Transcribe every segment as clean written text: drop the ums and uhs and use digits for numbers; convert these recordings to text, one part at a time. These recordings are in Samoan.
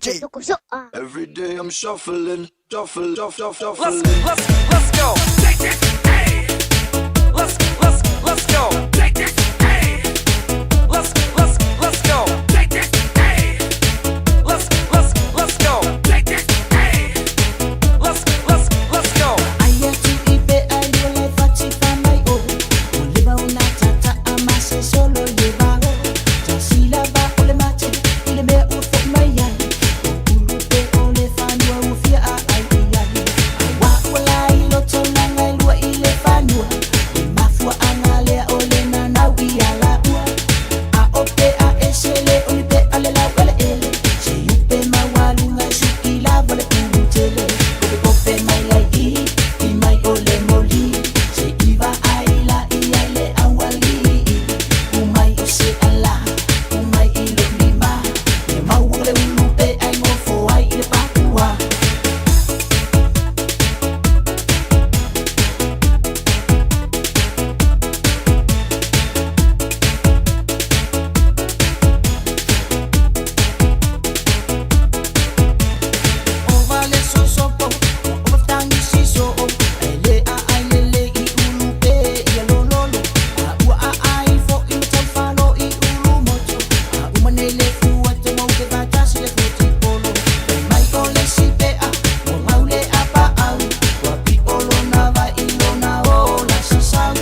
DJ. Every day I'm shuffling, shuffle, shuffle, shuffle, Let's shuffling. let's go. Let's go. Let's go. Let's go. Let's go. Aia tu i pe ai lua le fati fa mai o. O leva ona tata a mase solo le vao. Ta sila va o le mate i le mea ua fo mai ai. O ulu pe o le fanua ua fia a ai i ai. A wa ua la i loto langa e lua i le fanua. Le mafua anga lea o le nanau i a la ua. A o pe a ese le o ni pe a le lau ele ele. Se upe maualunga e suki lava le pulu tele. Kope kope mai lai i, i mai o le moli. Se iwa ai la i ai le awali. Umai o se ala, umai i lo lima. E mau le ulu pe ai ngofo ai i le papua. O vale so so po, o tangi si so o. Ele a ai le le i ulu pe i a lo lo lo. A ua a ai fo i matau falo i ulu moto. A uma nei le fua te mau te vatasi le foti polo. Fai mai o le si pe a, mo mau le a pa au. Ua pi o lona vai i lona o la sasau.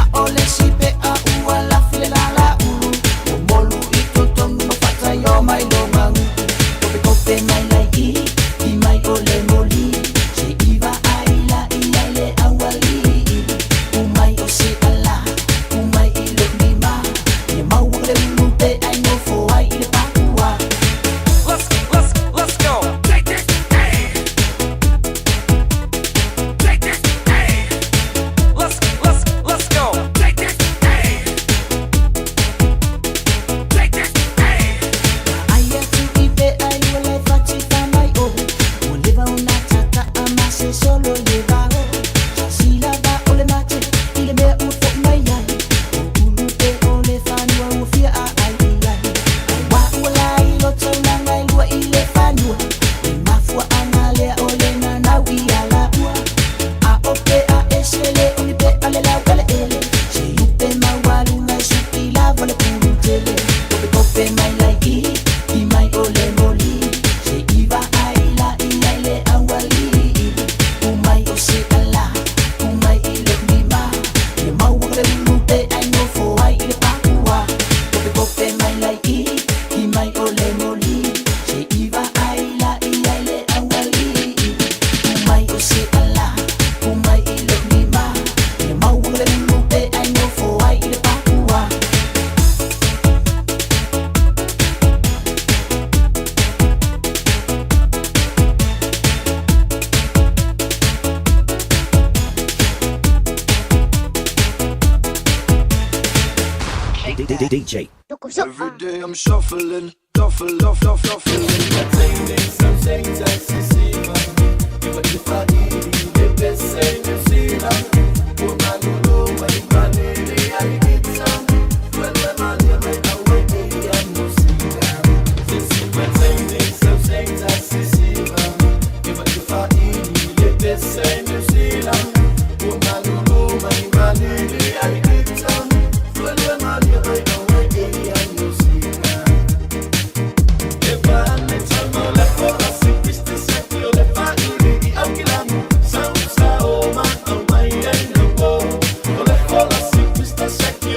A o le si pe a ua la file la la ulu. O molu i totonu ma fata i o mai lo mangutu. Kope kope mai lai i, i mai o le moli. Se iwa ai la i ai le awali. Umai o se ala, umai i lo lima. Ia mau le ulu pe ai ngofo ai i le papua. Let's go. Let's go. Aia tu i pe ai ua le fati fa mai o. Ua leva ona tata a mase solo le vao. Ta sila va o le mate i le mea ua fo mai ai. O ulu pe o le fanua ua fia a ai i ai. A wa ua la i loto langa e lua i le fanua. Le mafua anga lea o le nanau i a la ua. A o pe a ese le o ni pe a le lau ele ele. Se upe maualunga e suki lava le pulu tele. Kope kope mai lai i, i mai o le moli. Se iwa ai la i ai le awali. Umai o se ala, umai i lo lima. Ia mau le ulu pe ai ngofo ai i le papua. Kope kope mai lai i, i mai o le moli. Se iwa ai la i ai le awali. Umai o se ala, umai i lo lima. Ia mau le ulu pe ai ngofo ai i le papua. DJ. Every day I'm shuffling, shuffle, shuffle, shuffling. Sa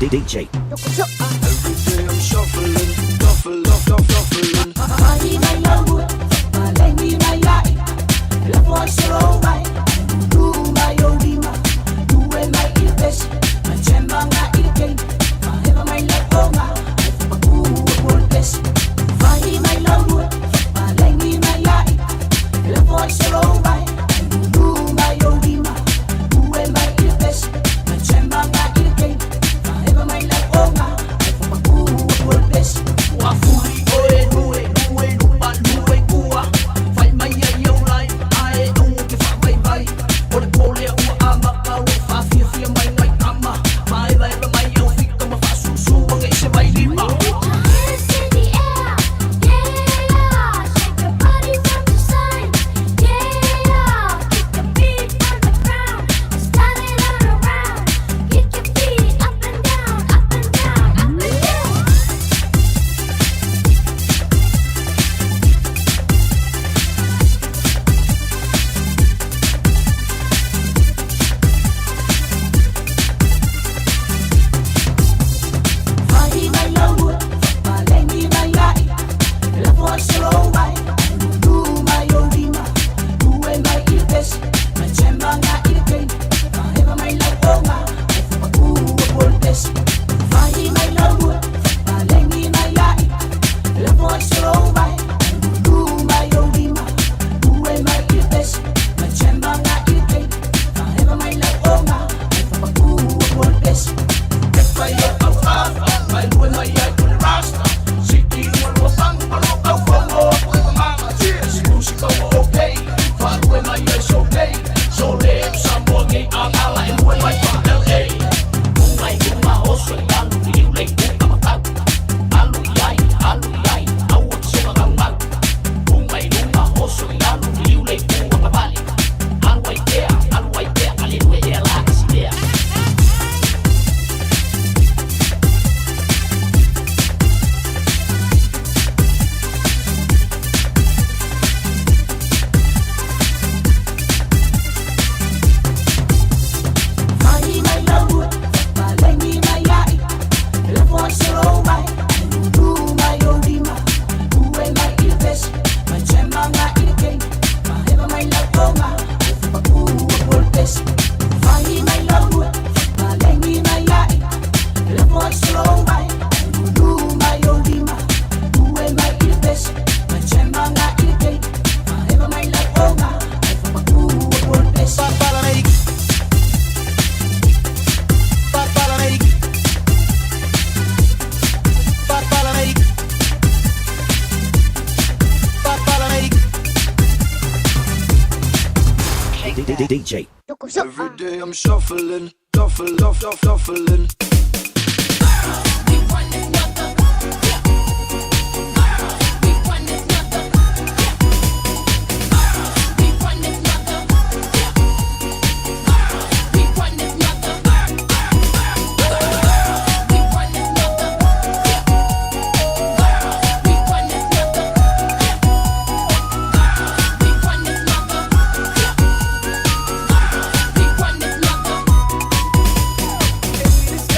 DJ. Every day I'm shuffling, shuffle, shuffle, shuffling. Put your hands in the air, yeah. Shake your body side to side, yeah. Kick your feet on the ground, start it all around. Kick your feet up and down, up and down, up and down. DJ. Every day I'm shuffling, shuffle, shuffle, shuffling. This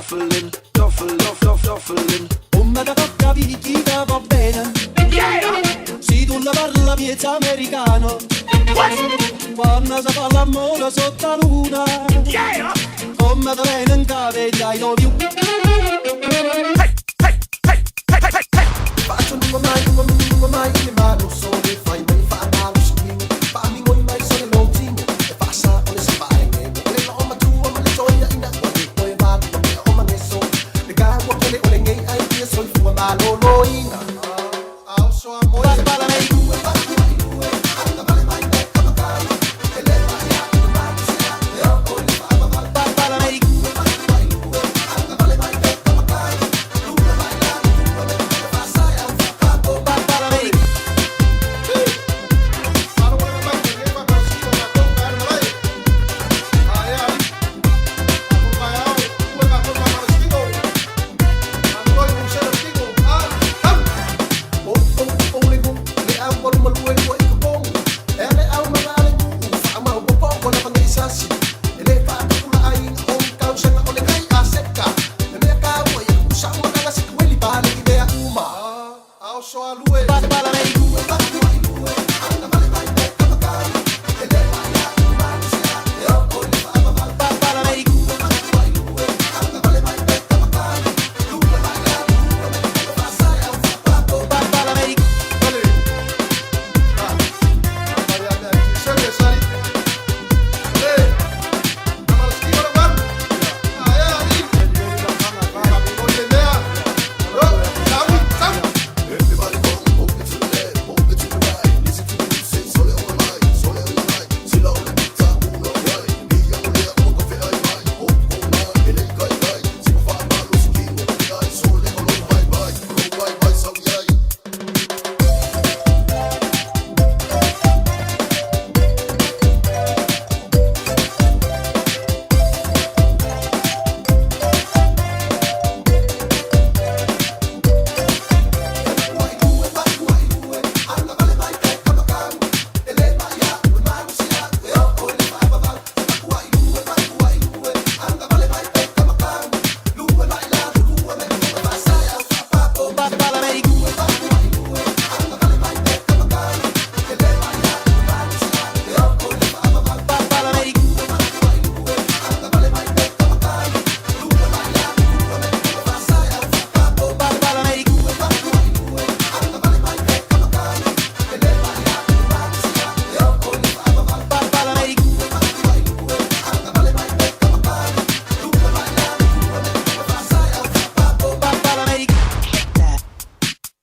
shuffling, shuffle, shuffle, shuffling. Come da tocca picchita va bene. Se tu la parla piezza americano. Quando si fa l'amore sotto la luna. Come te viene in capo e dai lo più.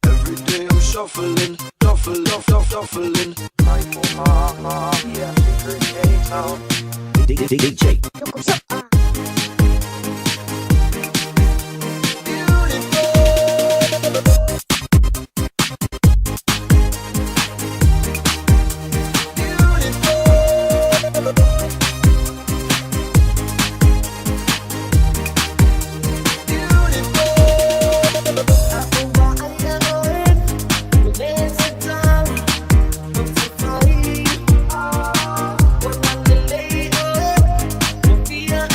Every day I'm shuffling, shuffle, shuffle, shuffling. DJ. Yeah.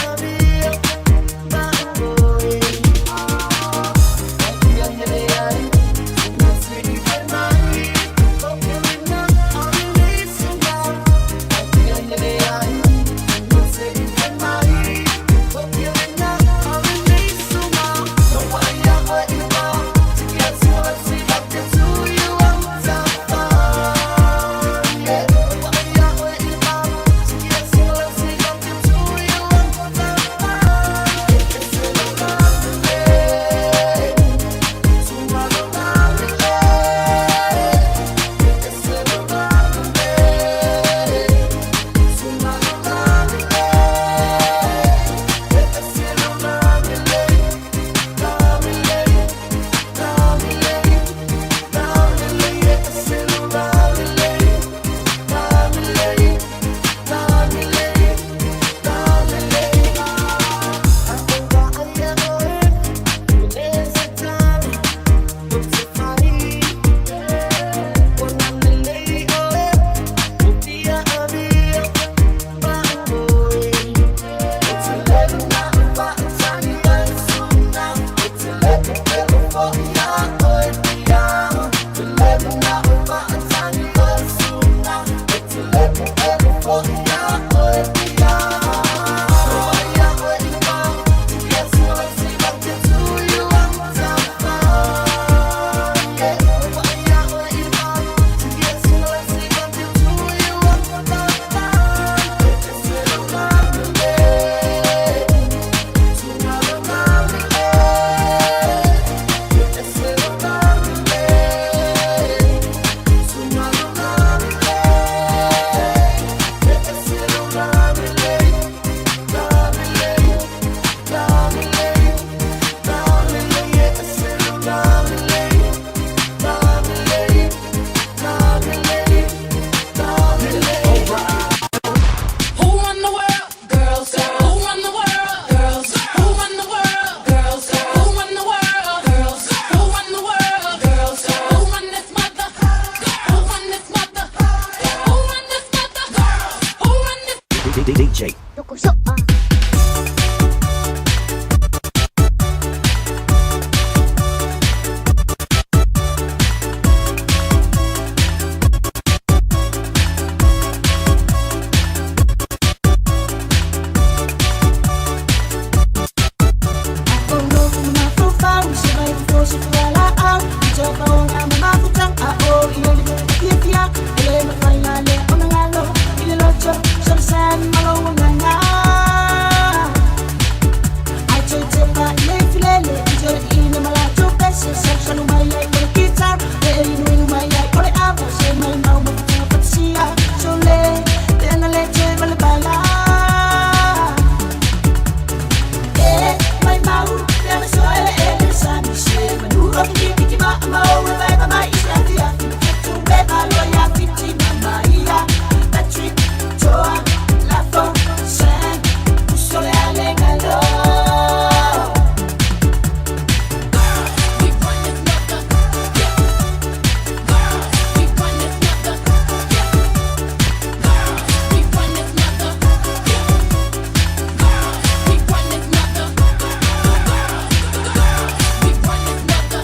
Who run the world? Girls. Who run the world? Girls. Who run the world? Girls. Who run the world? Girls. Who run the world? Girls. Who run this mother? Who run this mother? Who run this mother? Who run this? DJ. We run this mother. Yeah. Girls, we run this mother. Yeah. Girls, we run this mother. Yeah. Girls, we run this mother. Girls, girls, we run this mother.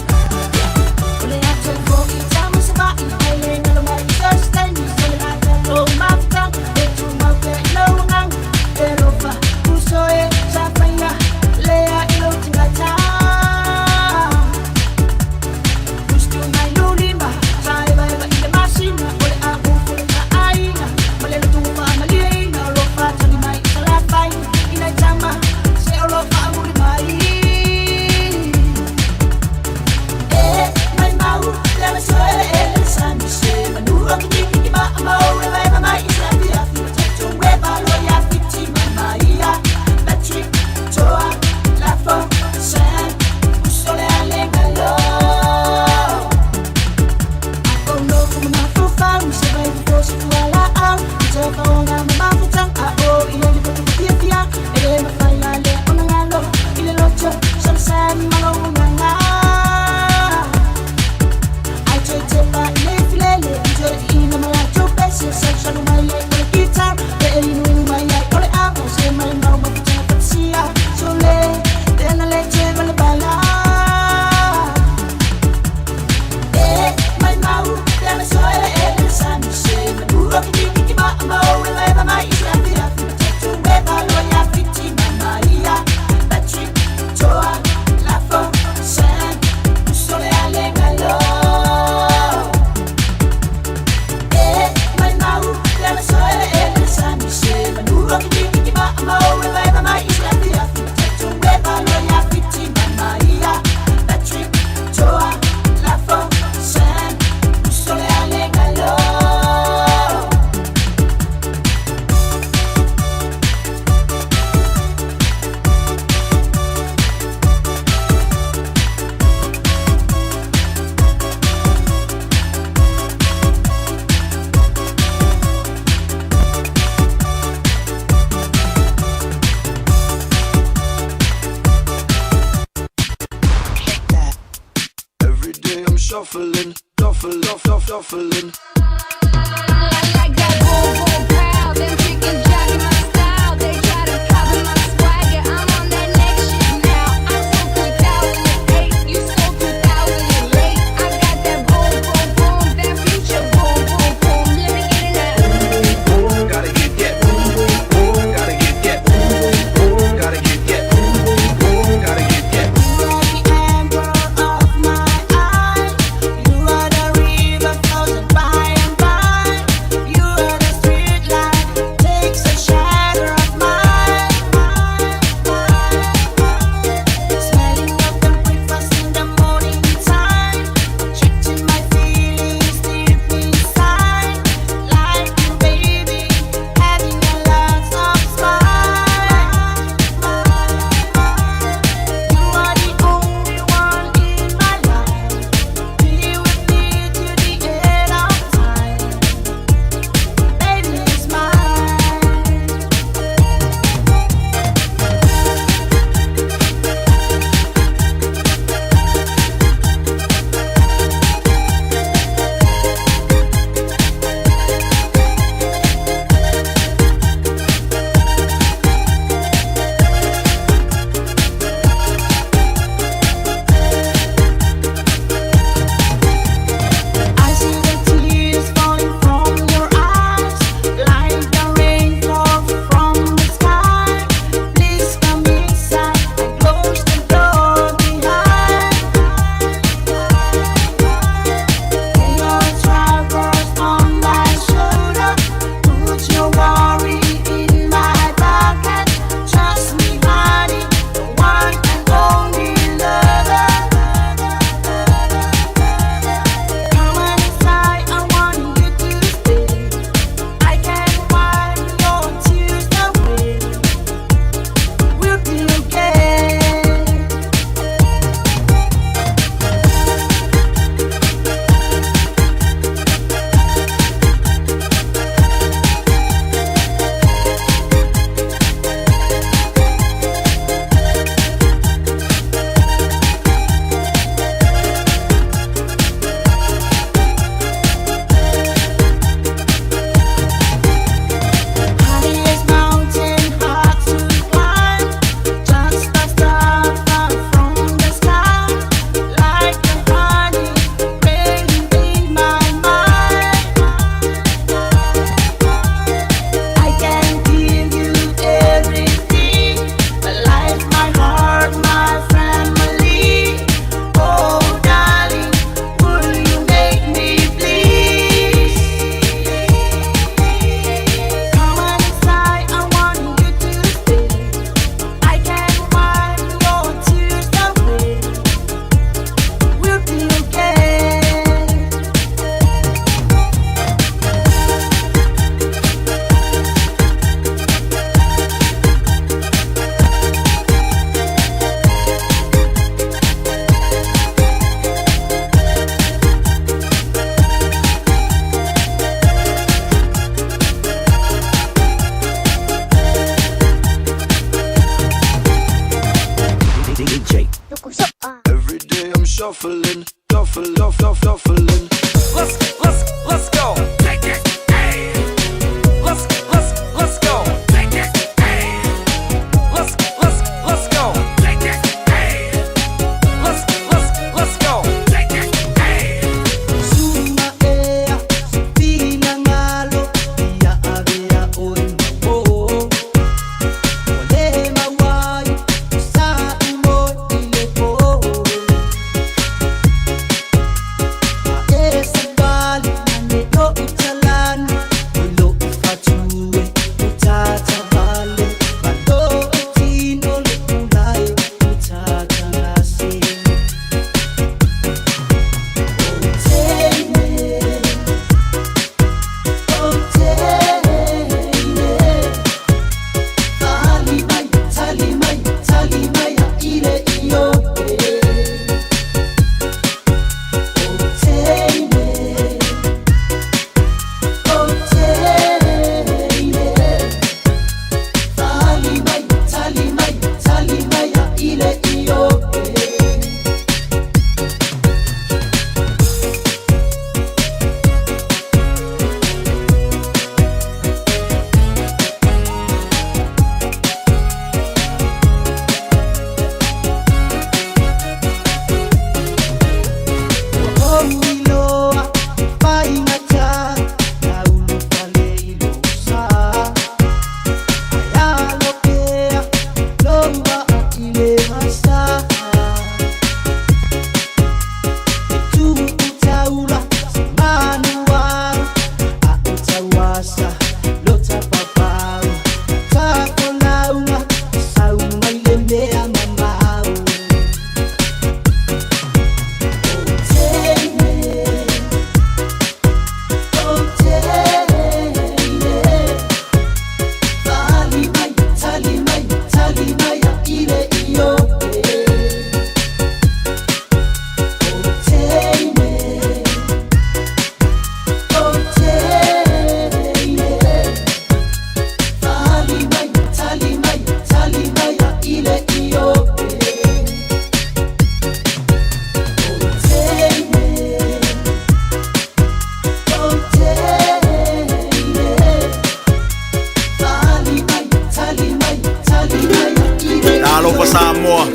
Yeah. Every day I'm shuffling, shuffle, shuffle, shuffling. I like that boom boom pow, them chicken jacking my style. They try to copy my swagger. I'm on that next shit now. I'm so 2008, you so 2008. I got that boom boom boom, that future boom boom boom. Let me get it now. Gotta get shuffling, shuffle, shuffle, shuffling. Let's let's let's go. Take it. Hey. Let's let's let's go. Take it. Hey. Let's let's let's go. Take it. Hey. Let's let's let's go. Take it. Hey. Suma ea, finangalo, ia avea oe mau o. Ua le mauai, sa umo i le po. A e savali, nane o utalani, o lo i fatue, o tatavale, ma lo i tino le ulai, o tatagase. Ile Oiloa faigata na ulufale i lou sa ae alo pea lou vaa i le vasa e tuu taula se manuaru a o tauasa lo tapapau tafolauga sau mai le mea mamau. Talofa Samoa,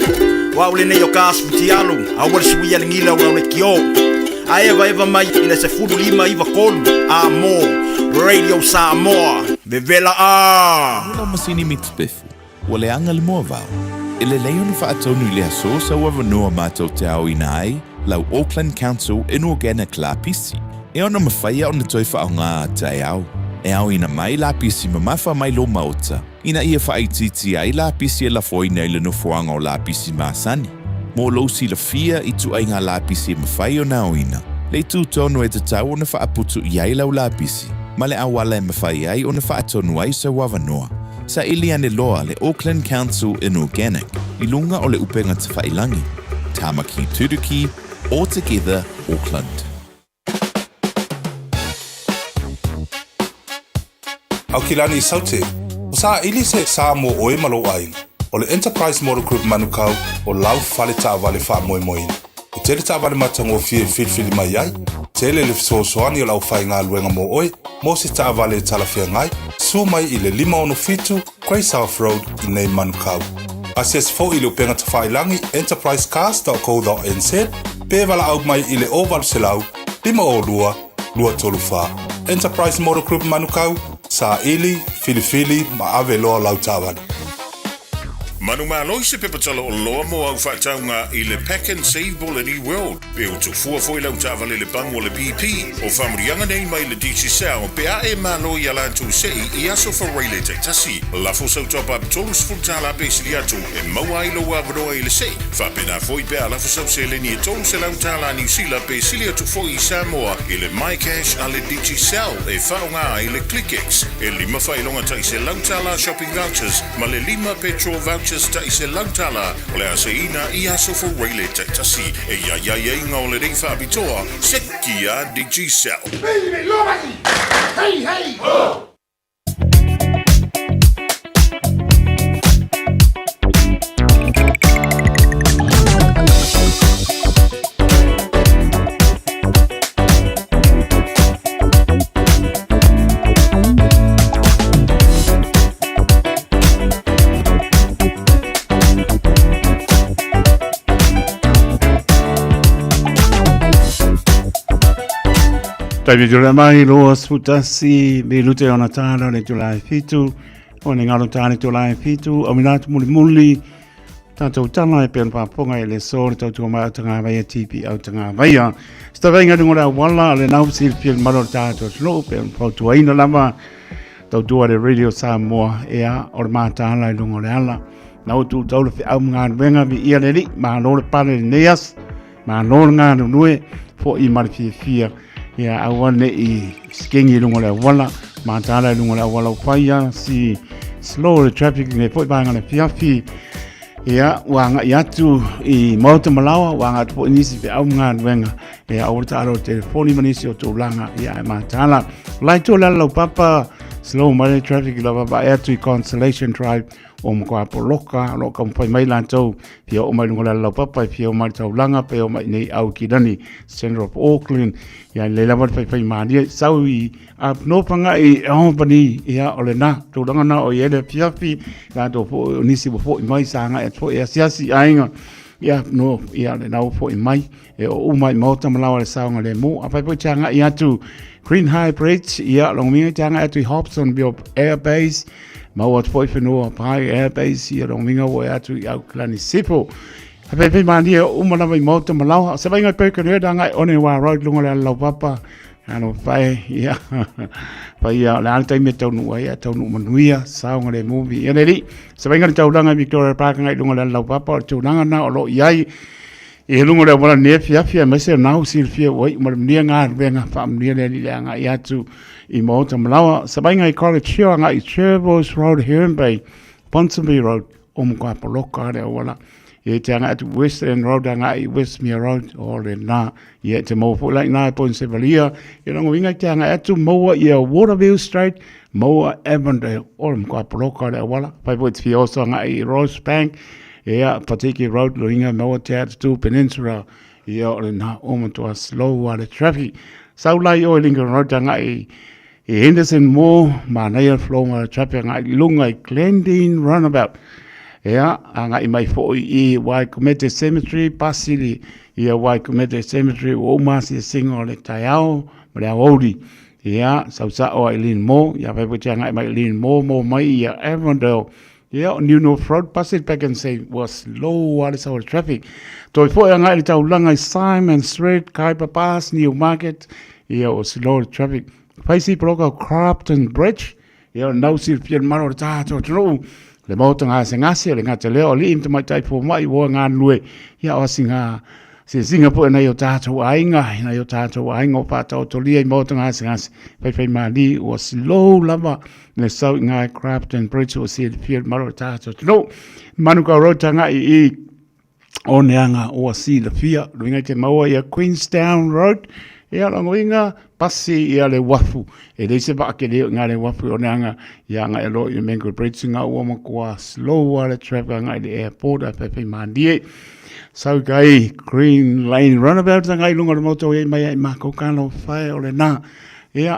o au lenei o ka asu futialu, aua le suia le gila o lau lekiō. Ae evaeva mai i le 15 93 A mo Radio Samoa, vevela a! Ua masini mitapefu, ua leaga le moavao. E lelei ona faatonu i le aso sau avanoa matou te aoina ai lau Auckland Council Inorganic lapisi, e ono mafaia ona toe faaaogā a taeao. E aoina mai lapisi mamafa mai lō maota, ina ia faaitiitia ai lapisi e lafoina i le nofoaga o lapisi masani. Mo lou silafia i ituaiga lapisi e mafai ona aoina, le itu tonu e tatau ona faaputu i ai lau lapisi, ma le auala e mafai ai ona faatonu ai sau avanoa. Saili ane loa le Auckland Council Inorganic i luga o le upega tafailagi. Tāmaki Turuki, All Together Auckland. Aukilani Saute, o saili se sa mo oe ma lou aiga. O le Enterprise Motor Group Manukau o lau fale taavale faamoemoeina. E tele taavale matagofie e filifili mai ai, tele le fesoasoani o le aufaigaluega mo oe, mo se taavale e talafeagai, susu mai i le 567 Grey South Road i nei Manukau. Asiasi foi i le upega tafailagi enterprisecars.co.nz pe valaau mai i le 0800 502 234. Enterprise Motor Group Manukau, saili, filifili ma ave loa lau taavale. Manumalo i se pepa tala'oloa mo au faatauga i le Pak'nSave Bolini World. Pe ua tufua foi lau taavale le pagu o le BP. O faamanuiaga nei mai le Digicel pe a e malo ia latou se'i i aso Faraile taitasi. Lafo sau top-up $30 pe sili atu e maua ai lou avanoa i le se'i. Faapena foi pe a lafo sau seleni e $300 Niu Sila pe sili atu foi i Samoa i le MyCash a le Digicel e faaaoga ai le ClickX. E 5 faailoga tai $100 shopping vouchers ma le 5 petrol vouchers tai $100 o le a seiina i aso Faraile taitasi. E ia ai aiaiga o lenei faapitoa seki a Digicel. Hey, hey! Ho! Taimi tula mai 21 minute ona tāna le tula e fitu. O ne ngalo tāne tula e fitu. O mina atu muli muli. Tātou tala e pēn pāponga e le sō le tautua mai au tangā vaia tipi au tangā vaia. Sta vainga nungo le awala le nau silfil malo tātou tunu pēn pautuaina lava. Tautua le Radio Samoa ea o le mātāla i lunga o le ala. Nau tū taula whiau mga nuenga mi ia le li, mālo le pale le neas, mālo le ngā nunue, fo i mara fiafia. Ia aua ne i skengi i lunga o le awala, mātāla i lunga o le awala o whaia, si slow le traffic ne foi vānga le fiafi. Ia, ua ngai atu i Maota Malawa, ua ngai atu po nisi pe au ngā nuenga. Ia, aua le taalo telefoni ma nisi o tūlanga, ia, e mātāla. Lai tō lala lau papa, slow mai le traffic i lava vae atu i Constellation Drive, o makoa poloka, o lo ka mwhai mai lātou, fia o mai lunga lala lau papa, fia o mai taulanga, pe o mai nei au ki rani, Centre of Auckland, ia le lava le whai whai mānia, sau i a no panga i Albany, ia o le nā, tūlanga nā o i ele fiafi, lātou fo o nisi wa fo i mai sānga e fo e asiasi ainga, ia no, ia le nau fo i mai, e o umai maota malawa le saonga le mo, a whai po te anga i atu Green High Bridge, ia longo minga te anga atu i Hobsonville Air Base, mau atu foi whenua pai Air Base, ia longo minga o e atu i Auckland Sipo. A whai whai mānia o uma lava i maota malawa, se vai ngai Birkenhead anga i Onewa Road lunga le alau papa, Alo whai, ia, whai ia, le ana taimi e taunu ai, a taunu manuia, saonga le movie. Ia le li, se vai ngai taulanga i Victoria Park ngai lunga le alau papa, o le tūlanga na o lo i ai, I lunga o le auala nei afiafi aemaise o nau silafia ua iu ma le manuia galuega faamanuia le Alii le agai atu i Maota Malawa Savaiga i College Hill agai i Jervois Road Herne Bay Ponsonby Road o Makoa Poloka le auala e te agai atu West End Road agai i Westmere Road o le nā ia te maua foi lai nā e Point Sevalia i rongo inga te agai atu maua ia Waterville Street maua Avondale o le Makoa Poloka le auala pai foi te fia oso agai i Rosebank Ia, Patiki Road, Loinga, Maua Te Atu, Peninsula, ia o le nā o matua slow a le traffic. Sau lai o i Lincoln Road ngai i Henderson Mall, manaia flow ma le traffic ngai lunga i Glendene Roundabout. Ia, a ngai mai foi i Waikumete Cemetery, Pasili, ia Waikumete Cemetery, o umasi e singo le taiao, ma le aouri. Ia, sau sa o i Lynn Mall, ia whai po te ngai mai Lynn Mall, mō mai ia Avondale, Ia, o New North Road, Pacific Back and say was low a le sau traffic. Toi foi a ngai le taulanga i Simon Street, Kaipa Pass, New Market, ia o slow le traffic. Whaisi poloka o Crafton Bridge, ia o nau silafia le maro o le tātou atunuu, le maota ngase ngase, le ngata leo, o li im tamai tai pō mai, ua ngā nue, ia o asi ngā Sisinga po nei o tātou aiga, nei o tātou aiga o whātaotoria i maota ngase ngase, whai whai mā li, ua slow lava, le sau i ngā Crafton Bridge o silafia le maro o le tātou atunuu. Manukau Road tanga i i o neanga o silafia, luinga i te maua ia Queenstown Road, ia longoinga pasi ia le wafu. E lei se vaa ke leo i ngā le wafu o neanga ia nga e lo i Mango Bridge ngā ua makoa slow a le traffic nga i le airport a whai whai mānie. Sau kai Green Lane Runabout nga i lunga le moto i mai ai mākou kālo whai o le nā. Ia,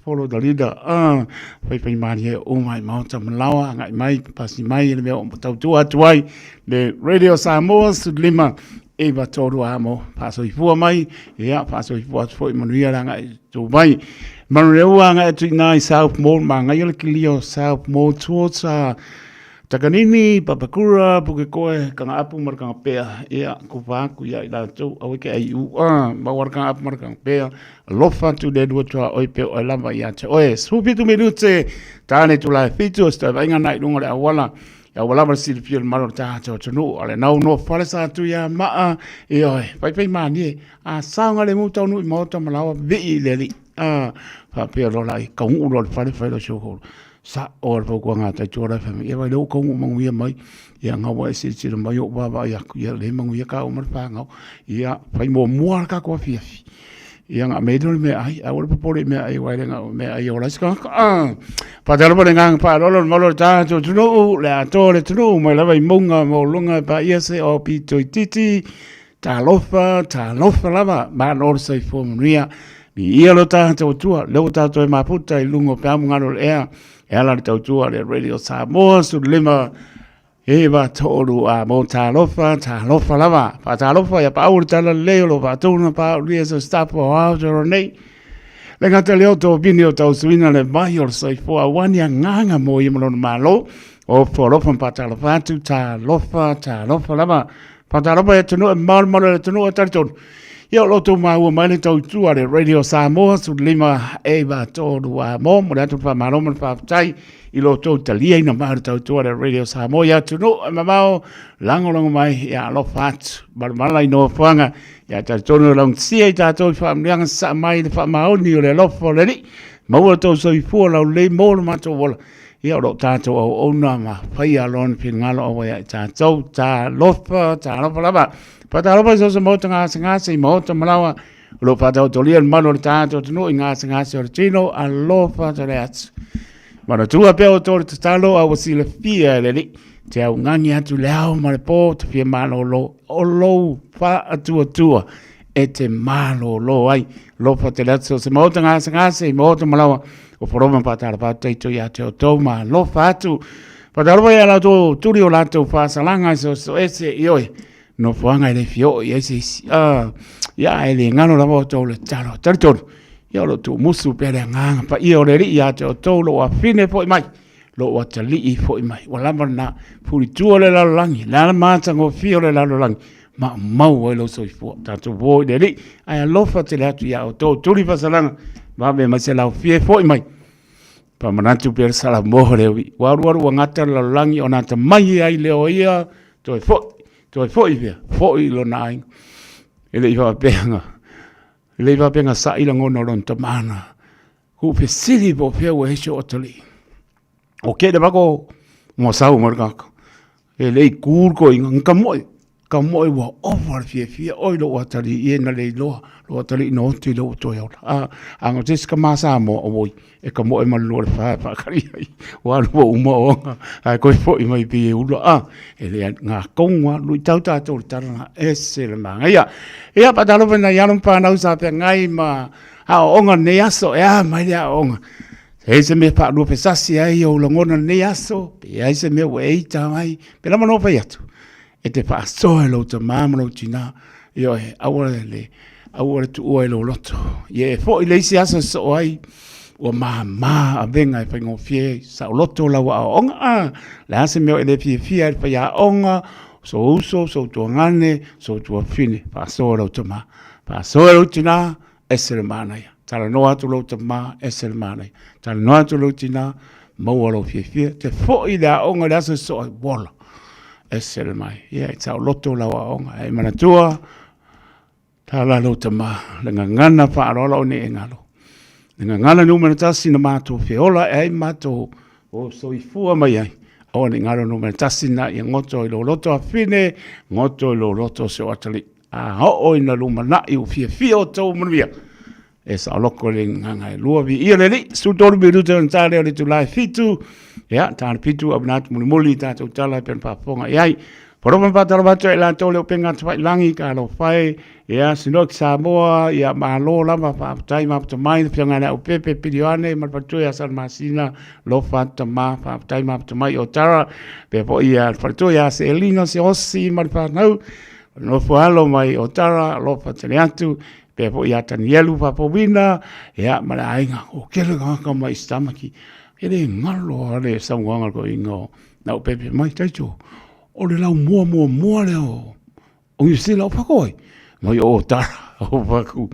follow the leader. Whai whai mānie o mai maota malawa ngai mai pasi mai le mea o tautua atu ai le Radio Samoa Sud lima 9 3 amo whaasoifua mai ia whaasoifua atu foi manuia la ngai tū mai. Manu le ua ngai atu i nā i South Mall ma ngai o le kili o South Mall towards Takanini, Papakura, Pukekohe, kanga apu ma le kanga pea, ia, ku whaaku ia i lātou, awe ke ai ua, maua le kanga apu ma le kanga pea, alofa atu le lua tua oi pe oe lava ia te oe. 17 minute, tāne tū lai fitu, o stai vainga nai lunga le awala, ia ua lava le silafia le malo o le tātou atunuu, a le nau no fale sa atu ia maa, e oe, whai whai mānie, a saonga le mū taunu i maota malawa, vii i le ali, a, whapea lola i kaungu lo le fale whai lo sio Sa o le fautuaga a Taitua Life Family, ia vai lea ua kaunuu manuia mai, ia gaua e silasila mai ou vaavaai atu, ia le manuia ka uma le fanau, ia fai muamua le tatou afiafi. Ia na mea le meaai, aua le popole i meaai aua e le na o meaai e ola ai se tagata. Faatalofa le agaga faaaloalo le malo o le tatou atunuu, le atoa o le atunuu mai lava i mauga maualuluga e paia se o pito itiiti, Talofa, talofa lava, malo le soifua manuia. Viia lo tatou Atua, lea ua tatou e mafuta i luga o peau ma galo o le ea, e ala le tautua le Radio Samoa, 15 9 3 a mo talofa, talofa lava. Faatalofa ia paau le tala lelei o lo faatuna paau lia so staff o Aotearoa nei. Le gata lea o tōvini o tausuina le vai o le soifua aua ni agaga mo ia ma lona Malo. O fo alofa ma faatalofa atu, talofa, talofa lava. Faatalofa i atunuu e malumalu e le atunuu e talitonu. Ia o lo outou maua mai le tautua le Radio Samoa 15 e 93 a mo mo le atu le faamalo ma le faafetai i lo outou taliaina mai o le tautua le Radio Samoa i atunuu e mamao lagolago mai ia alofa atu malamala i nofoaga ia talitonu e laugatasia i tatou i faamanuiaga sasaa mai le faamaoni o le alofa o le Alii maua lo outou soifua laulelei mo le matou ola. Ia o lo o tatou auauna ma faia lona finagalo aua ia i tatou. Talofa, talofa lava. Faatalofa i so o se maota gasegase i maota ma laoa o lo o faataotolia le mamalu o le tatou atunuu i gasegase o le tino. Alofa tele atu. Manatua pea outou le tatalo a ua silafia e le Alii te augani atu i le ao ma le po te fia malolo o lou faatuatua e te malolo ai. Alofa tele atu so o se maota gasegase i maota ma laoa O Foroma Faatalofa atu taito ia te outou ma alofa atu. Faatalofa ia latou tuli o latou faasalaga i so ese i oe. Nofoaga e le fia oo i ai se isi. Ah, ia e le galo lava outou le tatalo. Talitonu, ia o lo o tuumusu pea le agaga paia o le Alii ia te outou lou afine foi mai, lou atalii foi mai. Ua lava lena, fulitua le lalolagi, le a le matagofie o le lalolagi, maumau ai lou soifua. Tatou o i le Alii, ae alofa tele atu ia outou tuli faasalaga, vave mai se laufie foi mai. Faamanatu pea le Salamoa le ui. Ua alu alu ua gata le lalolagi ona atamai ai lea o ia, toe foi, toe foi pea, foi i lona aiga. E le i faapea, e le i faapea na sa'i lagona o lona tama na ua fesili po o fea ua i ai si ou atalii. O kele vako mo sau mai le tagata. E le i ku le toeaina, na tamoe, tamoe ua ova le fiafia, oi lou atalii e na le iloa, lou atalii na oti lea ua toe ola. A, a na o se isi tama Samoa, oi, e tamoe ma le lua o le fa e faatali ai, ua alu ua uma oaga, ae toe foi mai pei e ula, a, e le gatonu lava, luitau tatou i le tala lena, e ese le manaia. Ia, faatalofa i nai alo ma fanau sa feagai ma aoaoga i lenei aso, e a mai le aoaoga? E i ai se mea e faaluafesasi ai ou lagona i lenei aso, pe i ai se mea ua e ita ai, pe lava ona fai atu, e te faasoa i lou tama ma lou tina, ioe, aua le, aua le tuua i lou loto. Ia e foi le isi aso e sosoo ai, ua mama avega e faigofie ai, saoloto lau aoaoga, a, le a se mea e le fiafia ai le faiaoga, sou uso, sou tuagane, sou tuafafine, faasoa i lou tama, faasoa i lou tina, ese le manaia. Talanoa atu lou tama, ese le manaia. Talanoa atu lou tina, maua lou fiafia. Te foi i le aoga i le aso e sosoo ai, ua ola. Ese le mai. Ia, e saoloto lau aoga. Ae manatua, tala lou tama, le gagana faaaloalo aua ne i e galo. Le gagana numera tasi na matou feola e ai matou o soifua mai ai. Aua ne i galo numera tasi na ia goto i lou loto afine, goto i lou loto o si ou atalii. A oo ina lumanai ua fiafia outou manuia, e saoloko le gagaga e lua. Viia le Alii, 13 minute ona ta lea o le itula e 7. Ia, ta le 7 auina atu mulimuli i tatou tala e pei ona faafofoga i ai. Polofa ma faatalofa atu ai latou le upega tafailagi, talofa e, ia, Sinoki Samoa, ia, malo lava, faafetai mafuta mai, le Afioga ia Leaupepe Pilioane ma le faletua ia Salamasina, lofa atu tama, faafetai mafuta mai o Tara, pea foi ia le faletua ia Selina Siaosi ma le fanau, Nofo alo mai o Tara, alofa tele atu, pea foi ia Tanielu Faafouina, ia ma le aiga, o kele tagata mai i Tamaki. E le galo lava le saunoaga a le toeaina o Leaupepe mai, Taito, o le laumua muamua lea o Niu Sila o fako ai. Mai o Tara, o faku,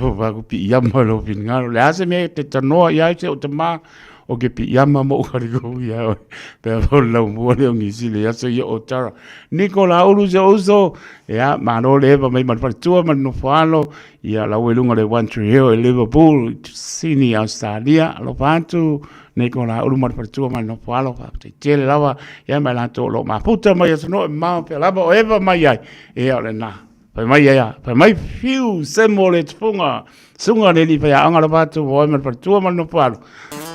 o faku piiama lou finagalo. O le a se mea e te tanoa i ai se o tama, o ke piiama ma ou kaliko ia oe. Pea foi le laumua lea o Niu Sila i aso ia o Tara. Niko Laulu si ou uso, ia, malo le eva mai ma le faletua ma le nofoalo, ia, lau i luga o le One Tree Hill i Liverpool, Sydney, Australia, alofa atu, Niko Laulu ma le faletua ma le nofoalo, faafetai tele lava, ia, ma i latou o lo o mafuta mai atunuu e mamao pea lava o eva mai ai, ia, o lena. Fai mai ia, fai mai fiu se mo le tufunga, sunga le li fai aoga lava atu mo ma le faletua ma le nofoalo.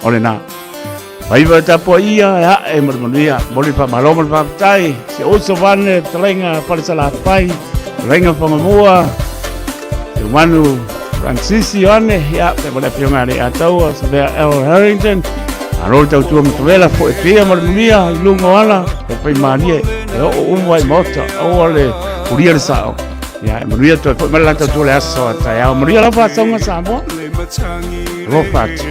O lena. Faiva tapuaia e ae ma le manuia, mo le faamalo ma le faafetai, se uso vane, fetalaiga Falesalafai, fetalaiga Whangamua, te manu Francis Ioane, ia, pe mo le afioga le Ataua, Savea L. Harrington, Alo le tautua matavela, foe pia ma le manuia, i luga o ala, e fai malie, e oo uma ai maota, aua le ulia le sao. Ia, e manuia toe foi mai le latou le aso a taeao. Manuia lau faasauga Samoa. Alofa atu.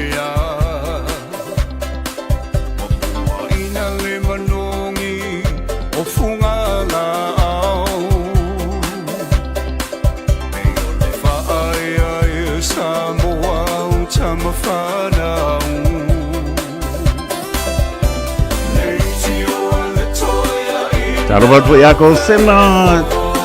Ina le manogi o fuga laau E o le faaea e Samoa o tamafanau Talofa atu ia kou sena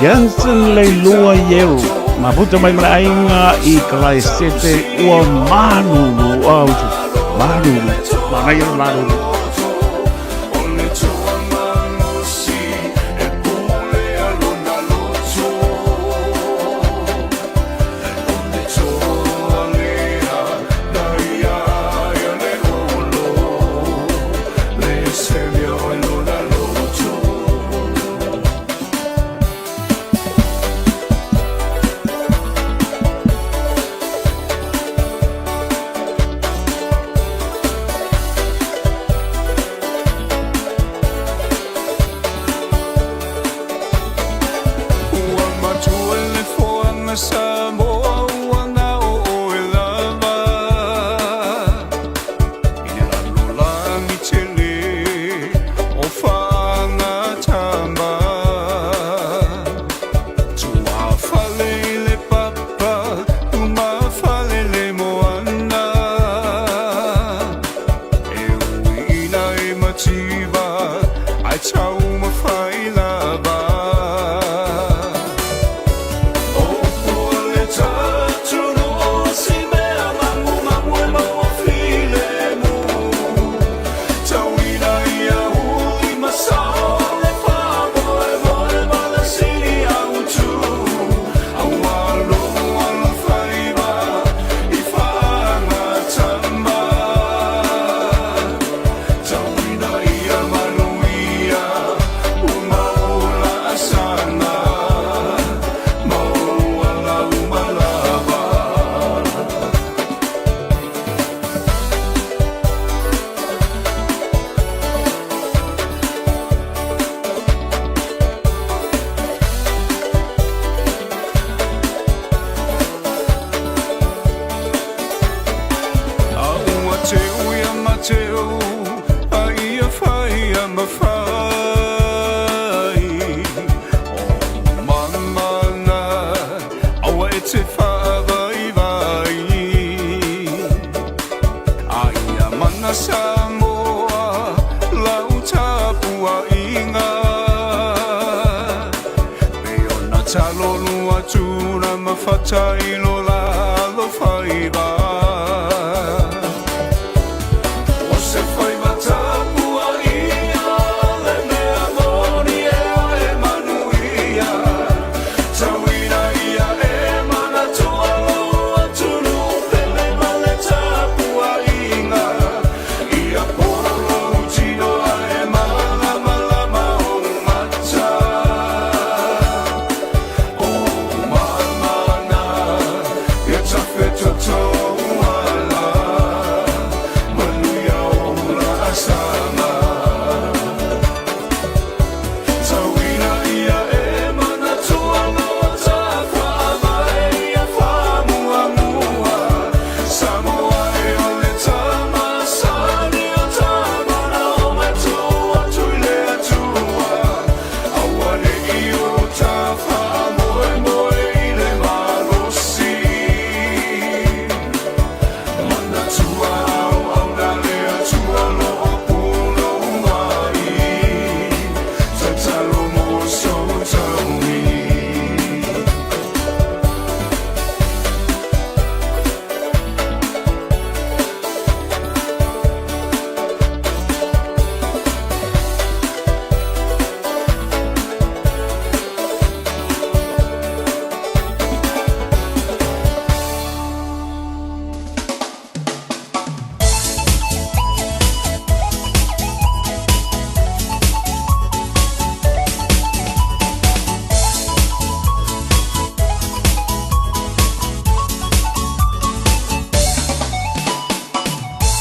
Jensen Leilua Yeru. Mafuta mai ma le aiga i Kalaesete ua malulu au malulu. Manaia le malulu. Ua matua le foaga Samoa ua gao oe lava I le lalolagi tele o faagatama Tuafale i le papa lumafale le moana E uiina e mativa ae taumafai lava O pua le tatunu o si mea magumagu e maua filemu Tauina ia uli masao le faamoemoe ma le sili autu Aua logo alofaiva i faagatama Tauina ia manuia ua maula asaga Maua lau malava. A ua teu ia Mateo, a ia fai ia mafai. O mamana, aua e te faavaivai. A ia mana Samoa, lau tapuaiga. Pe ona talolu atu na mafata i lo la alofaiva. O se faiva tapuaia le mea moni e e manuia. Tauina ia e manatua lou atunuu pele ma le tapuaiga. Ia pono lou tino ae malamalama ou mata. O mamana, ia tafetotou ala. Manuia o laasaga. Tauina ia e manatua lo tafaavae ia faamuamua. Samoa e o le tamasani o tamana o matua atu i le Atua. Aua ne i o tafaamoemoe i le malosi. Manatua auauna le Atua lo o pulou ai. Tatalo mo sou taui.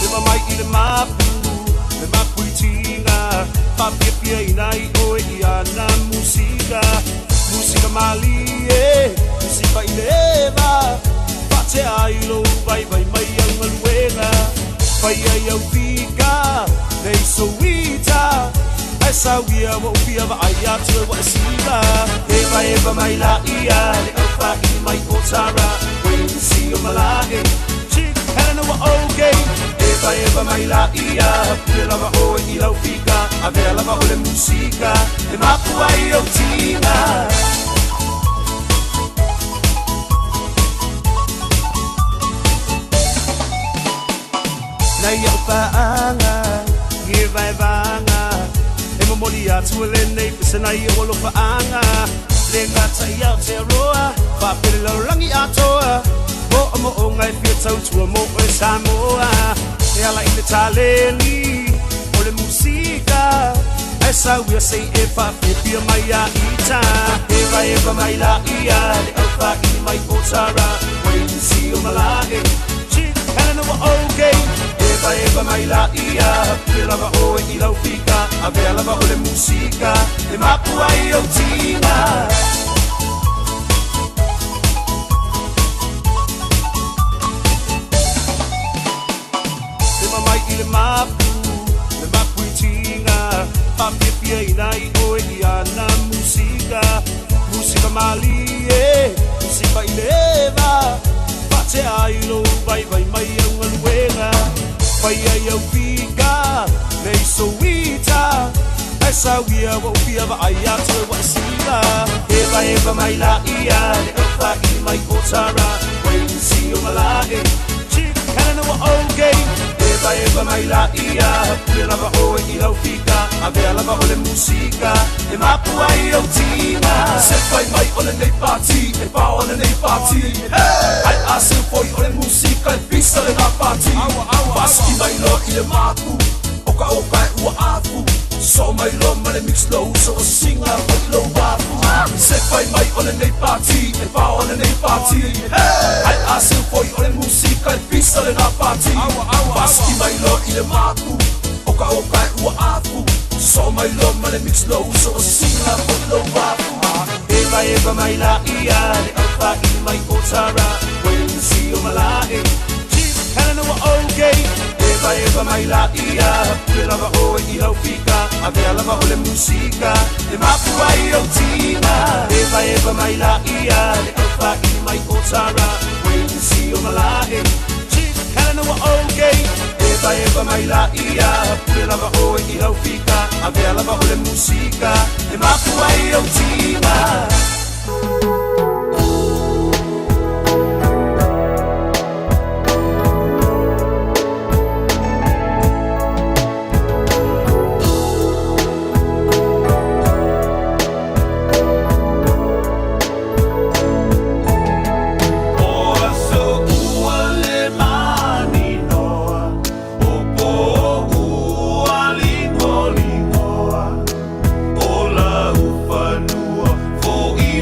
Lima mai i le mapu, le mapu i tinga. Whapiapia ina i oe i ana musika. Musika malie, musika i leva Faatea ai lou vaivai mai au galuega Faia i au fika, nei souita Ae sauia ua ou fia vaai atu e ua e siva Evaeva mai laia le aufaili mai o Tara Wayne o Malae Chick Helena ua okay Evaeva mai laia pule lava oe i lau fika Avea lava o le musika e mapu ai ou tiga Nai au paaga i vaevaga E momoli atu e lenei pese nai o alofaaga Le gata i Aotearoa faapele lalolagi atoa Mo'omo'oga e fia tautua mo oe Samoa E ala i le taleni o le musika Ae sauia sei e faafiafia mai a ita Evaeva mai laia le aufaili mai o Tara Wayne o Malae Chick Helena ua okay Evaeva mai laia pule lava oe i lau fika Avea lava o le musika e mapu ai ou tiga Le mamai i le mapu, le mapu i tiga Faafiafia ina i oe i ana musika Musika malie, musika i leva Faatea ai lou vaivai mai au galuega Faia i au fika, nei souita Ae sauia ua ou fia vaai atu e ua e siva Evaeva mai laia le aufaili mai o Tara Wayne o Malae Chick Helena ua okay Evaeva mai laia pule lava oe i lau fika Avea lava o le musika e mapu ai ou tiga Se fai mai o lenei pati, e pao lenei pati. Ai a se foi o le musika e pisa le na pati. Paski mai lo i le mapu, o ka o ka e ua afu. So mai lo ma le mix lo so o singa foi lo wafu. Se fai mai o lenei pati, e pao lenei pati. Ai a se foi o le musika e pisa le na pati. Paski mai lo i le mapu, o ka o ka e ua afu. So mai lo ma le mix lo so o singa foi lo wafu. Evaeva mai laia le aufaili mai o Tara Wayne o Malae Chick Helena ua okay Evaeva mai laia pule lava oe i lau fika Avea lava o le musika e mapu ai ou tiga Evaeva mai laia le aufaili mai o Tara Wayne o Malae Chick Helena ua okay Evaeva mai laia pule lava oe i lau fika Avea lava o le musika e mapu ai ou tiga O aso ua le maninoa, o po ua ligoligoa, o lau fanua fo'i.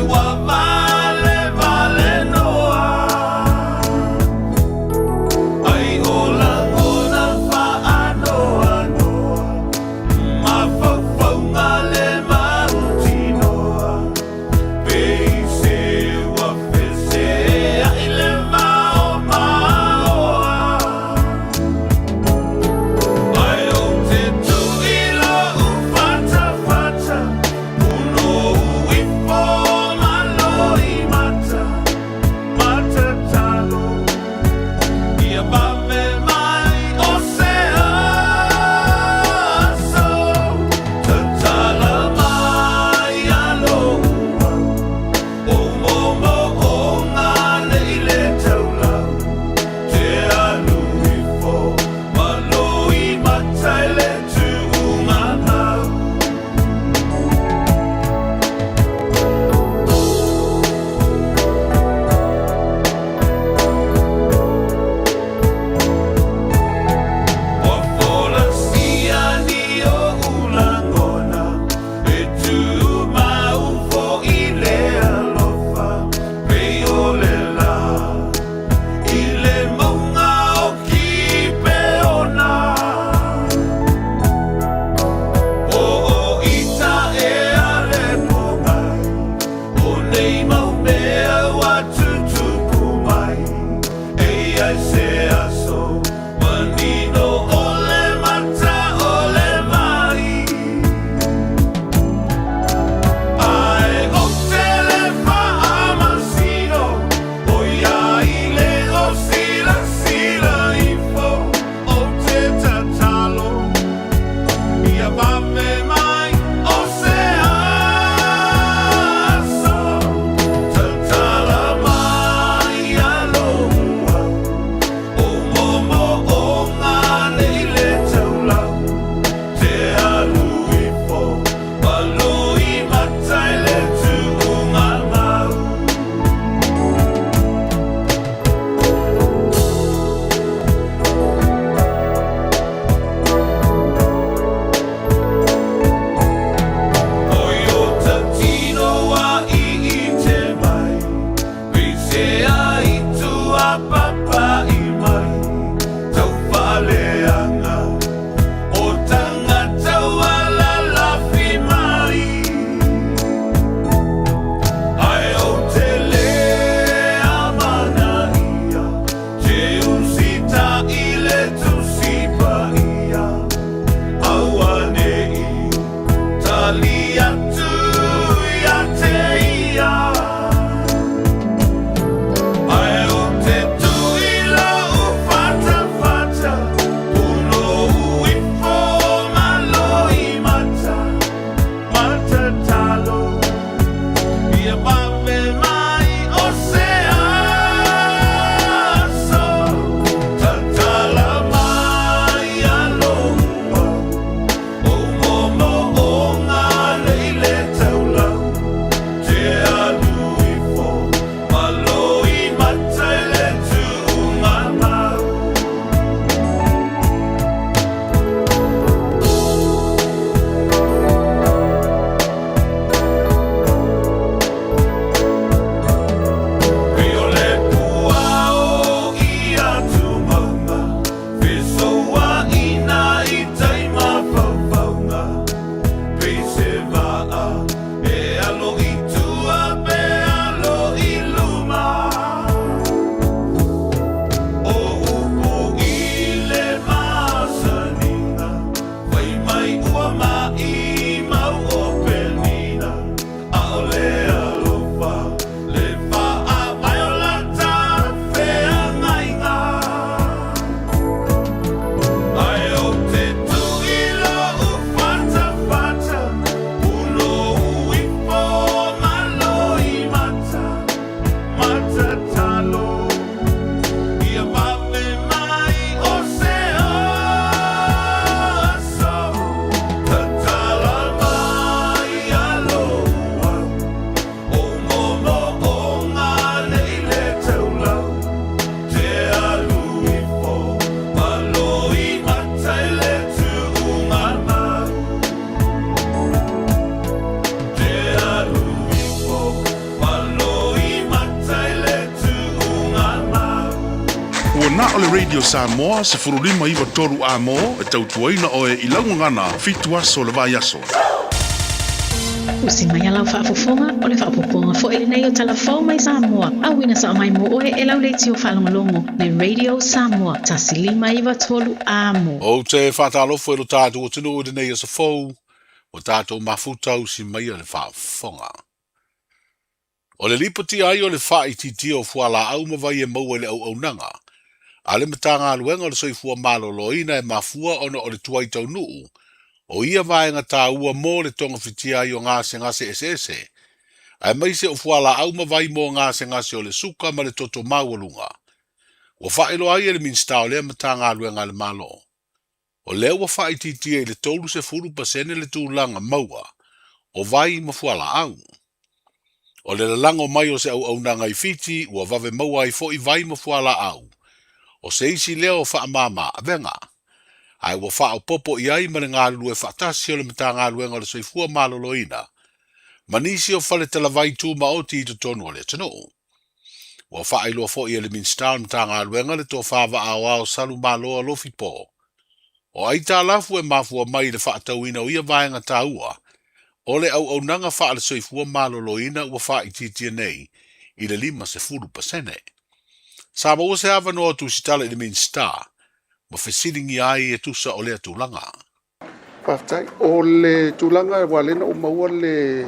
le Radio Samoa 15 9 3 Amo e tautuaina oe i lau gagana 7 aso o le vaiaso. Usi mai a lau faafofoga, o le faaopoopoga foi lenei o Tala Fou mai Samoa, auina sao mai mo oe e lau leitio faalogologo le Radio Samoa 1593 Amo. Ou te faatalofa i lo tatou atunuu i lenei aso fou, ua tatou mafuta usi maia le faafofoga. O le lipoti ai o le faaitiitia o fualaau ma vai e maua i le auaunaga a le Matagaluega o le Soifua Maloloina e mafua ona o le tuai taunuu o ia vaega taua mo le togafitia ai o gasegase eseese, aemaise o fualaau ma vai mo gasegase o le suka ma le toto maualuga. Ua faailoa ai e le Minisita o lea Matagaluega a le Malo, o lea ua faaitiitia i le 30% le tulaga maua o vai ma fualaau. O le lalago mai o se auaunaga i Fiti ua vave maua ai foi vai ma fualaau, o se isi lea o faamama avega, ae ua faaopoopo i ai ma le galulue faatasi o le Matagaluega o le Soifua Maloloina ma nisi o fale talavai tumaoti i totonu o le atunuu. Ua faailoa foi e le Minisita o le Matagaluega le tofa vaaoao Salumaloa Lofipo, o aitalafu e mafua mai i le faatauina o ia vaega taua o le auaunaga faale-soifua maloloina ua faaitiitia nei i le 50%. Sa maua se avanoa o tusitala i le Minisita ma fesiligia ai e tusa o lea tulaga. Faafetai. O le tulaga aua lea na ou maua le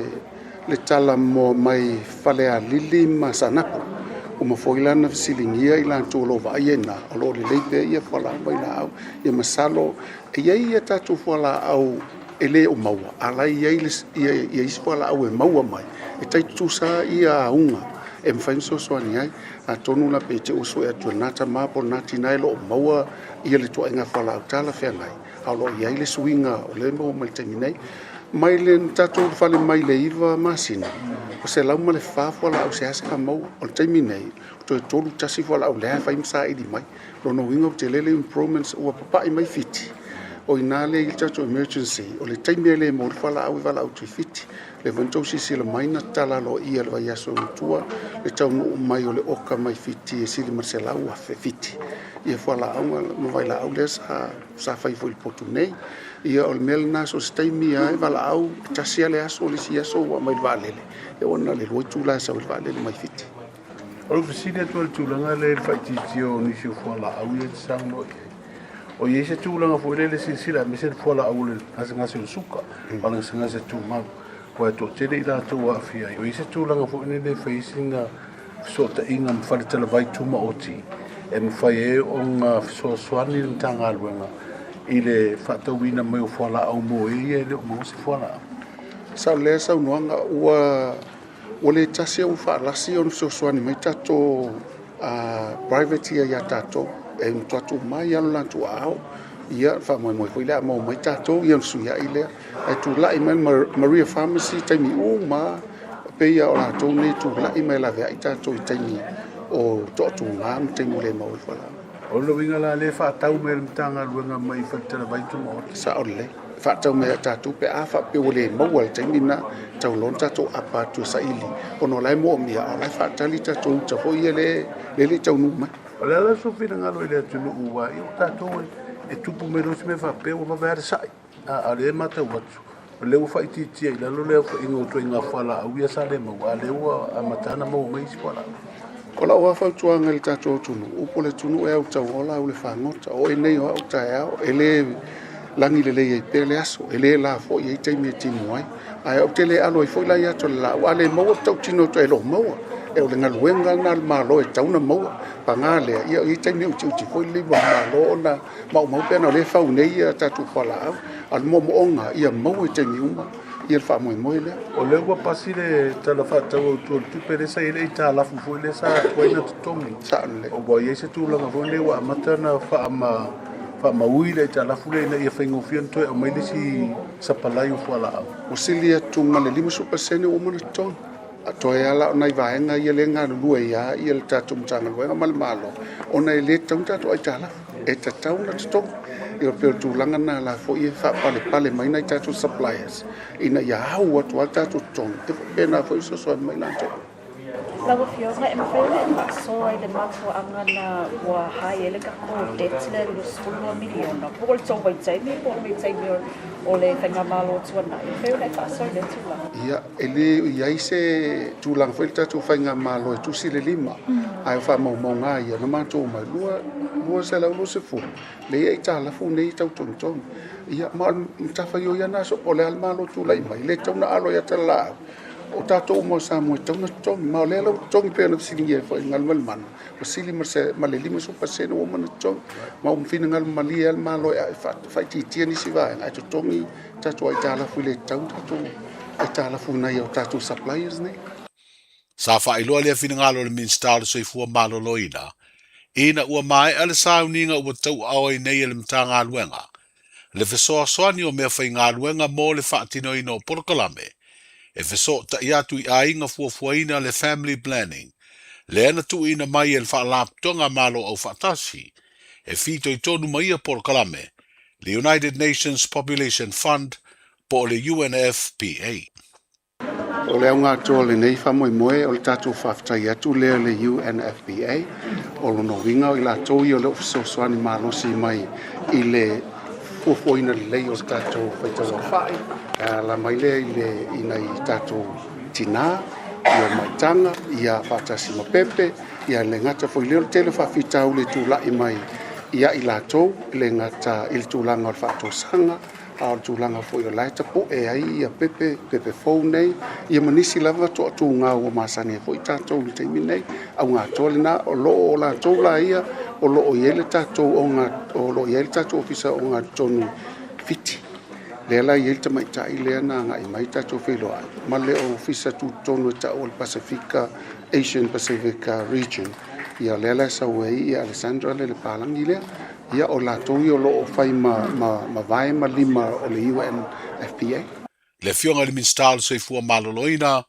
le tala moa mai Falealili ma Saanapu. Uma foi la na fesiligia i latou o lo o vaaia i ina, o lo o lelei pea ia fualaau ma vailaau. Ia masalo e i ai a tatou fualaau e le o maua, a o la e i ai ia isi fualaau e maua mai e tai tutusa ia auga e mafai ona fesoasoani ai. Atonu la pe te i ua sue atu e lena tama po o lena tina e le o maua ia le ituaiga fualaau talafeagai, a o lo o i ai le suiga o lea e maua mai i le taimi nei. Mai le tatou ulufale mai le 9 masina, ua 104 fualaau seasea maua. O le taimi nei, ua toe 31 fualaau lea e fai ma saili mai. O lona uiga ua tele le improvements ua papai mai Fiti. O i ina lea e i ai le tatou emergency, o le taimi e le maua ai le fualaau e valaau atu i Fiti. O lea foi na outou silasila mai na tatala aloaia i le vaiaso ua tua le taunuu mai o le oka mai Fiti e sili ma le 100,000 Fiti ia fualaau ma vailaau lea sa fai foi i le potu nei. Ia o le mea lena so o se taimi lava e valaau, e tasi lava le aso, o le isi aso ua aumai i le vaalele, ia ua na o le lua itula e sau ai le vaalele mai Fiti. O lou fesili atu i le tulaga lea i le faaitiitia o nisi o fualaau ia e te saunoa i ai, o i ai se tulaga foi lele silasila aemaise le fualaau o le gasegase o le suka, o le gasegase tumau, aua e toatele i latou e aafia ai. O i ai se tulaga foi lele e fai ai sina fesootaiga ma fale talavai tumaoti e mafai ai ona fesoasoani le Matagaluega i le faatauina mai o fualaau mo e ia e le o maua se fualaau. Sao lelei saunoaga, ua ua le tasi ae ua faalasi ona fesoasoani mai tatou private ia ia tatou e matua tuu mai lava lo latou aao. Ia faamoemoe foi lea a maua mai tatou ia ona fesuiai lea. Ae tulai mai le Maria Pharmacy i taimi uma lava, e pei lava o latou nei e tulai mai e laveai tatou i taimi o toatuga ma taimi ua le maua ai fualaau. O lona uiga la lea e faatau mai e le Matagaluega mai Faletalavai Tumaoti? Sao lelei. E faatau mai ia tatou pe a faapea ua le maua i le taimi lena, e tatau loa ona tatou apa atu e saili ona o la e moomia a o la e faatali tatou uta foi ia lea e le i taunuu mai. O le a la sou finagalo i le atunuu aua o tatou e tupu mai loa se mea faapea ua vave lava le sai. A o lea e matau atu, o lea ua faaitiitia i lalo le aofaiga o ituaiga fualaau ia sa le maua, a o lea ua amata ona maua mai isi fualaau. O lau lava fautuaga i le tatou atunuu, po o le atunuu ea ua tauola au le fagota, o oe nei o au taeao, e le lagi lelei ai pea le aso, e le la foi e i ai taimi e timu ai. Ae ou te le alo ai foi la ia ata o le laau, a le maua tautino atu e le o maua. E o le galuega lena a le Malo e tatau ona maua. Paga lea, ia e i ai taimi e utiuti foi le lima o le Malo ona maumau pe ana o lea e fau nei a tatou fualaau, a o le moomooga ia maua i taimi uma ia le faamoemoe lea. O lea ua pasi le Tala Faatatau Autu o le Tupe lea sa i ai le aitalafu foi lea sa tuai ona totogi. Sao lelei. Ua i ai se tulaga foi lea ua amata ona faamaui le aitalafu lea ina ia faigofie ona toe aumai le isi sapalai o fualaau. Ua sili atu ma le 50% ua uma ona totogi. A toe lava la o nai vaega ia lea e galulue ai lava ia le tatou Matagaluega ma le Malo, ona e le tatau ona tatou aitalafu, e tatau ona totogi. Ia pei o le tulaga lena o la foi e faapalepale mai nai tatou suppliers ina ia au atu lava le tatou totogi, e faapena foi ona fesoasoani mai latou. Lau Afioga, e mafai ona e faasoa i le mafuaaga na ua high ai le tatou debt lea 22 miliona, po o le tou vaitaimi po o le vaitaimi o le Faigamalo tuanai, e mafai ona e faasoa i lea tulaga? Ia, e le i ai se tulaga foi le tatou Faigamalo e tusi le lima, ae o faamaumauga lava ia na matou omai 220 lea e aitalafu nei e tau togitogi. Ia, ma o le matafaioi lava lena po o le a le Malo e tulai mai, e le tatau ona alo i ata le laau. O tatou uma o Samoa e tatau ona totogi, ma o lea la ua totogi pei ona fesiligia ai foi e Galumalemana, ua sili ma le 50% ua uma ona totogi. Ma ua finagalo malie lava le Malo e faaitiitia nisi vaega ae totogi tatou aitalafu e le tatau ona tatou aitalafu i nai o tatou suppliers nei. Sa faailoa lea finagalo o le Minisita o le Soifua Maloloina ina ua maea le sauniga ua tauaao ai nei e le Matagaluega le fesoasoani o meafaigaluega mo le faatinoina o polokalame e fesootai atu i aiga fuafuaina le Family Planning lea na tuuina mai e le Faalapotopotoga a Malo Aufaatasi e fitoitonu ma ia polokalame, le United Nations Population Fund po o le UNFPA. O le auga atoa o lenei faamoemoe o le tatou faafetai atu lea i le UNFPA. O lona uiga o i latou ia o lo o fesoasoani malosi mai i le fuafuaina lelei o le tatou faitauaofai e ala mai lea i le i nai tatou tinā, ia maitaga, ia faatasi ma pepe, ia le gata foi lea o le tele o faafitauli e tulai mai ia i latou, e le gata i le tulaga o le faatosaga, a o le tulaga foi o la e tapu'e ai ia pepe, pepe fou nei, ia ma nisi lava toatuga ua masani ai foi tatou i le taimi nei. Auga atoa lena, o lo o latou la ia o lo o i ai le tatou o lo o i ai le tatou Ofisa Ogatotonu Fiti, lea la e i ai le tamaitai lea na agai mai tatou feiloai ma le Ofisa Tutotonu e ta'u o le Pasefika, Asian Pacific Region, ia lea la e sau ai ia Alessandra le palagi lea. Ia, o latou ia o lo o fai ma, ma, ma vae ma lima o le UNFPA. Le Afioga i le Minisita o le Soifua Maloloina,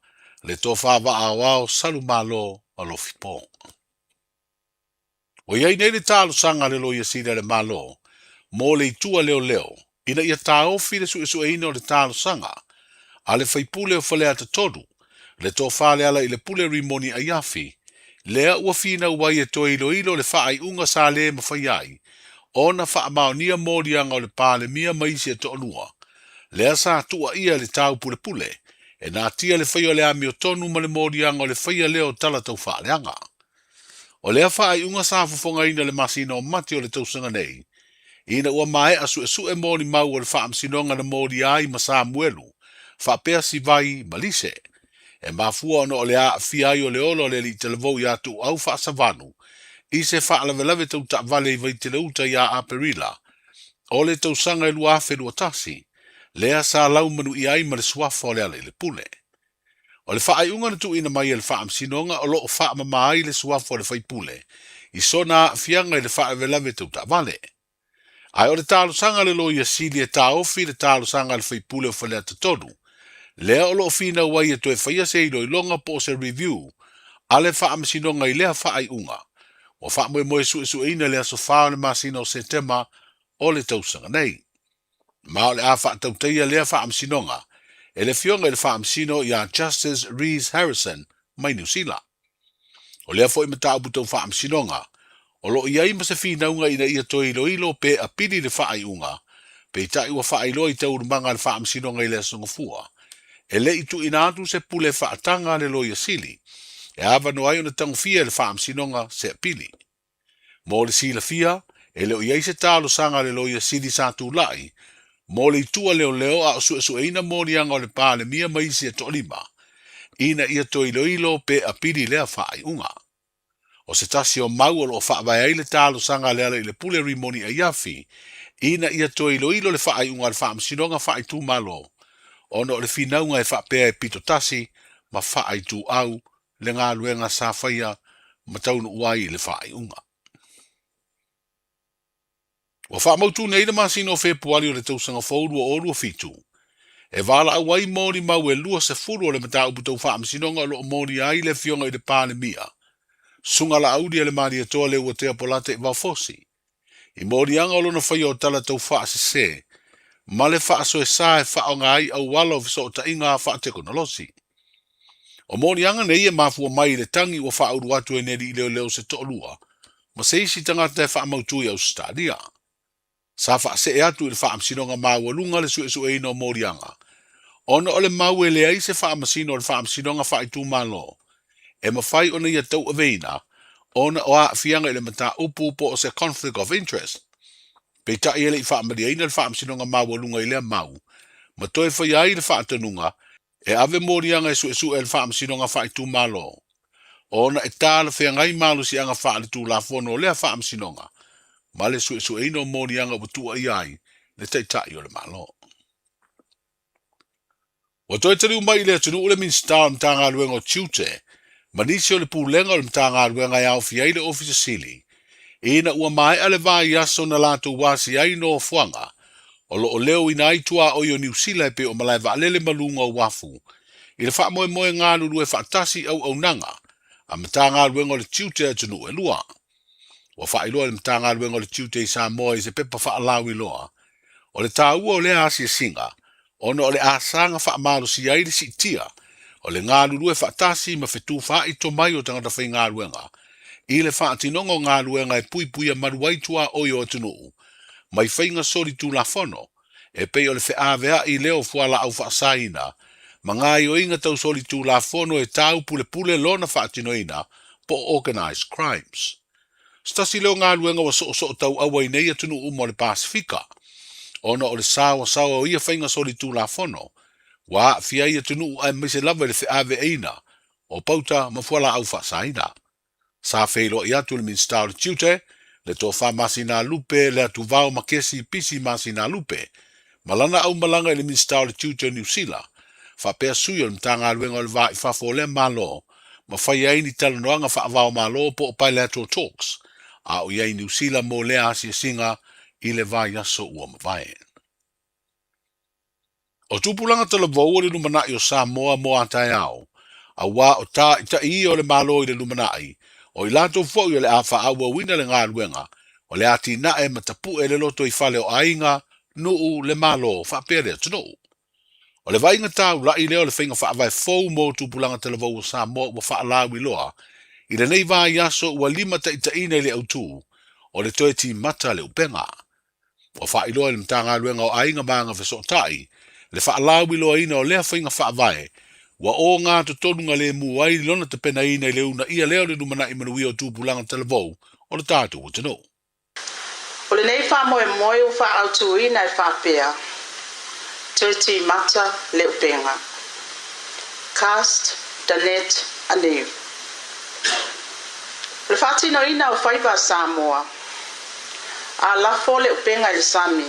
le Tofa Vaa Aoao Salumalo Alofi Pong. Ua i ai nei le talosaga a le Loia Sili a le Malo mo le itu a leoleo ina ia taofi le suesueina o le talosaga a le faipule o Faleata 3, le Tofa Lealailepule Rimoni Aiafi, lea ua finau ai e toe iloilo le faaiuga sa le mafai ai ona faamaonia moliaga o le Palemia ma isi e toalua, lea sa tuuaia i le taupulepule e natia le faia o le amiotonu ma le moliaga o le faia lea o tala taufaaleaga. O lea faaiuga sa fofogaina i le masina o Mati o le tausaga nei, ina ua maea suesue molimau o le faamasinoga na molia ai ma Samuelu faapea Sivai ma Lise. E mafua ona o le aafia ai o le ola o le alii talavou ia Tuuau Faasavanu i se faalavelave tau taavale i Vaiteleuta ia Aperila o le tausaga e 2021, lea sa laumanuia ai ma le suafa o Lealailepule. O le faaiuga na tuuina mai e le Faamasinoga o lo o faamama ai le suafa o le faipule i sona aafiaga i le faalavelave tau taavale. Ae o le talosaga a le Loia Sili e taofi le talosaga a le faipule o Faleata 3, lea o lo o finau ai e toe faia se iloiloga po o se review a le Faamasinoga i lea faaiuga, ua faamoemoe suesueina i le aso 4 o le masina o Setema o le tausaga nei. Ma o le a faatautaia lea faamasinoga e le Afioga i le Faamasino ia Justice Rees Harrison mai Niu Sila. O lea foi mataupu tau faamasinoga, o lo o i ai ma se finauga ina ia toe iloilo pe apili le faaiuga, peitai ua faailoa i taualumaga a le faamasinoga i le Aso Gafua, e le i tuuina atu se pule faataga a le Loia Sili e avanoa ai ona tagofia e le faamasinoga se apili. Mo le silafia, e le o i ai se talosaga a le Loia Sili sa tulai mo le itu a leoleo a o suesueina moliaga o le Palemia ma isi e toalima ina ia toe iloilo pe apili lea faaiuga. O se tasi o mau o lo o faavae ai le talosaga a Lealailepule Rimoni Aiafi ina ia toe iloilo le faaiuga a le Faamasinoga Faaitumalo ona o le finauga e faapea e pitotasi ma faaituau le galuega sa faia ma taunuu ai i le faaiuga. Ua faamautu nei le masina o Fepuari o le tausaga fou 2027, e valaau ai molimau e 20 o le mataupu tau faamasinoga o lo o molia ai le Afioga i le Palemia, Susuga Laauli Alemalietoa Leuatea Polata Ivaofosi, i moliaga o lona faia o tala tau faasese ma le faasoesa e faaaoga ai auala o fesootaiga faatekonolosi. O moliaga nei e mafua mai i le tagi ua faaulu atu e ni alii leoleo se toalua ma se isi tagata e faamautu i Ausetalia. Sa faasee atu i le Faamasinoga Maualuga le suesueina o moliaga, ona o le mau e leai se faamasino o le Faamasinoga Faaitumalo e mafai ona ia tauaveina ona o aafiaga i le mataupu po o se conflict of interest. Peitai e le i faamalieina le Faamasinoga Maualuga i lea mau, ma toe faia ai le faatonuga e ave moliaga e suesue e le Faamasinoga Faaitumalo, ona e talafeagai malosiaga faaletulafono o lea Faamasinoga ma le suesueina o moliaga ua tuuaia ai le Taitai o le Malo. Ua toe taliu mai i le atunuu le Minisita o le Matagaluega o Tiute ma nisi o le Pulega o le Matagaluega e aofia ai le Ofisa Sili ina ua maea le vaiaso na latou asia ai nofoaga o lo o leoina ai tuaoi o Niu Sila e pei o malae vaalele ma luga o uafu i le faamoemoe galulue faatasi i auaunaga a Matagaluega o le Tiute a atunuu e lua. Ua faailoa e le Matagaluega o le Tiute i Samoa i se pepa faalauiloa o le taua o lea asiasiga ona o le asaga faamalosia ai le siitia o le galulue faatasi ma fetufaai tomai o tagata faigaluega i le faatinoga o galuega e puipuia malu ai tuaoi o atunuu mai faiga solitulafono e pei o le feaveai lea o fualaau faasaina ma gaoioiga tau solitulafono e taupulepule lona faatinoina po o organized crimes. Se tasi lea o galuega ua soosoo tauaua i nei atunuu uma o le Pasefika, ona o le saoasaoa o ia faiga solitulafono ua aafia ai atunuu aemaise lava i le feaveaiina o pauta ma fualaau faasaina. Sa feiloai atu le Minisita o le Tiute, le Tofa Masinalupe Leatuvao Makesi Pisi Masinalupe, ma lana aumalaga i le Minisita o le Tiute o Niu Sila, faapea sui o le Matagaluega o le Va i Fafo o lea Malo, ma faia ai ni talanoaga faava-o-Malo po o bilateral talks, a o i ai i Niu Sila mo lea asiasiga i le vaiaso ua mavae. O tupulaga talavou o le lumanai o Samoa mo a taeao, auā o tāitaʻi ia o le Malo i le lumanai, o i latou foi o le a faaauauina le galuega o le atinae ma tapuʻe le loto i fale o aiga, nuu, le Malo faapea le atunuu. O le vaaiga taulaʻi lea o le faiga faavae fou mo tupulaga talavou o Samoa ua faalauiloa i lenei vaiaso ua limataitaiina i le autū o le toe timata le upega. Ua faailoa e le Matagaluega o Aiga ma Agafesootai le faalauiloaina o lea faiga faavae ua ogatotonu galemu ai lona tapenaina i le uunaia lea o le lumanai manuia o tupulaga talavou o le tatou atunuu. O lenei faamoemoe ua faaautuina e faapea, Toe timata le upega. Cast the net anew. O le faatinoina o faiva a Samoa, A lafo le upega i le sami,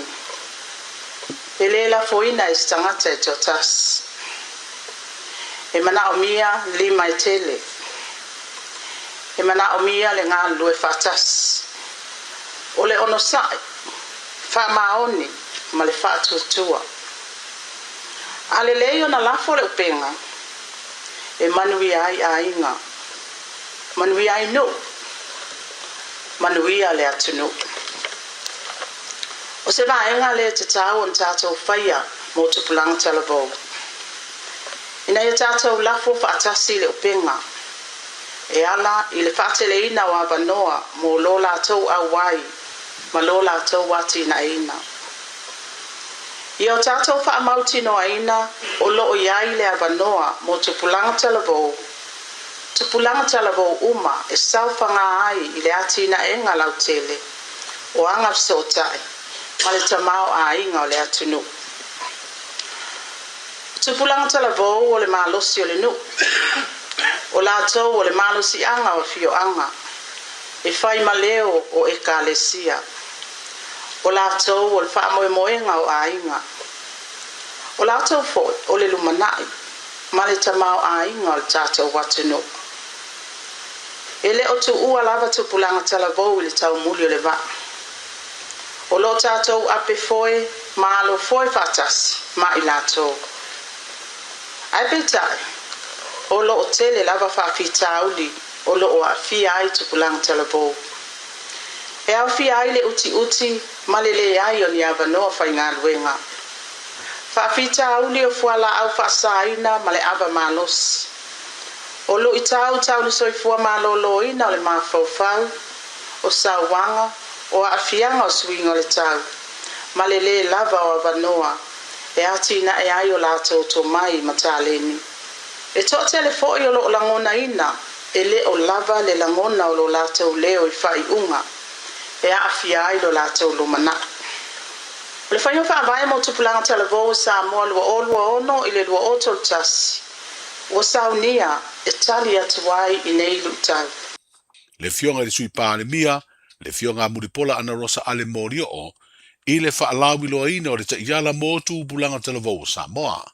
e lē lafoina e se tagata e toatasi. E manaomia lima e tele. E manaomia le galulue faatasi. O le onosai, faamaoni ma le faatuatua. A lelei ona lafo le upega, e manuia ai aiga, manuia ai nuu, manuia le atunuu. O se vaega lea e tatau ona tatou faia mo tupulaga talavou. Ina ia tatou lafo faatasi i le upega e ala i le faateleina o avanoa mo lo latou auai ma lo latou atinaeina. Ia o tatou faamautinoaina o lo o i ai le avanoa mo tupulaga talavou, tupulaga talavou uma e saofaga ai i le atinaega lautele o agafesootai ma le tamaoaiga o le atunuu. Tupulaga talavou o le malosi o le nuu, o latou o le malosiaga o afioaga, e fai ma leo o ekalesia, o latou o le faamoemoega o aiga, o latou foi o le lumanai ma le tamaoaiga o le tatou atunuu. E le o tuua lava tupulaga talavou i le taumuli o le vaa. O lo o tatou ape foe ma alo foe faatasi ma i latou. Ae peitai, o lo o tele lava faafitauli o lo o aafia ai tupulaga talavou. E aofia ai le utiuti ma le leai o ni avanoa faigaluega. Faafitauli o fualaau faasaina ma le ava malosi. O luʻitau tau le soifua malōlōina o le mafaufau, o sauaga, o aafiaga o suiga o le tau, ma le lē lava o avanoa e atinae ai o latou tomai ma taleni. E toatele foi o loo lagonaina e lē o lava le lagona o lo latou leo i faaiuga e aafia ai lo latou lumanai. O le faiga faavae mo tupulaga talavou o Samoa 2026 i le 2031 ua saunia e tali atu ai i nei luitau. Le Afioga i le Sui Palemia, le Afioga a Mulipola Anarosa Ale Molioo, i le faalauiloaina o le Taiala mo Tupulaga Talavou o Samoa.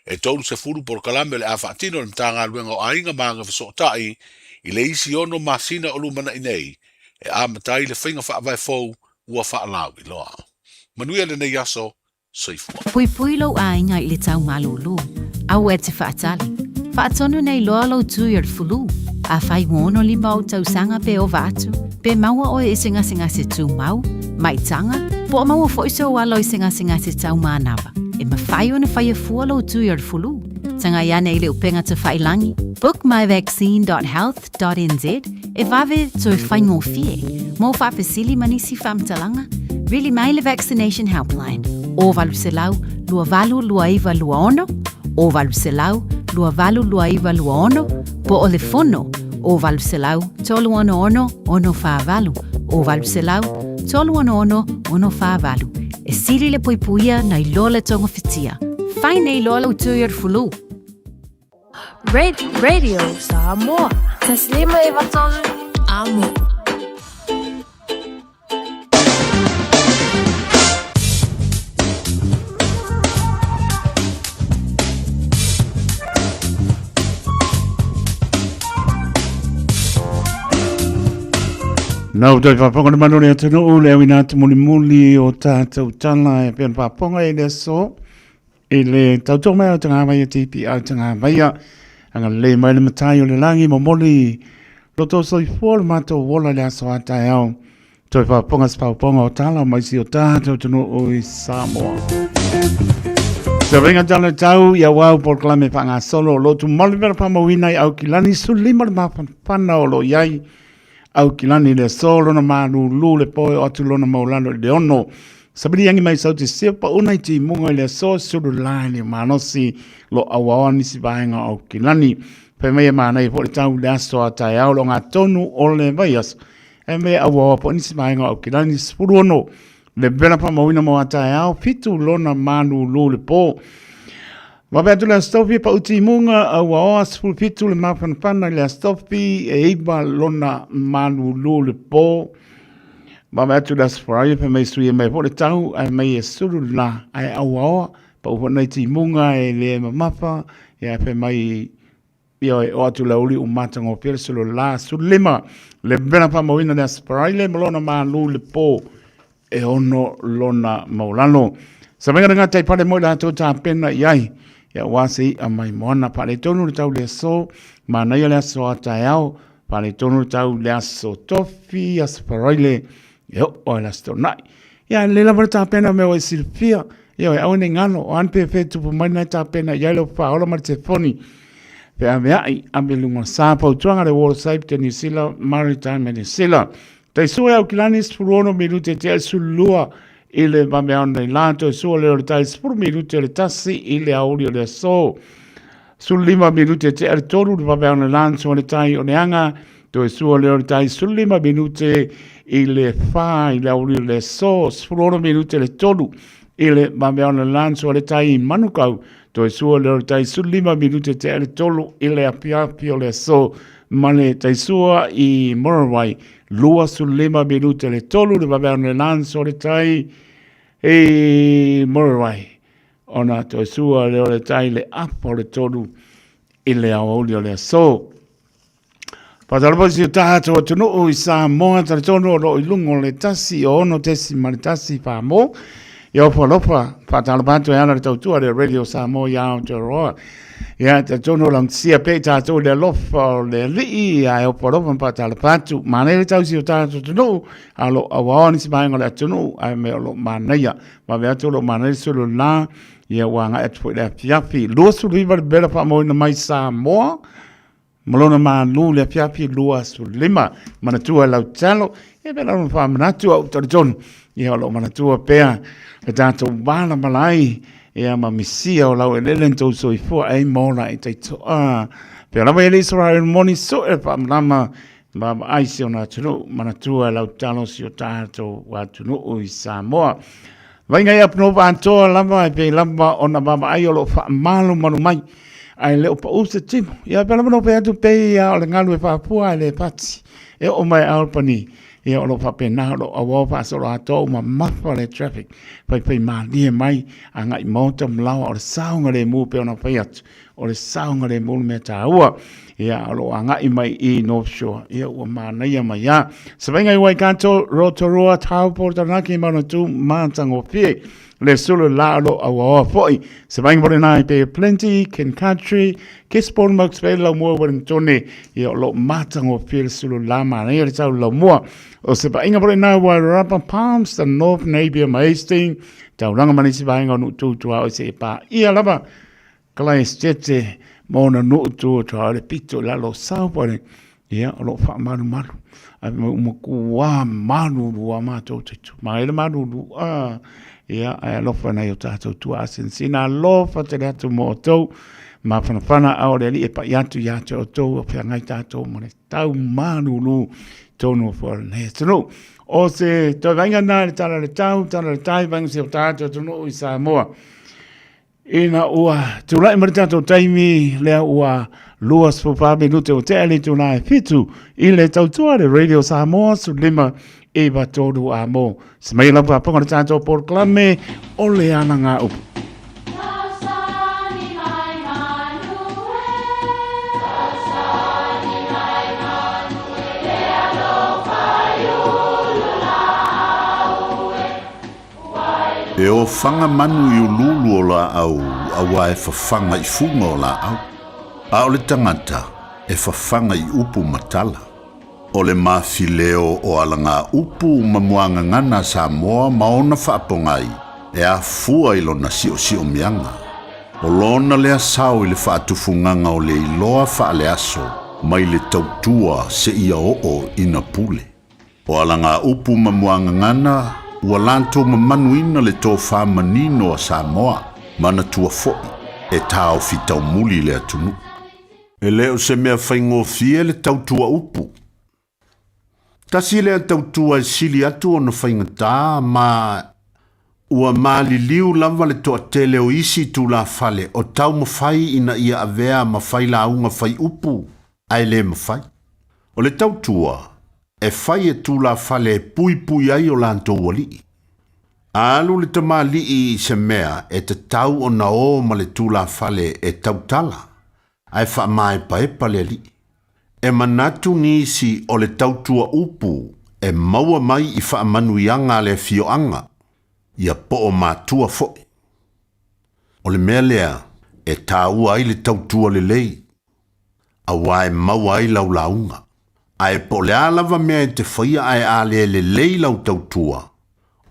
E 30 polokalame o le a faatino e le Matagaluega o Aiga ma Agafesootai i le isi ono masina o lumanai nei e amata ai le faiga faavae fou ua faalauiloa. Manuia lenei aso, soifua. Puipui lou aiga i le tau malūlū, aua e te faatali. Faatonu nei loa lou tui o le fulu. Afai ua 65 ou tausaga pe ova atu, pe maua oe i se gasegase tumau, maitaga, po o maua foi sou alo i se gasegase tau manava, e mafai ona faia fua lou tui o le fulu. Tagai ane i le upega tafailangi, bookmyvaccine.health.nz, e vave toe faigofie. Mo faafesili ma nisi faamatalaga, vili mai le Vaccination Helpline, 0800 282926, 0800 282926, po o le fono, 0800 366 648, 0800 366 648. E sili le puipuia nai lo le togafitia. Fai nei loa lou tui o le fulu. Radio Samoa. Taslima e vatolu amo. Nau toi whaponga na manore atunuu le awina atu mulimuli o tātou tala e pēna whaponga i le aso i le tautoa mai o te ngā waia TPI te ngā waia anga le mai le matai o le langi momoli lo tō soifua le mātou ola le aso a taeao Toe whaponga se whaponga o tala mai si o tātou atunuu i Samoa. Se ringa tala tau i a wau polokalame whangasolo o lotu moli mera whamauina i Aukilani sulima le mawhanawhana o lo iai Aukilani le aso lona malūlū le poe o atu lona maulalo i le ono. Sabili angi mai sauti sia pa una i timunga i le aso sulu lai le malosi lo awaoa nisi vaenga o Aukilani. Whai mai e mānai po le tau le aso a taeao lo ngā tonu o le vaiaso. E me auaoa po nisi vaenga o Aukilani 16 le vela whamauina mo a taeao fitu lona malūlū le pō. Wawe atu le astofi pa uti munga auaoa 17 le mawhanawhana i le astofi e iwa lona malūlū le pō. Wawe atu le asforai pe mei sui e mei po le tau ai mei e sulu la ai auaoa pa upo nei timunga e le mamafa e ai pe mai ia e o atu le uli u matagofie le sulu la sulu lima le vela faamauina le asforai le ma lona malū le pō e ono lona maulalo. Sa venga ngā tai pare mo i latou tāpena i ai. Ia wā se i a mai moana pare tonu le tau le aso, manaia le aso a taeao, pare tonu le tau le aso tofi, aso paraile, e o o le aso tonai. Ia le lava le tāpena me o e silafia, ia o e aue nei ngalo, o ane pe fe tupu mai nai tāpena i ai le whaola ma le telefoni. Pe ave ai, ave lunga sa pautuanga le World Safe te New Zealand Maritime New Zealand. Tai sua e Aukilani 16 minute te 12 i le vaveao nei la, toe sua lea o le tai 10 minute o le tasi i le aoauli o le aso. 15 minute te le tolu le vaveao nei la, sua le tai o le anga, toe sua lea o le tai 15 minute i le whā i le aoauli o le aso, 16 minute le tolu i le vaveao nei la, sua le tai i Manukau, toe sua lea o le tai 15 minute te le tolu i le apiapi o le aso, ma le taisua i Muriwai, 25 minute le tolu le vaveao nei la, sua le tai i Muriwai. Ona toe sua lea o le tai le afa o le tolu i le aoauli o le aso. Whātalofa si o tātou atunuu i Samoa, talitonu o loo i lunga o le tasi o ono tesi ma le tasi whamō. Ia ofa alofa, whātalofa atu e ala le tautua le Radio Samoa i Aotearoa. Ia, talitonu o langisia pe i tātou le alofa o le alii, ia e ofa alofa whātalofa atu. Mānei le tausi o tātou atunuu, a lo awaoa nisi vaenga o le atunuu, ae me o lo mānaia. Wawe atu o lo mānaia sulu la, ia ua ngai atu foi le afiafi. 29 le bela whaamoina mai Samoa. ma lona malu le afiafi 25. Manatua lau tatalo, ia pea lona faamanatu au talitonu, ia o loo manatua pea le tatou malamala ai, ia ma misia o lau elele na tou soifua ai ma ola ai taitoa. Pea lava e le Israel moni soe le faamalama ma vaai si ona atunuu, manatua lau tatalo si o tatou atunuu i Samoa. Vainga i Apanova atoa lava e pei lava ona vaavaai o loo faamalumalu mai ae le o pau se timu. Ia pea lava no fai atu pei a o le galu e faapua ae le fati. E oo mai Albany, ia o loo faapena o loo auau faasolo atoa ua mamafa le traffic. Faifai malie mai agai maota ma laoa o le saogalemu pei ona fai atu. O le saogalemu le mea taua. Ia o loo agai mai i North Shore. Ia ua manaia mai a. Savaiga i Waikato, Rotorua, Taupo, Taranaki, Manatu, Matagofie. Le sulu la o loo auaoa foi. Savaiga mo lena i Bay of Plenty, King Country, Gisborne, Mokes Bay, Laumua, Wellingtone. Ia o loo matagofie le sulu la manaia le tau laumua. O se vaaiga mo lena Wairarapa, Palmerston, North Napier ma Hastings. Taulaga ma nisi vaega o nuu tu tuaoi seia paia lava. Kalaesetete ma ona nuu tu tua o le pito i lalo o Southport, ia, o loo faamalumalu. Ae mai uma kuā malulu a matou taitu. Mai le malulu, a, ia, ae alofa nai o tātou tua asinsina, alofa tele atu mo outou, mafanafana a o le alii e pai atu ia te outou, o feagai tātou ma le tau malulu tonu o fua lenei atunuu. O se toe vaaiga na i le tala o le tau, tala o le tai, vaaiga si o tātou atunuu i Samoa. Ina ua tulai mai le tatou taimi lea ua 24 minute o tea le itula e 7 i le tautua le Radio Samoa 15 9 3 a mo. Se mai lava ponga le tatou polokalame o le ana ngā upu. E ofaga manu i uluulu o laau auā e fafaga i fuga o laau, a o le tagata e fafaga i upu ma tala. O le mafileo o alagaupu ma muagagana a Samoa ma ona faapogai e afua i lona siosiomiaga. O lona lea sao i le faatufugaga o le iloa faaleaso mai le tautua seia oo ina pule. O alagaupu ma muagagana ua latou mamanuina le tofa manino a Samoa, manatua foi e taofi taumuli le atunuu. E le o se mea faigofie le tautua upu. Tasi lea tautua e sili atu ona faigata ma ua maliliu lava le toatele o isi tulafale o taumafai ina ia avea ma failauga fai upu ae le mafai. O le tautua e fai e tulafale e puipui ai o latou alii. A alu le tamalii i se mea e tatau ona o ma le tulafale e tautala, ae faamaepaepa le alii. E manatu nisi o le tautua upu e maua mai i faamanuiaga a le afioaga, ia po o matua foi. O le mea lea e taua ai le tautua lelei, auā e maua ai lau lauga. Ae po o le a lava mea e te faia ae a le lelei lau tautua,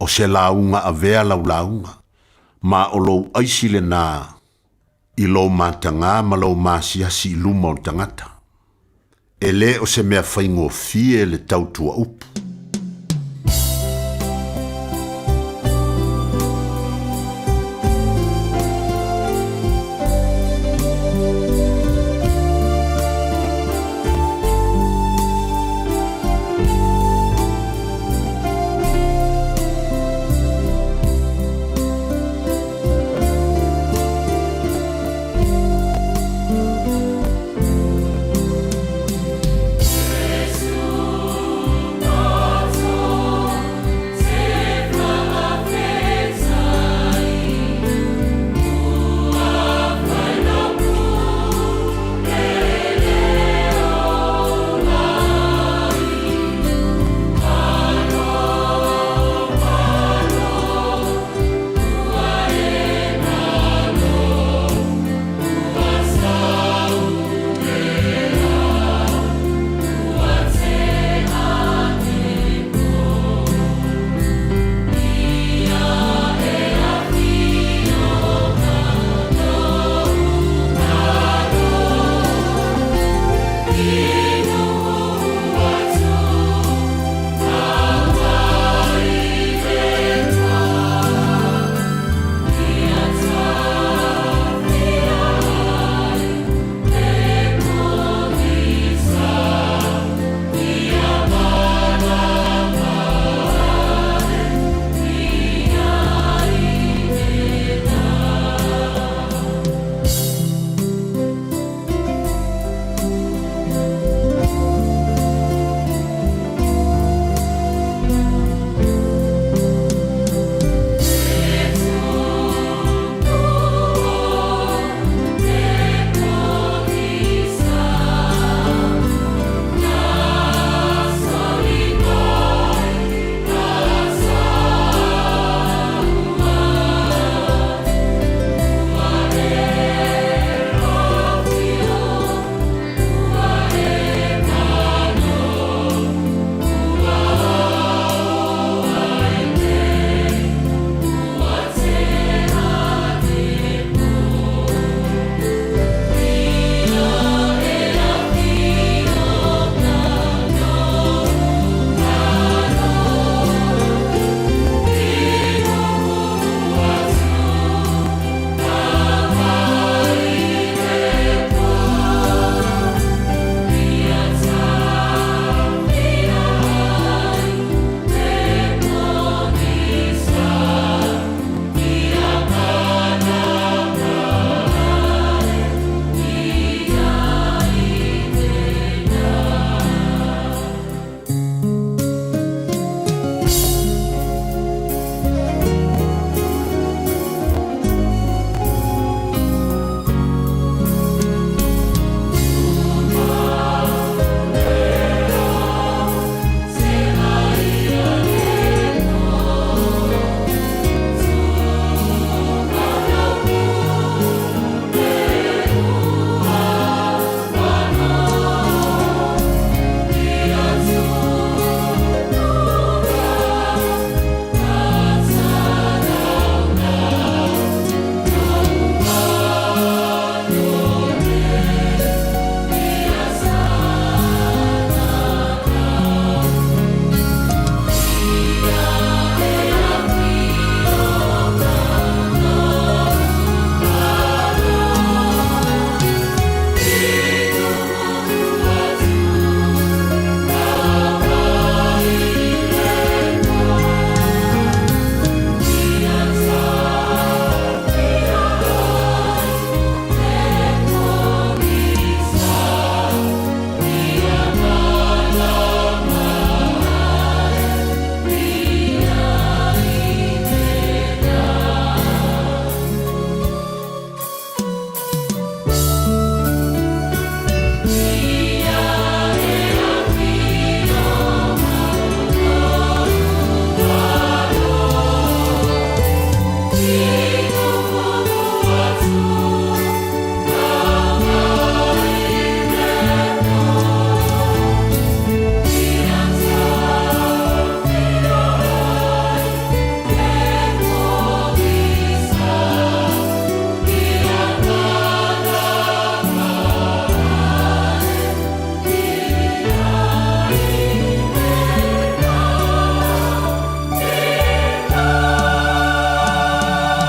o se lauga avea lau lauga, ma o lou aisi lenā i lou matagā ma lou maasiasi i luma o tagata. E le o se mea faigofie le tautua upu.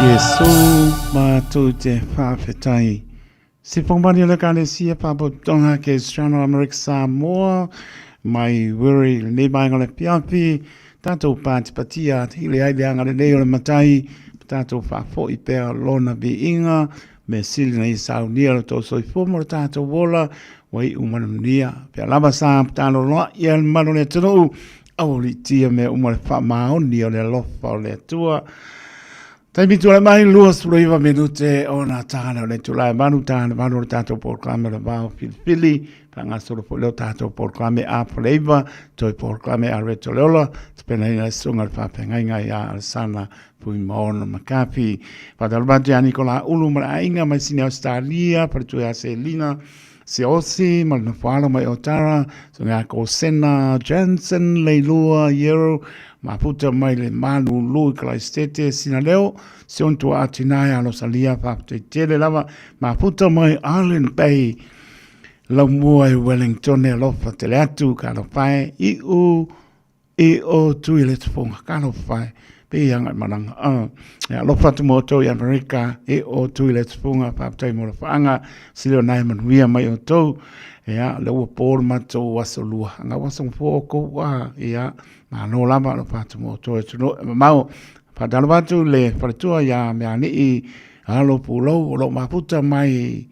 Iesu matou te faafetai. Se whakamani o le Ekalesia Pāpotopotoga Keristiano Amerika Samoa mai Wiri i lenei vaega o le afiafi, tatou patipatia atili ai le agalelei o le Matai, ma tatou faafoi pea Lona viiga, mea sili na ia saunia lo tou soifua ma lo tatou ola, ua iu ma le manuia. Pea lava sa taloloai ai le mamalu o le atunuu, aualiitia mea uma le faamaoni o le alofa o le Atua. Taimi tulai mai 29 minute ona tāle o le itula e 8, tāle 8 o le tātou polokalame o le vao filifili, faagasolo foi lea o tātou polokalame a Faleiva, toe polokalame a Reto Leola, tapenaina e susuga i le faafeagaiga ia Alesana Fuimaono McCarthy. Faatalofa atu ia Nikolā Ulu ma le aiga mai Sini Ausetalia, faletua ia Selina, Siaosi ma le nofoalo mai Otara, susuga ia Kosena Jansen Leilua Yero, mafuta mai le Malulu i Kalaisitete, Sinaleo, Siontua Atinae a Losalia, faafetai tele lava, mafuta mai Island Bay, Laumua i Wellington, alofa tele atu, ka alofa e, iu I o tui le tufonga, ka alofa e, pe i anga i malanga. E alofa atu mo outou i Amerika, i o tui le tufonga, faafetai mo le faanga, sili o nai manuia mai outou. Ia, le ua po le matou aso lua, anga ua aso po o kou, ia, malo lava, alofa atu mo outou e atunuu e mamao. Faatalofa atu le faletua ia Mealii Alo Pulou o lo o mafuta mai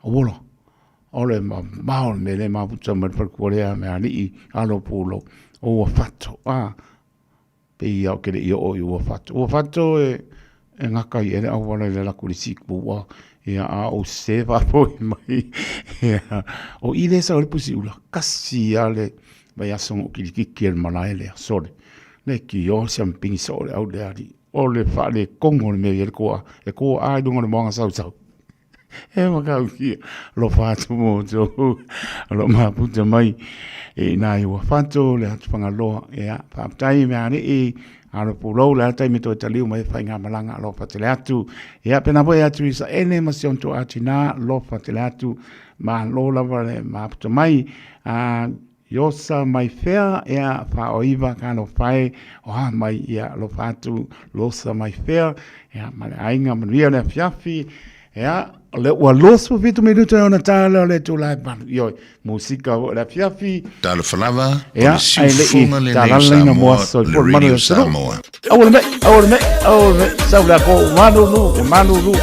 Uolo. O le mamao le mea lea e mafuta mai le faletua lea me alii alo pulou o Uafato a pei lava ou te le i oo i Uafato. Uafato e gata ai ea le auala i le alu atu i le Siku a ia a ou sese faafoi mai ia o i lea e sau ai le pusi ula tasi lava le vaiaso na ou kilikiki ai i le malae lea sole leitioa siamupini soo le au le alii o le faaletonu o le mea e i ai le toa e toa i luga o le moana sausau. E makautia, alofa atu mo outou o lo o maputa mai i nā i Uafato, le atu Fagaloa. Ia, faafetai mea alii, alo pulou, le a le taimi toe taliu mai e faigamalaga, alofa tele atu. Ia, pēlā foi atu i Saele ma si ona toa tinā, alofa tele atu, malo lava le maputa mai. Iosa mai fea, ia, whaoiwa ka lo whae, o ha mai, ia, alofa atu, losa mai fea, ia, ma le aiga manuia le afiafi, ia, o le ua 27 minuta e ona tāle o le itula e 8, ioe, musika o le afiafi. Talofa lava, o Ia, le ai le i siufofoga lenei o tālalaina mo Samoa, aso i le po le manu Radio o le atunuu. Samoa. Aua le mei, aua le mei, aua le mei, sau le ako, malulu, malulu.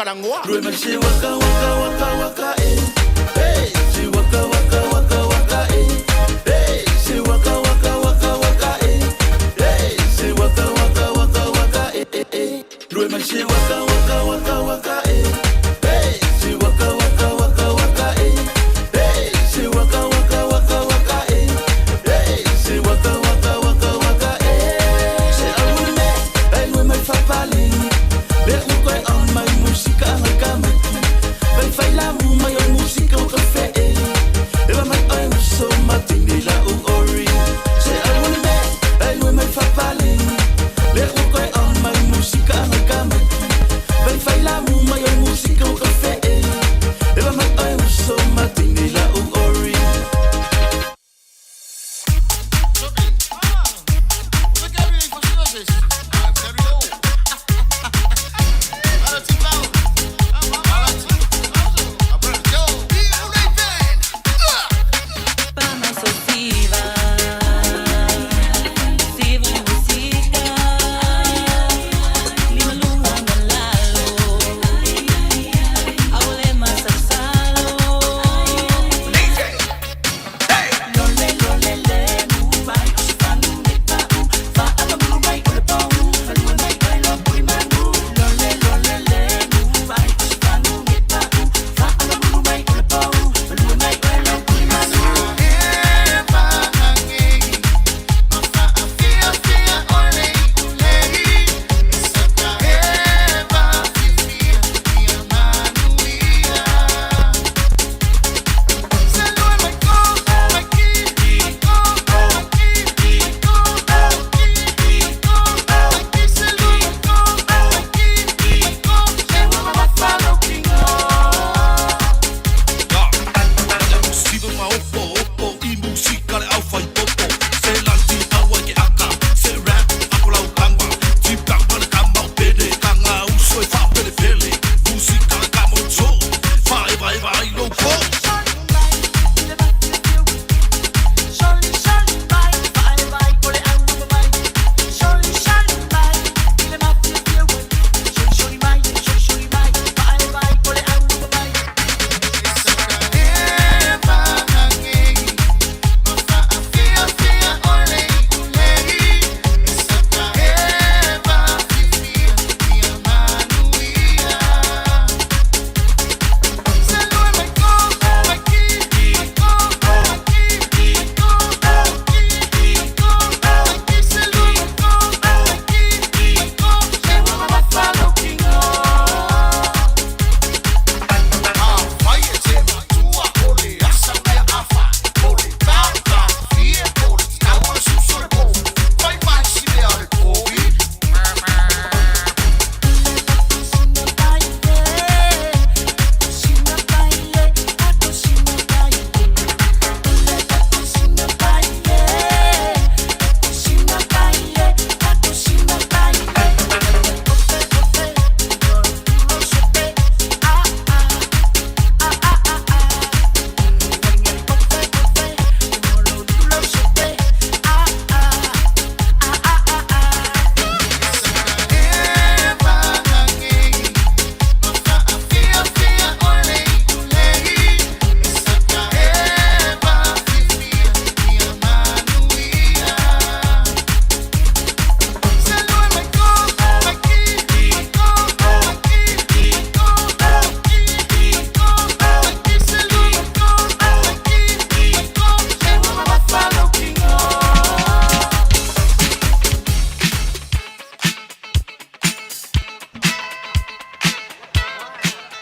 falagoa. Lue mai se waka waka waka waka e. Hey, se waka waka waka waka e. Hey, se waka waka waka waka e. Hey, se waka waka waka waka e e e. Lue mai se waka waka waka waka e. Hey, se waka waka waka waka e. Hey, se waka waka waka waka e. Hey, se waka waka waka waka e. Se alu me, ai lue mai fapali. Le uko e au mai musika ngai ka maki. Vai fai la mu mai o musika o ka fe e. Ewa mai oi uso matini la u ori. Se alu me, ai lue mai fapali. Le uko e au mai musika ngai ka maki. Vai fai la mu mai o musika o ka fe e. Ewa mai oi uso matini la u ori. Siva ma opo opo i musika le au fai popo. Se lanti aua ke aka, se rap ako lau kanga. Tip kanga le kama o pele, kanga uso e wha pele pele. Musika le kama o tō, wha eva eva ai lo ko.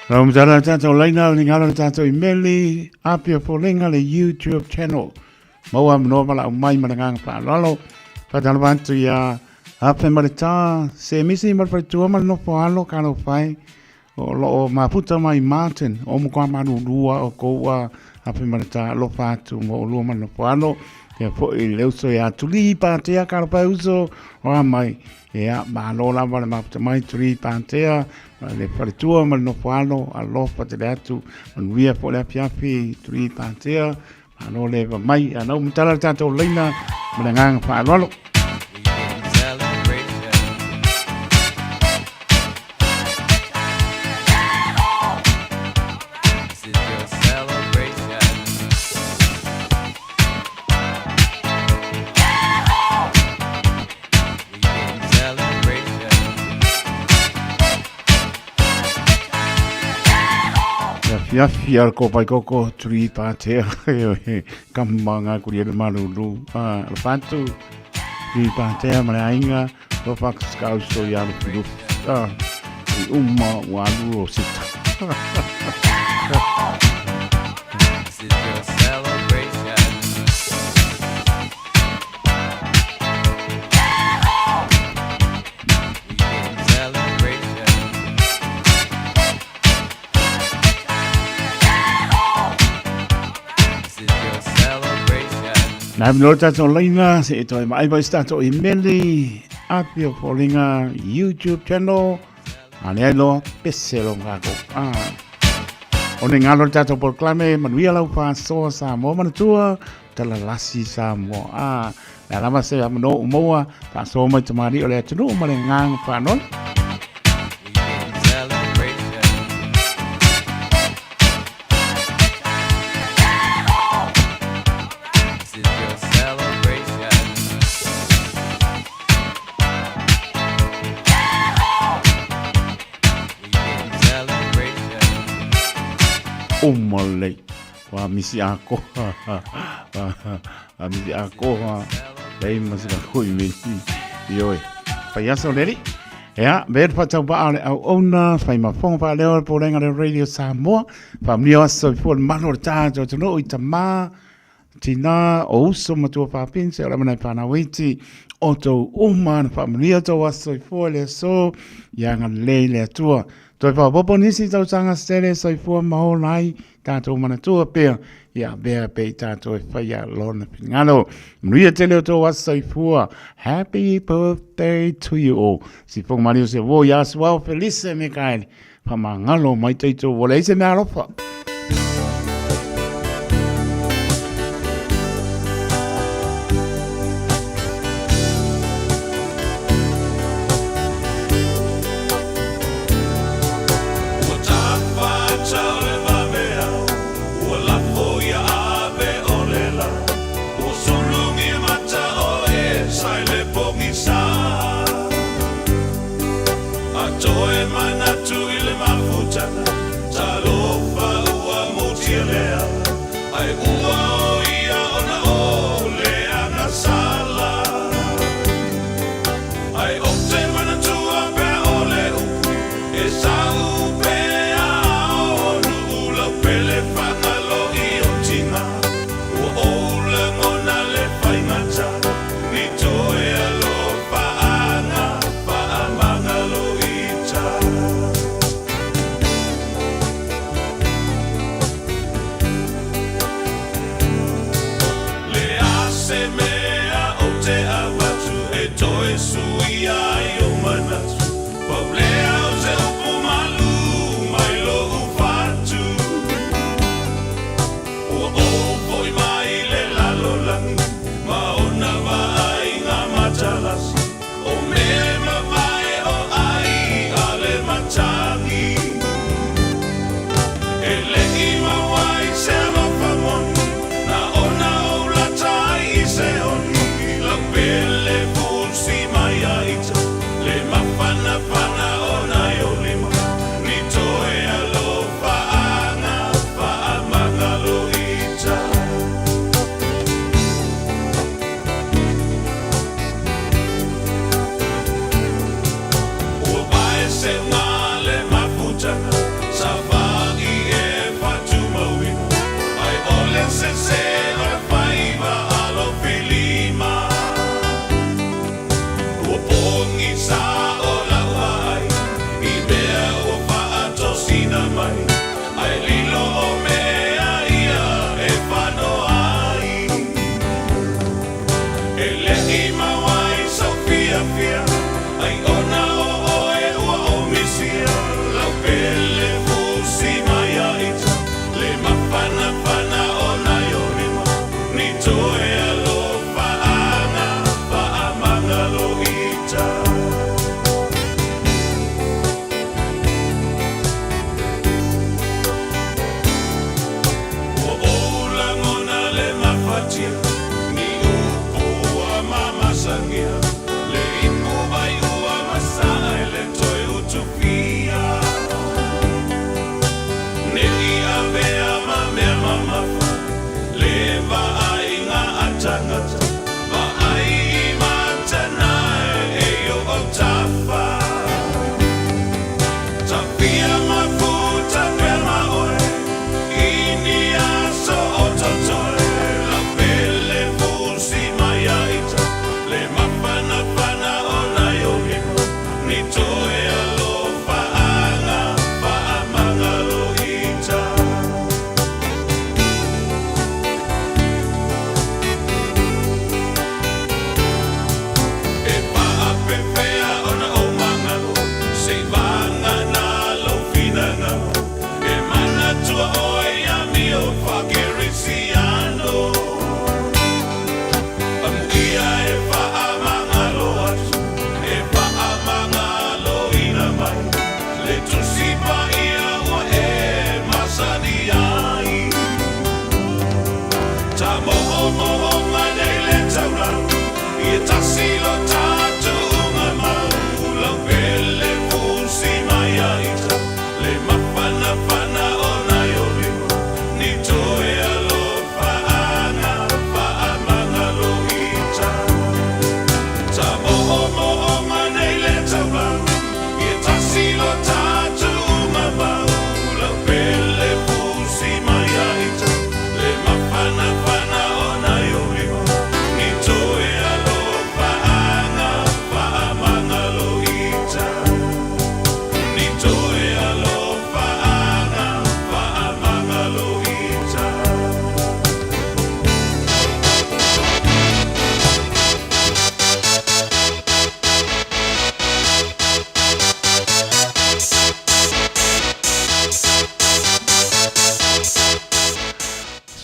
Lau matala le tātou laina, le ngalo le tātou imeli, apia polenga le YouTube channel. Maua manoa mala au mai ma le nganga whaalalo. Whātalo atu ia ape ma le tā, se misi ma le whaitua ma le nofo alo ka lo whai. O lo o maputa mai Martin, o mo kwa manu lua o koua ape ma le tā alofa atu mo o lua ma le nofo alo. Ia foi le uso ia tuli pātea ka lo whai uso o a mai. Ia, malo lava le maputa mai tuli pātea, ma le wharitua ma le nofo alo, alofa te le atu, manuia fo le api api tuli pātea, malo le va mai, anau matala le tātou leina, ma le nganga whaalalo. Afiafi a le kōpai koko turi pātea kama ngā kuri ele malulu a le whātu turi pātea ma le ainga lo whakaskau so i alu pilufi a i uma ua alu o sita. This is your celebration. We getting celebration. This is your celebration. Nā me no tātou laina, se e toi mai vai tātou i meli, Apia Folinga YouTube channel, a le loa pese lo ngako. Ah. O ne ngalo tātou por klame, manuia lau whasoa sa moa manatua, talalasi sa moa. Ah. Le alama se amano umoa, whasoa mai tamari o le atunu ma le nganga whanona. We getting celebration. This is your celebration. We getting celebration. Uma lei. Wa misi a koha. Wa misi a koha. Lei ma se ka koi me i oe. Whai aso leri. Ea, ver whatau ba ale au ona, whai ma whonga wha leo po renga le Radio Samoa. Wha mnio aso i fua le malo le tātou tunu i tamā, tina, o uso matua whapinse, o la manai whanau iti, o tau uma na whaamanuia tou aso soifua i le aso, ia agalelei le Atua. Toe faaopoopo nisi tausaga setele soifua ma ola ai tatou manatua pea, ia avea pea i tatou e faia Lona finagalo. Manuia tele o tou aso soifua. Happy birthday to you all. Sifoga malie se uo ia Suao Felise Mikaele. Faamagalo mai taitou ua leai se mea alofa. Ua tafacha o le vaveao, ua lafo ia ave o le la, ua sulugi mata o e sa i le pogisa. A toe manatu i le mafutaga, talofa ua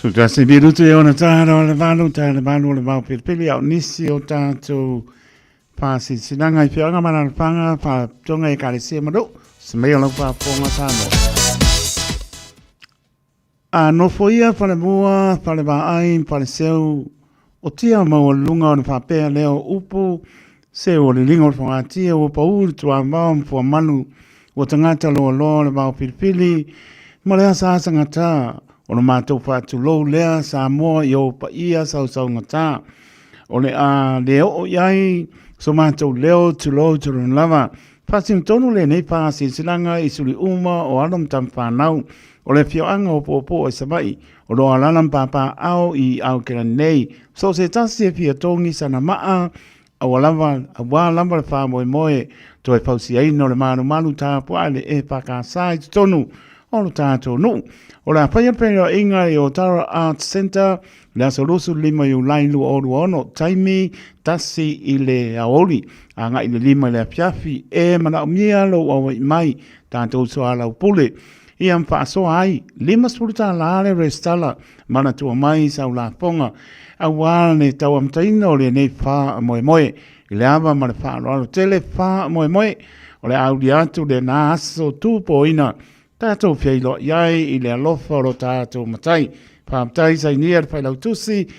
Sutasi mirutu e ona tāra o le valu, tā le valu o le vao pilipili, au nisi o tātou whāsisinaga i whioanga mararapanga, whātonga e karesia manu, se mei o lau whāponga Samoa. A nofo ia whare mua, whare vaai, whare seu, o tia maua lunga o le whapea leo upu, seu o le linga o le whangatia, ua paū le tuamao ma manu, ua tangata loa loa le vao pilipili, ma le asa asa ngata, o le mātou whaatulou lea Samoa i o paia sausau ngata. O le a le oo i ai, so mātou leo tulou tulou lava. Whātino tonu le nei whāsisilaga i suli uma o alo ma tama whānau, o le whioanga o pōpō e Savaii, o loa lala ma pāpā ao i Aotearoa nei. So se tasi e fia tongi sana maa, aua lava, auā lava le faamoemoe, toe fausiaina o le malumalu tapuae le e whakasā i totonu o lo tātou nuu. O le a whaia pēra inga i Otara Arts Centre, le aso 25 Iulai 2026, taimi tasi i le aoli, a ngai le lima i le afiafi, e manaomia lou auai mai, tātou soalau pule. Ia mwhaasoa ai, 50 tālā le restala, mana tua mai sau lafoga, auā le tau amataina o lenei faamoemoe. I le ava ma le faaaloalo tele faamoemoe, o le auli atu lenā aso tūpōina, tātou fiailoa i ai i le alofa o lo tātou matai. Faafetai sainia le failautusi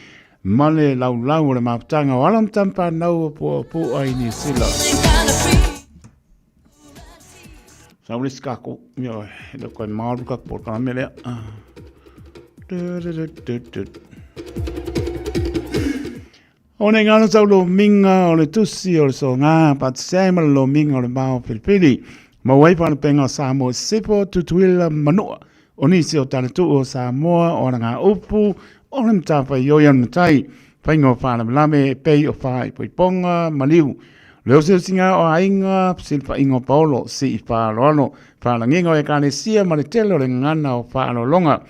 ma le laulau o le mafutaga o alo ma tama fanau o Puapua i Niu Sila. Sau le sikako, ioe, le koe malu ka po ka mele. O nei ngalo sau lo minga o le tusi o le soga, patisai ma le lomiga o le mao filifili. Maua ai faalupega o Samoa i Sisifo, Tutuila ma Manua. O nisi o talatuu o Samoa o ana upu o le matafaioi a le matai. Faiga o faalavelave e pei o faaipoipoga maliu. Le osiosiga o aiga, fesilafaiga o paolo, sii faaaloalo, faalagiga o ekalesia ma le tele o le gagana o faaaloaloga.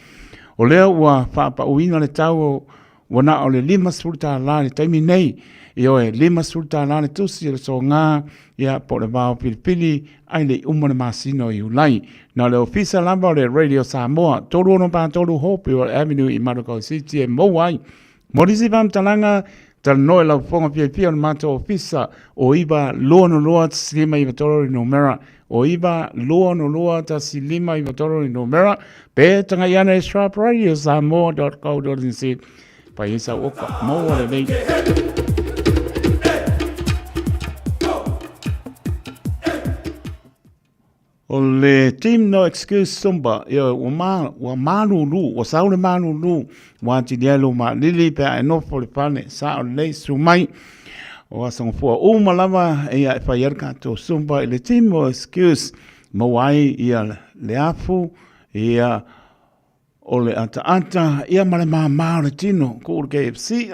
O lea ua faapauina le tau o ua na o le $50 i le taimi nei. Ioe, $50 le tusi o le soga, ia, po o le vao pilipili, ai le i uma le masina o Iulai. Na o le ofisa lava o le Radio Samoa, 3643 Hopewell Avenue i Manukau City e maua ai. Mo nisi faamatalaga, talanoa i lau fofoga fiafia o le matou ofisa o 9 2 2 1 5 9 3 le numera o 9 2 2 1 5 9 3 le numera pe tagai ane sharpradiosamoa.co.nz pai ai sau oka maua lelei. O le Team No Excuse Zumba, ia, ua, ma, ua malulu, ua sau le malulu, ua atili ai lou maalili pe a e nofo le fale, sao lelei, susu mai. O aso gafua uma lava, ia e fai ai le tatou Zumba i le Team No Excuse, maua ai ia le afu, ia o le ataata, ia ma le māmā o le tino, ko le KFC,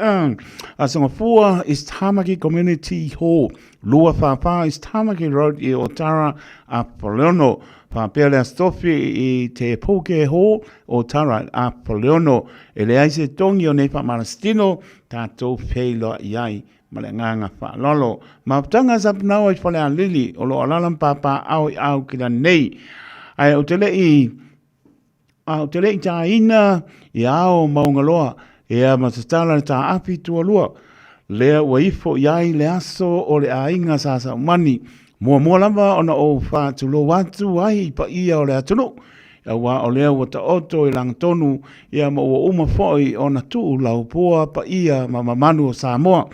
Aso Gafua, East Tamaki Community Hall, 24 East Tamaki Road i Otara, Apaleono. Faapea le Aso Tofi i te Poke Hall, Otara, Apaleono. E leai se togi o nei faamalositino, tatou feiloai i ai ma le agaga faaaloalo. Mafutaga sa punau ai Falealili, o lo o alaala ma pāpāao i Aukilani nei. Ae ou te le i A o te le i tāina i ao Maungaloa, ea ma tatala le tāafi tualua, lea ua ifo i ai le aso o le aiga sa Saumani, muamua lava ona ou faatulou atu ai i paia o le atunuu, auā o lea ua taoto i lagatonu, ia ma ua uma foi ona tuu laupua paia ma mamalu o Samoa.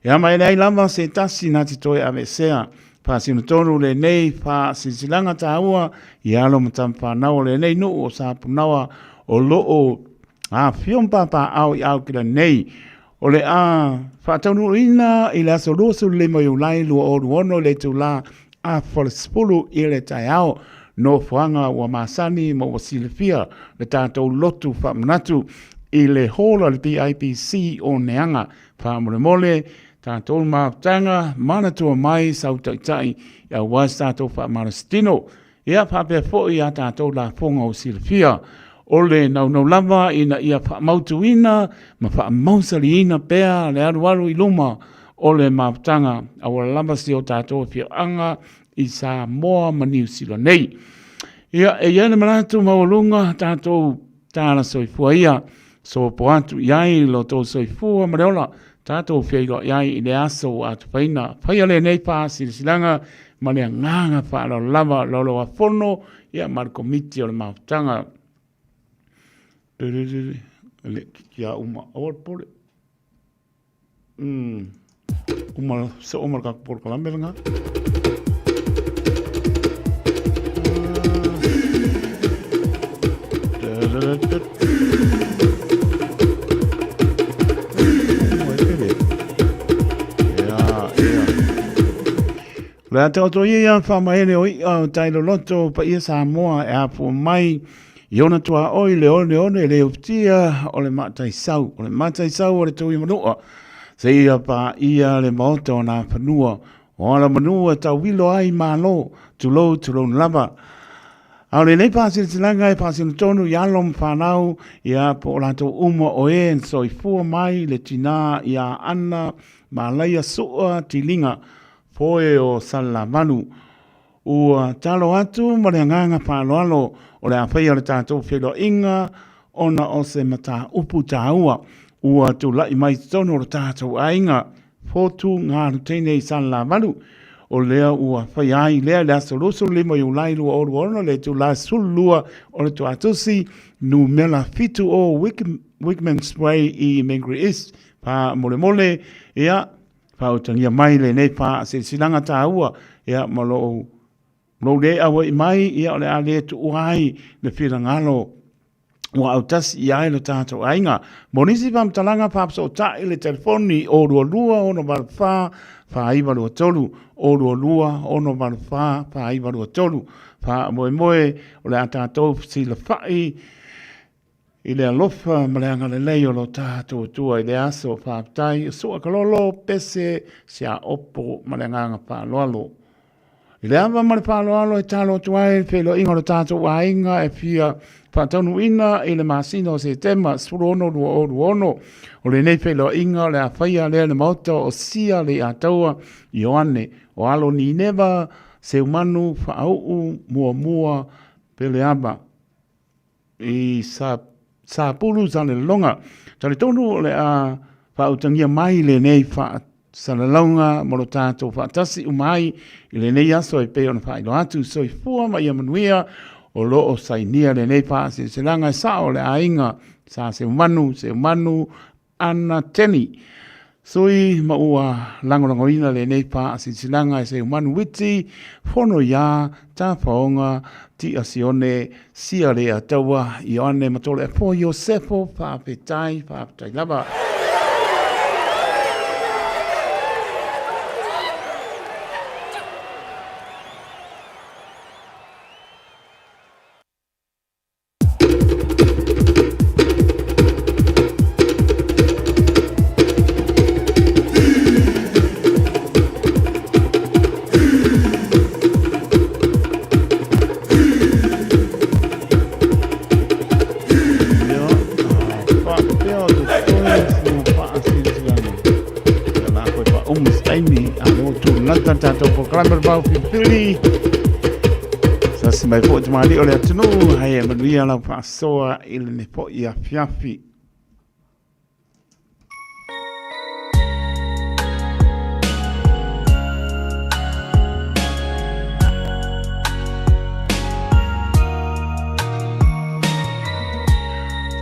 Ea ma e leai lava se tasi na te toe aveesea. Faasinotonu lenei faasilasilaga taua i alo ma tama fanau o lenei nuu o Sapunaoa o lo o afifio ma papaaao i Aukilani nei. O le a faataunuuina i le aso 25 Iulai 2026 i le itulā 9:30 i le taeao. Nofoaga ua masani ma ua silafia le tatou lotu faamanatu i le hall a le PIPC o Neaga. Faamolemole, Tatou mafutaga, manatua mai sau taitai aua se tatou faamalositino. Ia faapea foi a tatou lafoga o silafia. O le naunau lava ina ia faamautuina ma faamausaliina pea le alualu i luma o le mafutaga aua lava si o tatou afioaga i Samoa ma Niu Sila nei. Ia, e i ai le manatu maualuga tatou tala soifua ia. Sopo atu i ai lo tou soifua ma le ola, tatou feiloai ai i le aso ua atufaina. Faia lenei faasilasilaga ma le agaga faaaloalo lava Laulau-a-Fono ia ma le Komiti o le Mafutaga. Le kia uma aua le popole. Uma soo ma le tatou polokalame lena. Le a taoto ia ia whamaele o ia o tai loloto pa ia Samoa e apo mai i ona tuaoi le oneone le ufitia o le mataisau, o le mataisau o le Tuimanua, seia paia le maota o nā fanua, o Alamanu e tauilo ai Malo, tulou tulou lava. A o lenei faasilasilaga e faasino tonu i alo ma fanau, ia po o latou uma o e na soifua mai le tinā ia Ana Malaia Sua Tiliga, foe o Salelavalu. Ua talo atu ma le agaga faaaloalo o le a faia le tatou feiloaiga ona o se mataupu taua ua tulai mai totonu o le tatou aiga Fotu Galuteine i Salelavalu. O lea ua faia ai lea i le aso 25 Iulai 2026 le itula 12 o le Tuatusi, numera 7 o Wickman's Way i Mangere East. Faamolemole, ia, Faautagia mai lenei faasilasilaga taua, ia, ma lou, lou le auai mai, ia, o le a le tuua ai le finagalo ua autasi i ai lo tatou aiga. Mo nisi faamatalaga faafesootai le telefoni o 22 684 4923, o 22 684 4923. Faamoemoe o le a tatou fesilafai I le alofa ma le agalelei o lo tatou Atua i le aso, faafetai, sua kalolo, pese, siaopo ma le agaga faaaloalo. I le ava ma le faaaloalo e talo atu ai le feiloaiga o lo tatou aiga e fia faataunuuina i le masina o Setema 16 2026. O lenei feiloaiga o le a faia lea i le maota o Sia Leiataua Ioane o alo Nineva Seumanu Faauu Muamua Peleava. i Sapulu Salelologa. Talitonu o le a faautagia mai lenei faasalalauga mo lo tatou faatasi uma ai i lenei aso e pei ona faailoa atu. Soifua ma ia manuia o lo o sainia lenei faasilasilaga e sao o le aiga Sa Seumanu, Seumanu Ana Teni. Sui ma ua lagolagoina lenei faasilasilaga e Seumanu Witi, Fono iā, Tafaoga, Tia Sione, Sia Lea Taua, Ioane Matoleafoa Iosefo, faafetai, faafetai lava. Tatou polokalame o le Vao Filifili. Sasi mai foi tamalii o le atunuu, hai e manuia lau faasoa i lenei foi afiafi.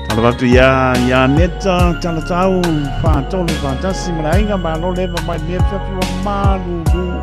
Talo atu ia, ia Neta, Talatau, Whātolu, Whātasi, ma le aiga, malo leva mai mea fiafi wa malulu.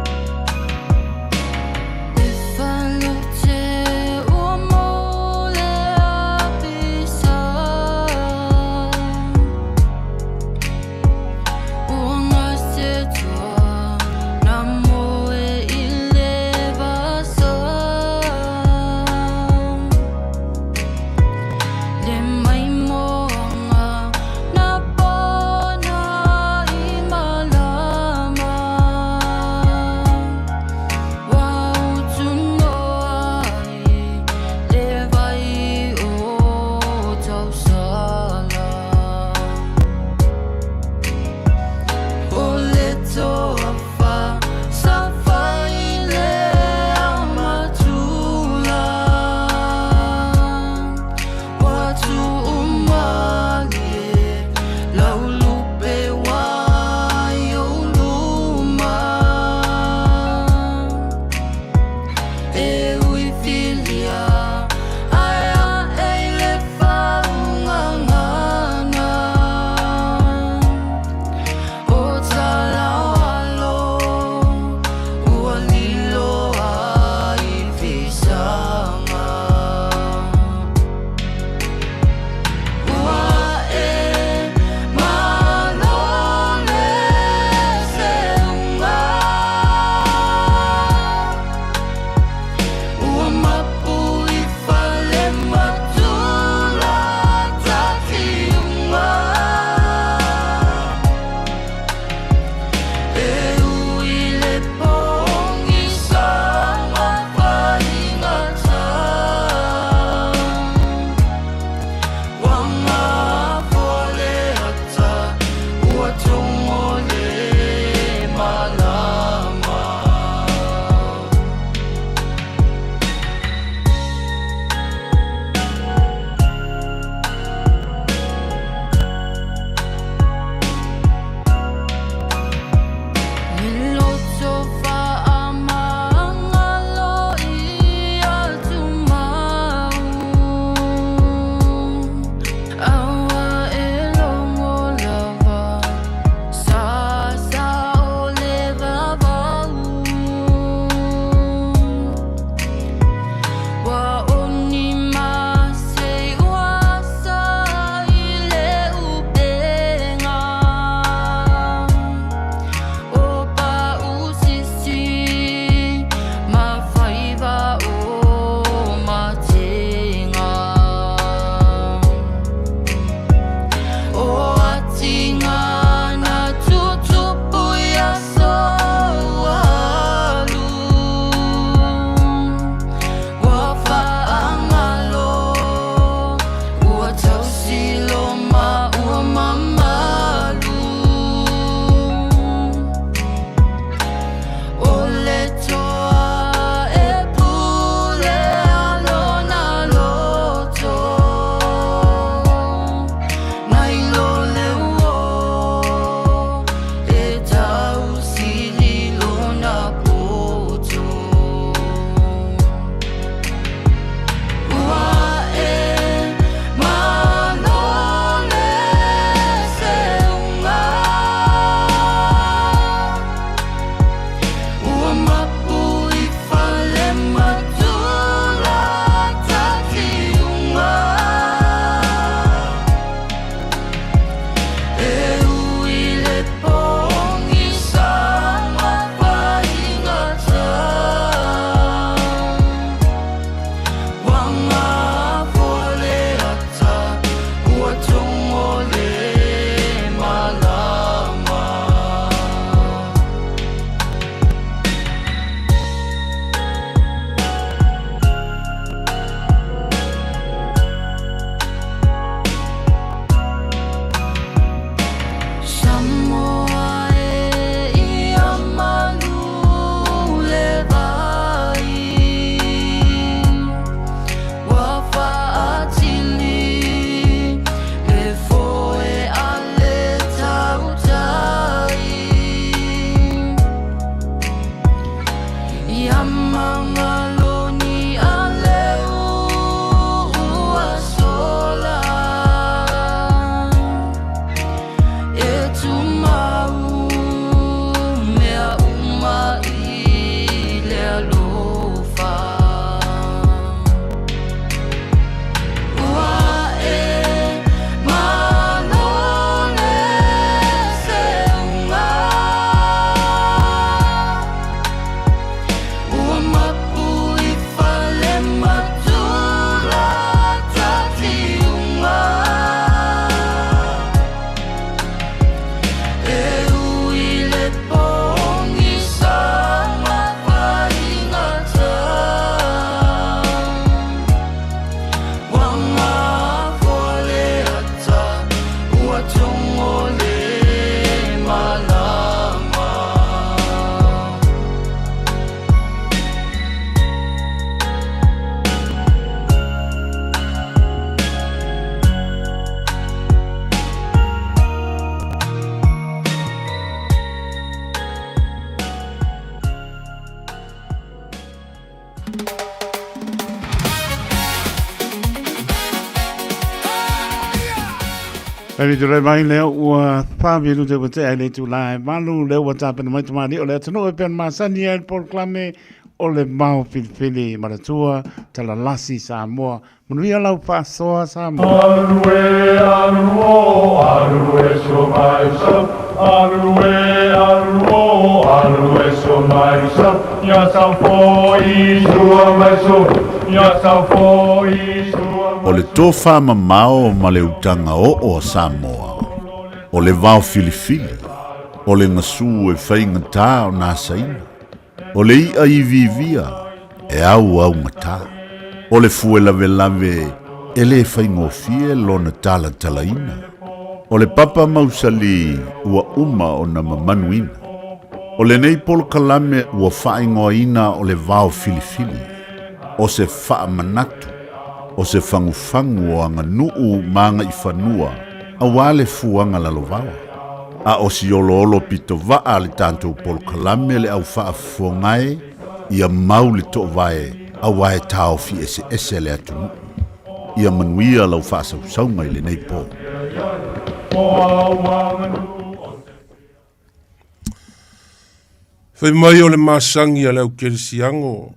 Taimi tulai mai lea ua 4 minute ua tea i le itula e 8, lea ua tapena mai tamalii o le atunuu e pei ona masani ai le polokalame o le Mao Filifili Manatua Talalasi Samoa. Manuia lau faasoa Samoa. Alu e, alu o, alu e so mai so. Alu e, alu o, alu e so mai so. Ia sau foi sua mai so. Ia sau foi sua. O le tofamamao ma le utaga oo a Samoa, o le vao filifili, o le gasū e faigatā ona asaina, o le i'a iviivia e auaugatā, o le fue lavelave e lē faigofie lona talatalaina, o le papa mausalī ua uma ona mamanuina. O lenei polokalame ua faaigoaina o le vao filifili, o se faamanatu, o se fagufagu o aganuu ma agaifanua auā le fuaga lalovaoa. A o si oloolo pitovaa le tatou polokalame le au faafofogae ia mau le toovae auā e taofi eseese le atunuu. Ia manuia lau faasausauga i lenei pō. Fai mai o le masagi a le aukerisiano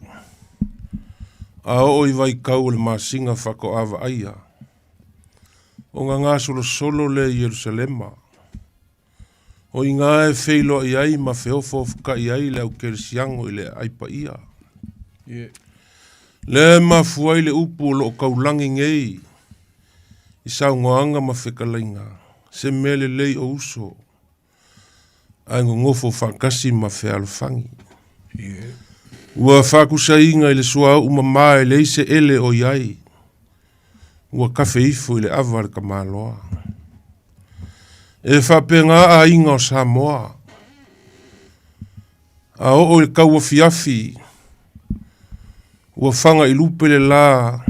a oo i vaitau o le masina faatoa vaaia ona gasolosolo lea i Ierusalema. O i ina e feiloai ai ma feofaofokai ai le aukerisiano i le aai paia. Lea e mafua ai le upu o loo taulagi nei i saunoaga ma fetalaiga, se mea lelei o uso ae nonofo faatasi ma fealofani. Ua faatusaiga i le suauu mamā e leai se ele o i ai, ua kafe ifo i le ava a le tamaloa. E faapena aiga o Samoa, a oo i le tauafiafi, ua faga i lupe le la,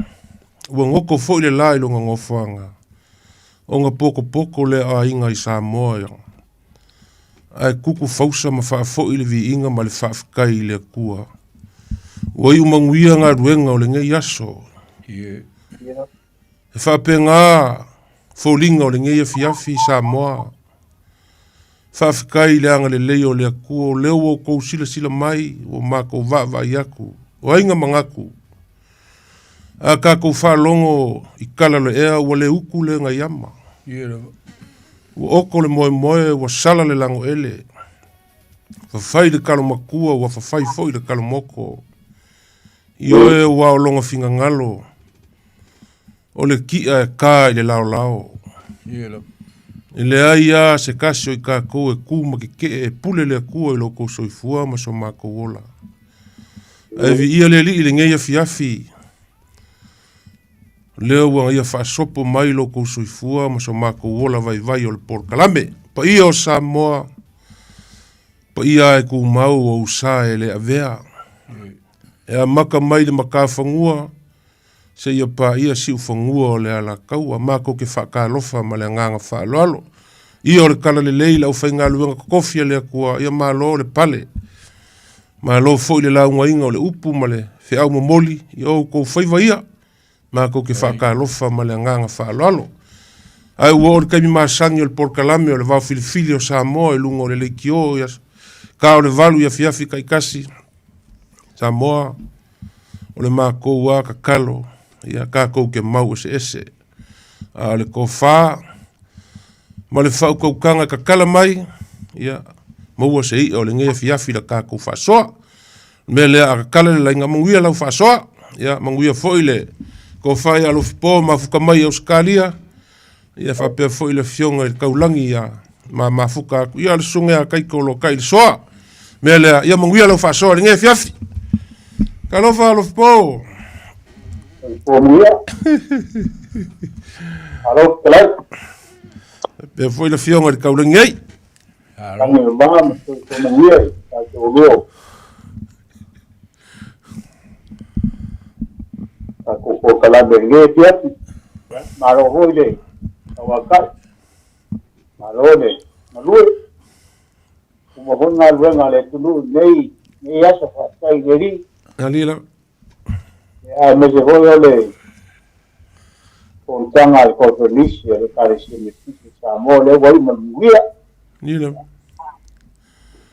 ua goto foi le la i lona nofoaga, ona potopoto lea o aiga i Samoa, ae tutu fausa ma faafoi le viiga ma le faafetai i le Atua. Ua iu manuia galuega o lenei aso. E faapena foliga o lenei afiafi i Samoa. Faafetai i le agalelei o le Atua o lea ua outou silasila mai ua matou vaavaai atu. O ai na manatu? A tatou faalogo i tala o le ea ua le utu le gaiama. Ua oko le moemoe ua sala le lagoele. Fafai le talo matua ua fafai foi le talo moko. Ioe ua o finagalo o le ki'a e kā i le laolao. E leai a se tasi o i tatou e tu ma keke'e e pule le Atua i lo outou soifua ma so matou ola. Ae viia le Alii i lenei afiafi, lea ua ia faasopo mai lo outou soifua ma so matou ola vaivai o le polokalame. Paia o Samoa, paia e tumau o usa e le avea. E amata mai le matafanua, seia paia siufanua o le Alataua, matou te faatalofa ma le agaga faaaloalo. Ia o le talalelei i le aufaigaluega totofi a le Atua, ia malo le pale. Malo foi le laugaina o le upu ma le feau momoli i o outou faiva ia, matou te faatalofa ma le agaga faaaloalo. Ae ua oo le taimi masani o le polokalame o le vao filifili o Samoa i luga o le leitio ia ka o le 8 i afiafi taitasi. Samoa, o le matou a tatalo, ia tatou te mau eseese. A o le tofa ma le faautautaga e tatala mai, ia maua se i'a o lenei afiafi la tatou faasoa. O le mea lea a tatala le laina, manuia lau faasoa, ia manuia foi le tofa ia Alofipo mafuta mai i Ausetalia, ia faapea foi le afioga i le Taulagi ia ma mafuta atu, ia le susuga ia Taito o lo o tai i le soa. Mea lea, ia manuia lau faasoa i lenei afiafi. Talofa Alofipo. Alo, telai. Faapea foi le afioga i le Taulagi ai. Lagi le va ma soifua manuia i tatou lua. Tatou polokalame i lenei afiafi. Malo foi le tauatai. Malo le galue. Uma foi galuega a le atunuu i lenei aso, faafetai i le Alii. Alii la. Aemaise foi o le Fonotaga a le Koneferenisi a le Ekalesia Metotisi i Samoa lea ua iu ma le manuia. Ia lava.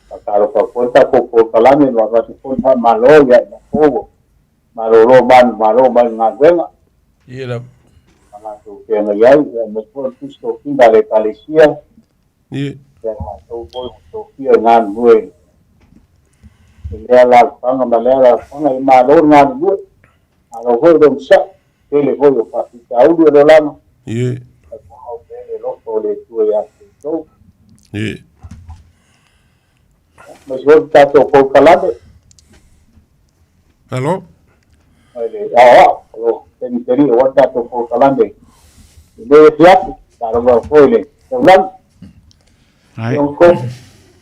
Faatalofa foi le tatou polokalame ma avatu foi le faamalo ia i latou ua malolo manumalo mai le galuega. Ia lava. Ma latou feagai ai, aemaise foi o le Tusi Tofiga a le Ekalesia. Ia. Ia latou foi ua tofia e galulue i lea alaalafaga ma lea alaalafaga. Ia malo le galulue, malo foi le onosai, tele foi o faafitauli o le olaga. Ia. Ae tumau pea le alofa o le Atua ia te outou. Ia. Aemaise foi le tatou polokalame. Alo. Mai le aoao, o lo o talitali aua le tatou polokalame i lenei afiafi. Faatalofa foi i le taulagi. Ai.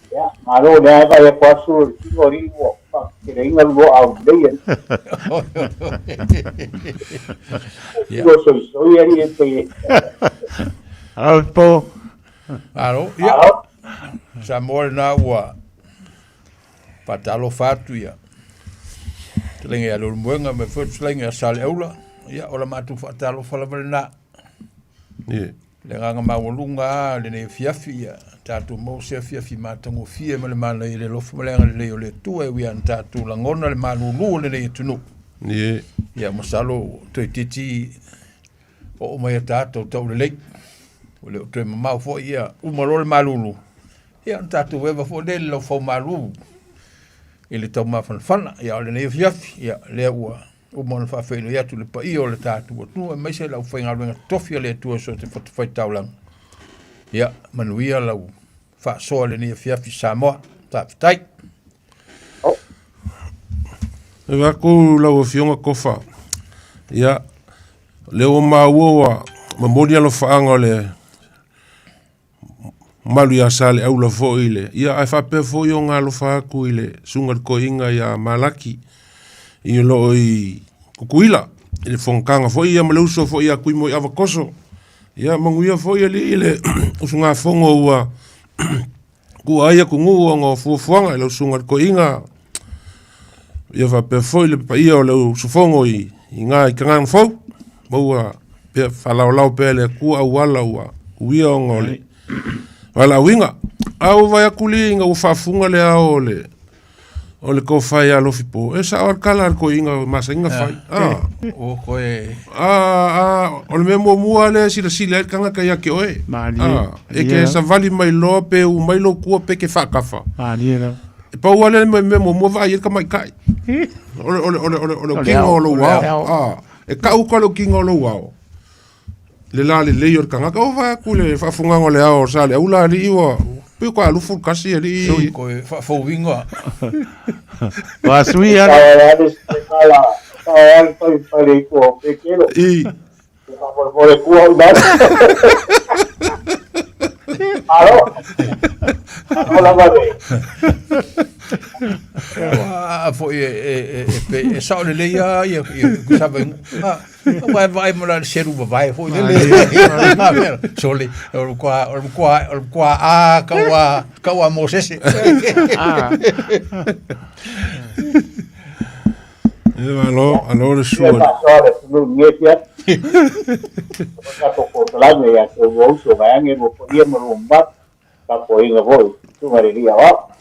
Ia, malo lea e vaai atu asu le tino alii ua faateteleina le lua au lelei alii. Tino soisoi alii e pei. Alo po. Alo, ia. Samoa lena ua faatalofa atu ia fetalaiga ia Leulumoega ma foi le fetalaiga ia Saleaula. Ia, o la matou faatalofa lava lena. Ia. Le agaga maualuga lava lenei afiafi, ia tatou maua se afiafi matagofie ma le manaia i le alofa ma le agalelei o le Atua e ui lava ina tatou lagona le malulu o lenei atunuu. Ia. Ia, masalo toeitiiti oo mai a tatou taulelei, ua le o toe mamao foi, ia uma loa le malulu, ia ona tatou eva foi lea i le laufau malu i le taumafanafana. Ia, o lenei afiafi, ia, lea ua uma ona faafeiloai atu i le paia o le tatou atunuu, aemaise le aufaigaluega totofi a le Atua i so o se fatafaitaulaga. Ia, manuia lau faasoa i lenei afiafi Samoa. Faafetai. E vaku lau Afioga Kofa. Ia, lea ua maua ua momoli alofaaga o le malu ia Saleaula foi i le, ia ae faapea foi ona alofa atu i le susuga i le toeaina ia Malaki i o lo o i Tutuila i le fonotaga foi ia ma le uso foi ia Tuimoiava Toso. Ia manuia foi alii le usugafono ua tuua ai atunuu ona o fuafuaga i lau susuga i le toeaina ia faapea foi le paia o le usufono i ina i Tagagafou, maua pea faalaolao pea e le Atua auala ua uia ona o le valaauina. A ua vaai atu lea ina ua faafuga le ao o le o le tofa ia Alofipo, e sao lava le tala a le toeaina e masani ona fai. Ah. O koe. Ah, ah, o le mea muamua lea e silasila ai le tagata ia te oe. Malie. Ah, e ke savali mai loa pe u mai lou tua pe ke faakafa. Malie lava. E pau lava lea le mea muamua vaai ai le tamaitai. O le, o le, o le, o le, o le okina o lou ao. Ah, e kau ka le okina o lou ao. Le la lelei o le tagata. O vaai atu le faafogaga o le ao o Saleaula alii ua pei ua alufu le kasi alii. Sui koe faafouiga. Ua sui ala. I. A foi e e e sao lelei lava ia ia Aua e vaai ma le selu vavae foi lele. Sole, o le matua, o le matua, o le matua a kau a, kau a Mosese. E malo, alo le sua. Faasoa le atunuu i lenei afiafi. O tatou polokalame ia te ua uso vaeane lua paia ma lua mamalu. Tapuaiga foi, susuga i le Alii Aoao.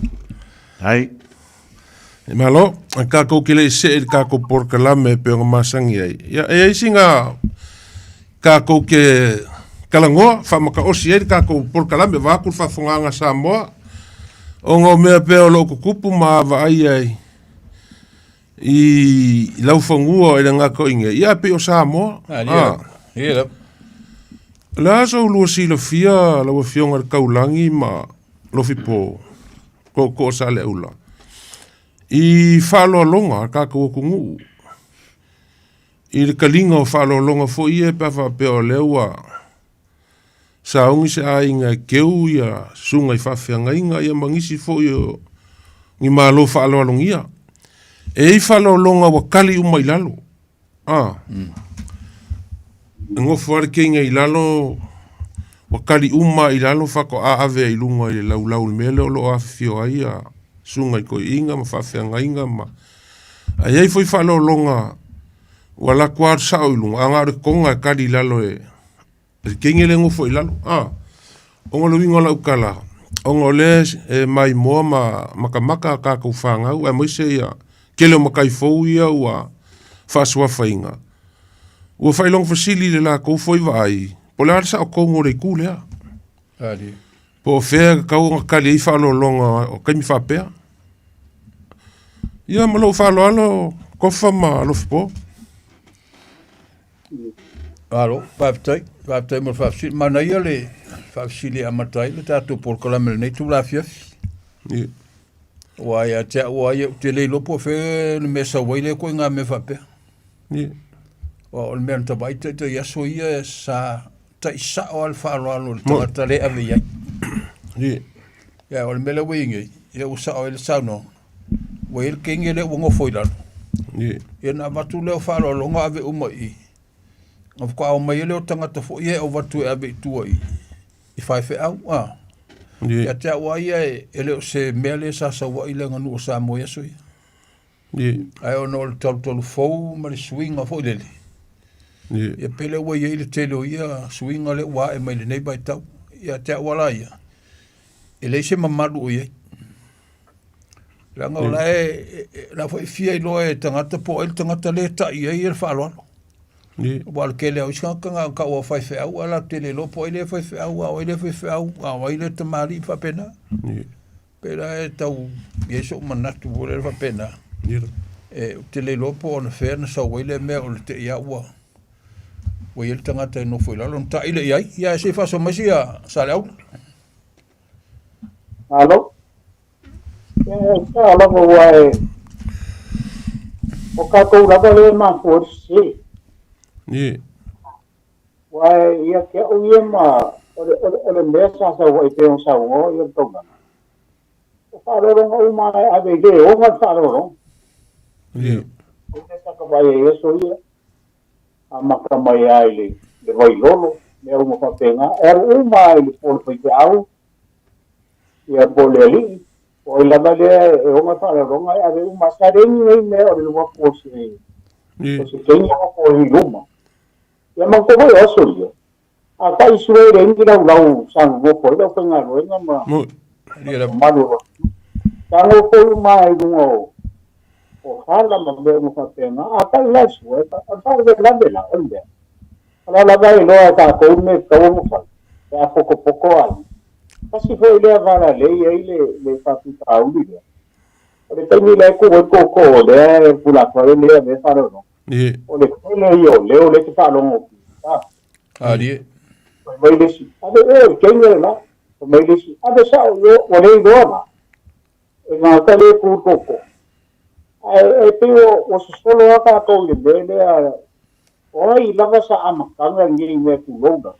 Ai. E malo, e kākou ke le i see i le kākou polokalame e pei ona masani ai. Ia, e ai sina kākou ke talanoa, faamataosi ai le kākou polokalame, vaeatu le faafofogaaga a Samoa, ona o mea pea o lo o tutupu ma vaai ai i laufanua i le gata o i inei, ia pei o Samoa. Ah. Ah. O le a sou lua silafia lau Afioga i le Taulagi ma Lofipo, Tootoo Saleaula, i faaaloaloga a tatou atunuu, i le taliga o faaaloaloga foi ia pe a faapea o lea ua sauni se aiga e teu ia susuga i faafeagaiga ia ma nisi foi o ni malo faaaloalogia. E i ai faaaloaloga ua tali uma i lalo. A. E nofo lava le keiga i lalo, ua tali uma i lalo faatoa ave ai i luga i le laulau i le mea lea o lo o afifio ai ia susuga i toeaiina ma faafeagaiga ma... Ae i ai foi faaaloaloga Ua alu atu lava sao i luga, ae na o le koga e kali i lalo e le kegi lea e nofo i lalo. A, ona o le uiga o lau tala, ona o lea e maimoa ma matamata a tatou fanau aemaise ia tele o matai fou ia ua faasuafaina, ua faailoga fesili i le latou foi vaai, po o le a le sao tonu o le itu lea. Po o fea e tatau ona tali ai faaaloaloga o taimi faapea. Ia ma lou faaaloalo Tofa ma Alofipo. Malo, faafetai, faafetai mo le faafesili. Manaia le faafesili e amata ai le tatou polokalame i lenei itula afiafi. Yeah. Aua ia te au lava ia, ou te le iloa po o fea le mea e sau ai lea ituaiga mea faapea. Yeah. Aua o le mea na ta vaai taitai i aso ia sa tai sao lava le faaaloalo i le tagata lea e ave i ai. Yeah. Ia, o le mea lea ua i ai nei, ia ua sao ai le saunoaga, ua i ai le kegi lea ua nofo i lalo. Yeah. Ia ona avatu lea o faaaloaloga ave uma i i. Ona faatoa omai ai lea o tagata foi ia e avatu e ave i tua i faifeau. A. Yeah. Ia te au lava ia e le o se mea lea sa sau ai le aganuu a Samoa i aso ia. Yeah. Ae ona o le talutalu fou ma le suiga foi lele, Yeah. ia pe lea ua i ai le tele o ia suiga lea ua ae mai lenei vaitau. Ia te au lava la ia, e leai se mamalu o i ai. Leaga o la e, la foi e fia iloa e tagata po o ai le tagata lea e tai i ai le faaaloalo. Yeah. Aua o le tele lava o isi tagata na o tau lava o faifeau ae latou te le iloa po o ai lea faifeau, a o ai lea faifeau, a o ai lea tamalii faapena. Yeah. Pei la e tau i ai so'u manatu foi lele faapena, e, ou te le iloa po o anafea na sau ai lea mea o le te'i lava ua ua i ai le tagata e nofo i lalo ona ta'i lea i ai. Ia ae se i faasoa mai sia Saleaula. Malo. E sao lava ua e o tatou lava lea e mafua ai le sese. Yeah. Ua e ia te au ia ma o le, o le, o le mea sa sau ai pei ona saunoa ia le taulaga. O faaaloaloga uma e ave i le oga le faaaloaloga. Yeah. O le sa ka vaai ai aso ia, amata mai lava i le, le vailolo, mea uma faapena, e alu uma lava i le po o le faifeau, ia po o le alii, o ai lava lea e oga le faaaloaloga e ave uma. Sa leai ni nei mea o le alu atu o se, o se teine o i luma. Ia matou foi o aso ia, a taʻi sue e leai ni laulau sa nonofo ai le aufaigaluega ma mamalu o atunuu. Sa nofo uma lava i luga o o hala ma mea uma faapena. A taʻi la e sue, o le faalavelave la, o le mea, o la lava e iloa e tatou le mea e tatau ona fai, pe a potopoto aiga. Tasi foi lea vala lea e i ai le le faafitauli lea, o le taimi la e tu ai le tootoo lea e pula atu ai lea mea faaaloaloga. O le tele ia o leo lea e te faalogo atu. Alie. Fai mai le isi, ave oe i Kenya le la. Fai mai le isi, ave sao i o, ua le iloa la. E gata lea e tu tootoo. Ae e pei ua sosolo lava tatou i le mea lea, o ai lava sa amataga lenei mea tulou la.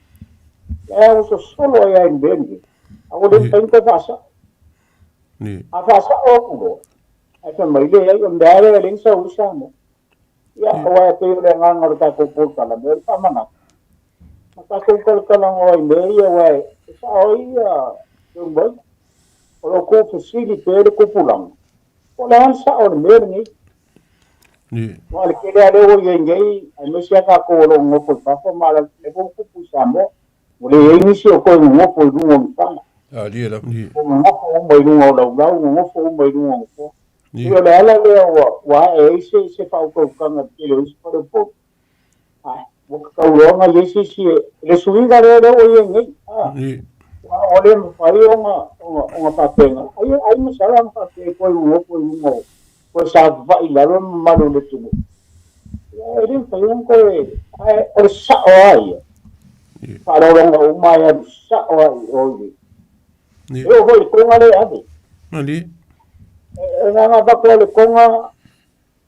Ae ua sosolo ai lava i le mea lenei. A ua le mafai ona toe faasao. A faasao atu loa, ae fai mai, leai, o le mea lava lea e leai ni sau ai Samoa. Ia, aua e pei o le agaga o le tatou polokalame, o le faamanatu, ma tatou talatalanoa i mea ia, aua e sao ai Leulumoega. O lo o tuufesili pea le tupulaga, po o le a le sao o le mea lenei. Aua o le tele lava lea ua i ai nei, aemaise lava tatou o lo o nonofo i fafo, ma o lea foi ua tupu i Samoa, Ua leai nisi o toe nonofo i luga o ni fana. Ua nonofo uma i luga o laulau, nonofo uma i luga o nofoa. Pei o le ala lea ua, ua ae ai se, se faautautaga i le tele o isi faleupolu. Ae, ua tatau loa ona i ai se isi e, le suiga lea lea ua i ai nei. A, ua le mafai ona, ona, ona faapena. Ai, ai masala ona faapea e toe nonofo i luga o, toe savavai i lalo le mamalu o le atunuu. Ia, e le mafai ona toe, ae o le sao lava ia. Faaaloaloga uma e alu sao lava i o i le. E oo foi i le koga lea e ave. E na ona avatu lava i le koga,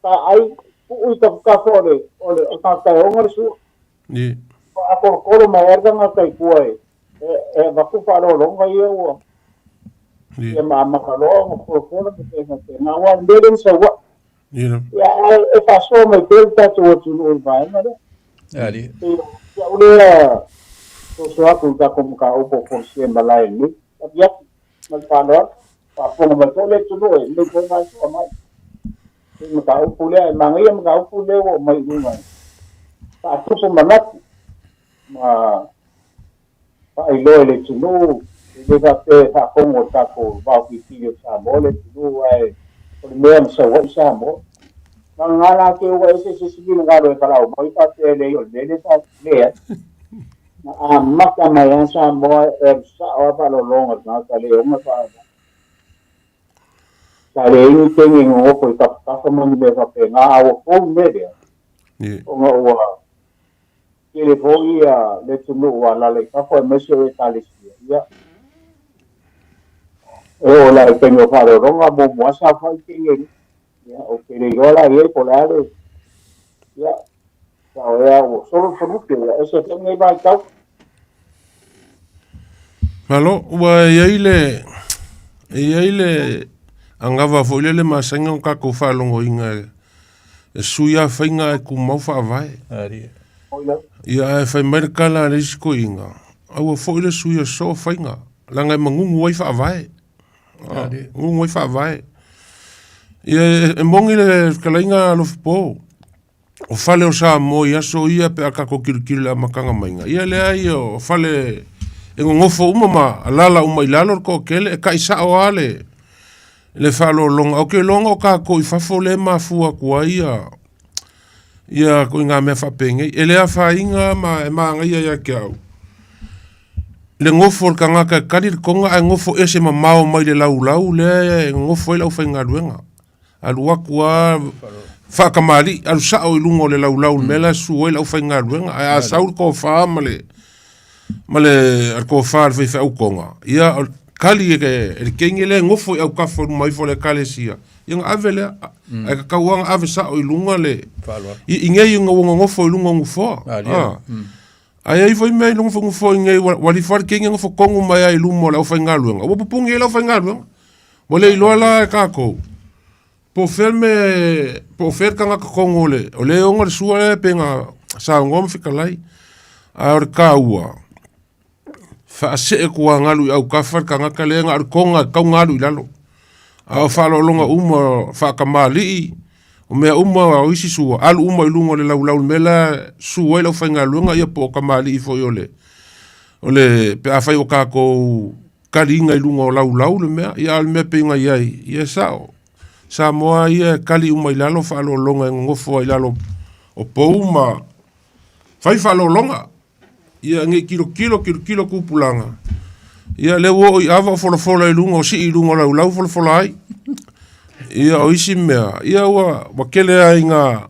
taai, tuu i tafatafa o le, o le tagata e ona le sua. A tolotolo mai lava le tagata i tua e, e avatu faaaloaloga ia ua, ia ma amata loa ona folafola ma mea faapena. Aua o le mea lea na sau ai. Ia, ae e faasoa mai pea le tatou atunuu i le vaega lea. Si au lea soso atu i le tatou mataupu o Fosia i malae lenei. Afiafi ma le faaaloalo. Faafofoga mai foi le atunuu e lelei foi faasoa mai. I le mataupu lea, e manaia mataupu lea ua aumai i luga. Faatupu manatu ma faailoa i le atunuu, e le faapea e faafofoga i le tatou vaofilifili o Samoa le atunuu, ae o le mea na sau ai Samoa. Vagana la te ua ese se isi finagalo e valaau mai faapea e leai o le mea lea sa leai. Na amata mai lava Samoa e alu sao lava faalologa le tagata le ona faa sa leai ni teine e nonofo i tafatafa ma ni mea faapena, a ua fou le mea lea, ona ua tele foi le atunuu ua alaala i fafo aemaise o Ekalesia, ia, e oo la i taimi o faaaloaloga, muamua lava saofai teine ia, ou te le iloa la i ai po o le a le, ia, sao ea ua solo le fanute, ia, ese foi lenei vaitau. Malo, ua i ai le, e i ai le agava foi lele masani ona tatou faalogoina e, e sui lava faiga ae tumau faavae. Ia ae fai mai le tala a le isi toeaina, aua foi le suia soo faiga, leaga e manunu ai faavae. Manunu ai faavae. Ia e moni le fetalaiga a Alofipo, o fale o Samoa i aso ia pe a tatou tilotilo i le amataga maiga, ia leai o fale e nonofo uma ma alala uma i lalo le toatele, e tai sao lava le, le faaaloaloga. Ou te iloa o tatou i fafo lea e mafua atu ai ia ia ituaiga mea faapenei. E le afaina ma e manaia ia te au le nofo o le tagata e tali le toga ae nofo ese mamao mai le laulau lea e nonofo ai le aufaigaluega. Alu atu lava faatamalii, alu sao i luga o le laulau i le mea la e susu ai le aufaigaluega. Ae a sau le tofa ma le ma le tofa a le faifeau toga, ia tali e le teine lea e nofo i autafa i luma ifo o le ekalesia, ia ona ave lea. Ae tatau lava ona ave sao i luga le i nei ina ua nonofo i luga o nofoa. Ae i ai foi mea i luga o nofoa i nei ua alu ifo lava le teine nofo tonu mai lava i luma o le aufaigaluega, ua pupuni ai le aufaigaluega. Ua le iloa la e tatou po o fea le mea, po o fea le tagata tonu o le, o lea e ona le sua lea pei ona saunoa ma fetalai. A o le taua, faasee tuagalu i autafa le tagata lea na o le toga e tatau ona alu i lalo. A o faaaloaloga uma faatamalii, o mea uma o isi sua, alu uma i luga o le laulau i le mea la e susu ai le aufaigaluega ia po o tamalii foi o le, o le, pe afai ua tatou taliina i luga o laulau le mea, ia a o le mea pei ona i ai, ia e sao. Samoa ia e tali uma i lalo faaaloaloga e nonofo ai i lalo o pou ma fai faaaloaloga. Ia nei tilotilo tilotilo tupulaga, ia lea ua oo i ava o folafola i luga o sii i luga o laulau folafola ai. Ia o isi mea, ia ua, ua tele lava ina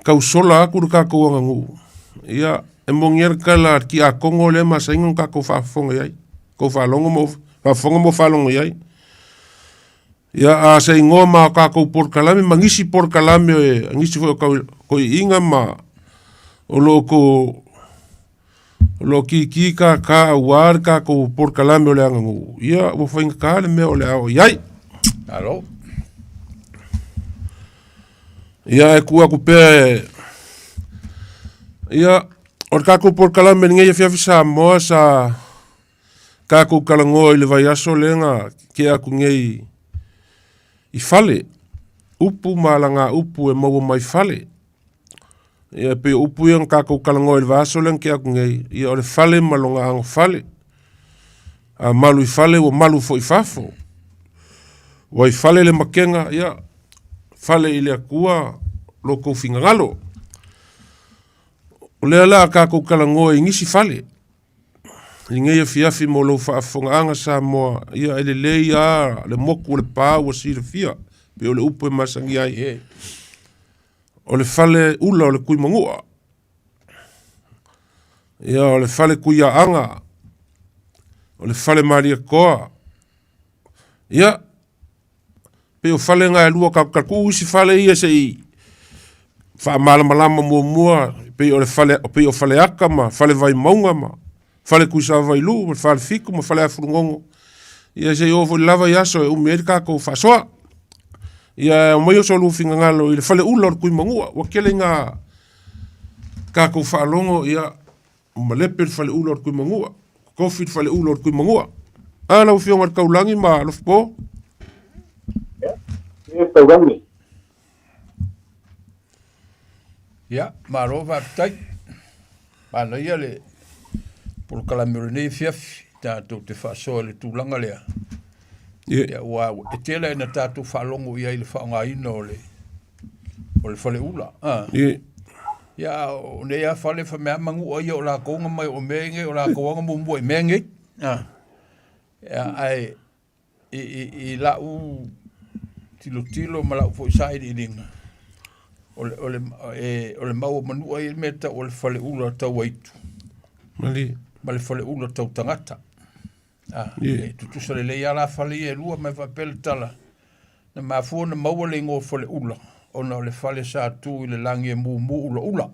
tausola atu le tatou aganuu. Ia, e moni ai le tala a le tiakono lea e masani ona tatou faafofoga i ai, tou faalogo ma ou faafofoga ma ou faalogo i ai. Ia, a se igoa ma tatou polokalame ma nisi polokalame, nisi foi o toeaiina ma o lo o o lo o kiki kaka aua le tatou polokalame o le aganuu, ia ua faigata le mea o le a oo i ai. Malo. Ia, e tuu atu pea e... Ia, o le tatou polokalame i lenei afiafi Samoa sa tatou talanoa i le vaiaso lea na tea atu nei i fale, upu ma alagaupu e maua mai fale. Ia e pei o upu ia na tatou talanoa i le vaiaso lea na tea atu nei, ia o le fale ma lona anofale. A malu i fale ua malu foi i fafo. Ua i fale le makega, ia, fale i le Atua lo tou finagalo. O lea la a tatou talanoa i nisi fale, i nei afiafi mo lou faafofogaaga Samoa, ia e lelei lava le motu o Lepa ua silafia, pei o le upu e masani ai. O le fale ula o le Tuimanua, ia o le fale Tuiaaga, o le fale Malietoa, ia pei o fale na e lua tatou te tuu isi fale ia se i faamalamalama muamua, pei o le fale, pei o Faleata ma Fale Vaimauga ma Fale Tuisavailuu ma Fale Fitu ma Fale Afulugogo. Ia se i oo foi lava i aso e umi ai le tatou faasoa. Ia aumai o so lua finagalo i le fale ula o le Tuimanua. Ua tele ina tatou faalogo, ia, malepe le fale ula o le Tuimanua, tofi le fale ula o le Tuimanua. A lau Afioga i le Taulagi ma Alofipo. Ia, Taulagi. Ia, malo faafetai. Manaia le polokalame o lenei afiafi, tatou te faasoa i le tulaga lea. Ie. Ia, aua e tele ina tatou faalogo i ai i le faaaogaina o le o le faleula. Ah. Ie. Ia, a o nei lava fale fai mai lava manua ia o latou na mai o mea nei o latou lava na muamua i mea nei. Ah. Ia, ae i, i, i lau tilotilo ma lau foi sailiiliga, o le, o le, e, o le mau o manua ia le mea tau o le faleula tau aitu. Malie. Ma le faleula tau tagata. Ah, Ie. e tutusa lelei lava la fale ia e lua ma e faapea le tala. Na mafua ona maua le igoa faleula ona o le fale sa tu i le lagi e mumu ulaula.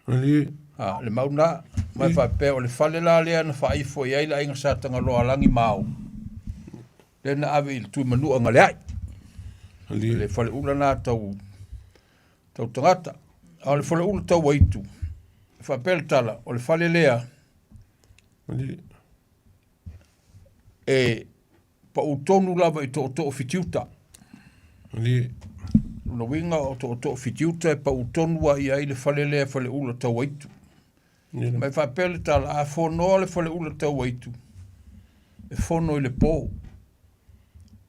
Malie. Ah, le mau na, ma e faapea o le fale la lea na faaifo i ai le aiga Sa Tagaloa Alagi ma Ao. Lea na ave i le Tuimanua Galeai. Malie. Le faleula na tau, tau tagata. A o le faleula tau aitu, e faapea le tala, o le fale lea, Malie. e pau tonu lava i tootoo fitiuta. Malie. Lona uiga o tootoo fitiuta e pau tonu lava i ai le fale lea faleula tau aitu. Ma e faapea le tala, a fonoa le faleula tau aitu, e fono i le po,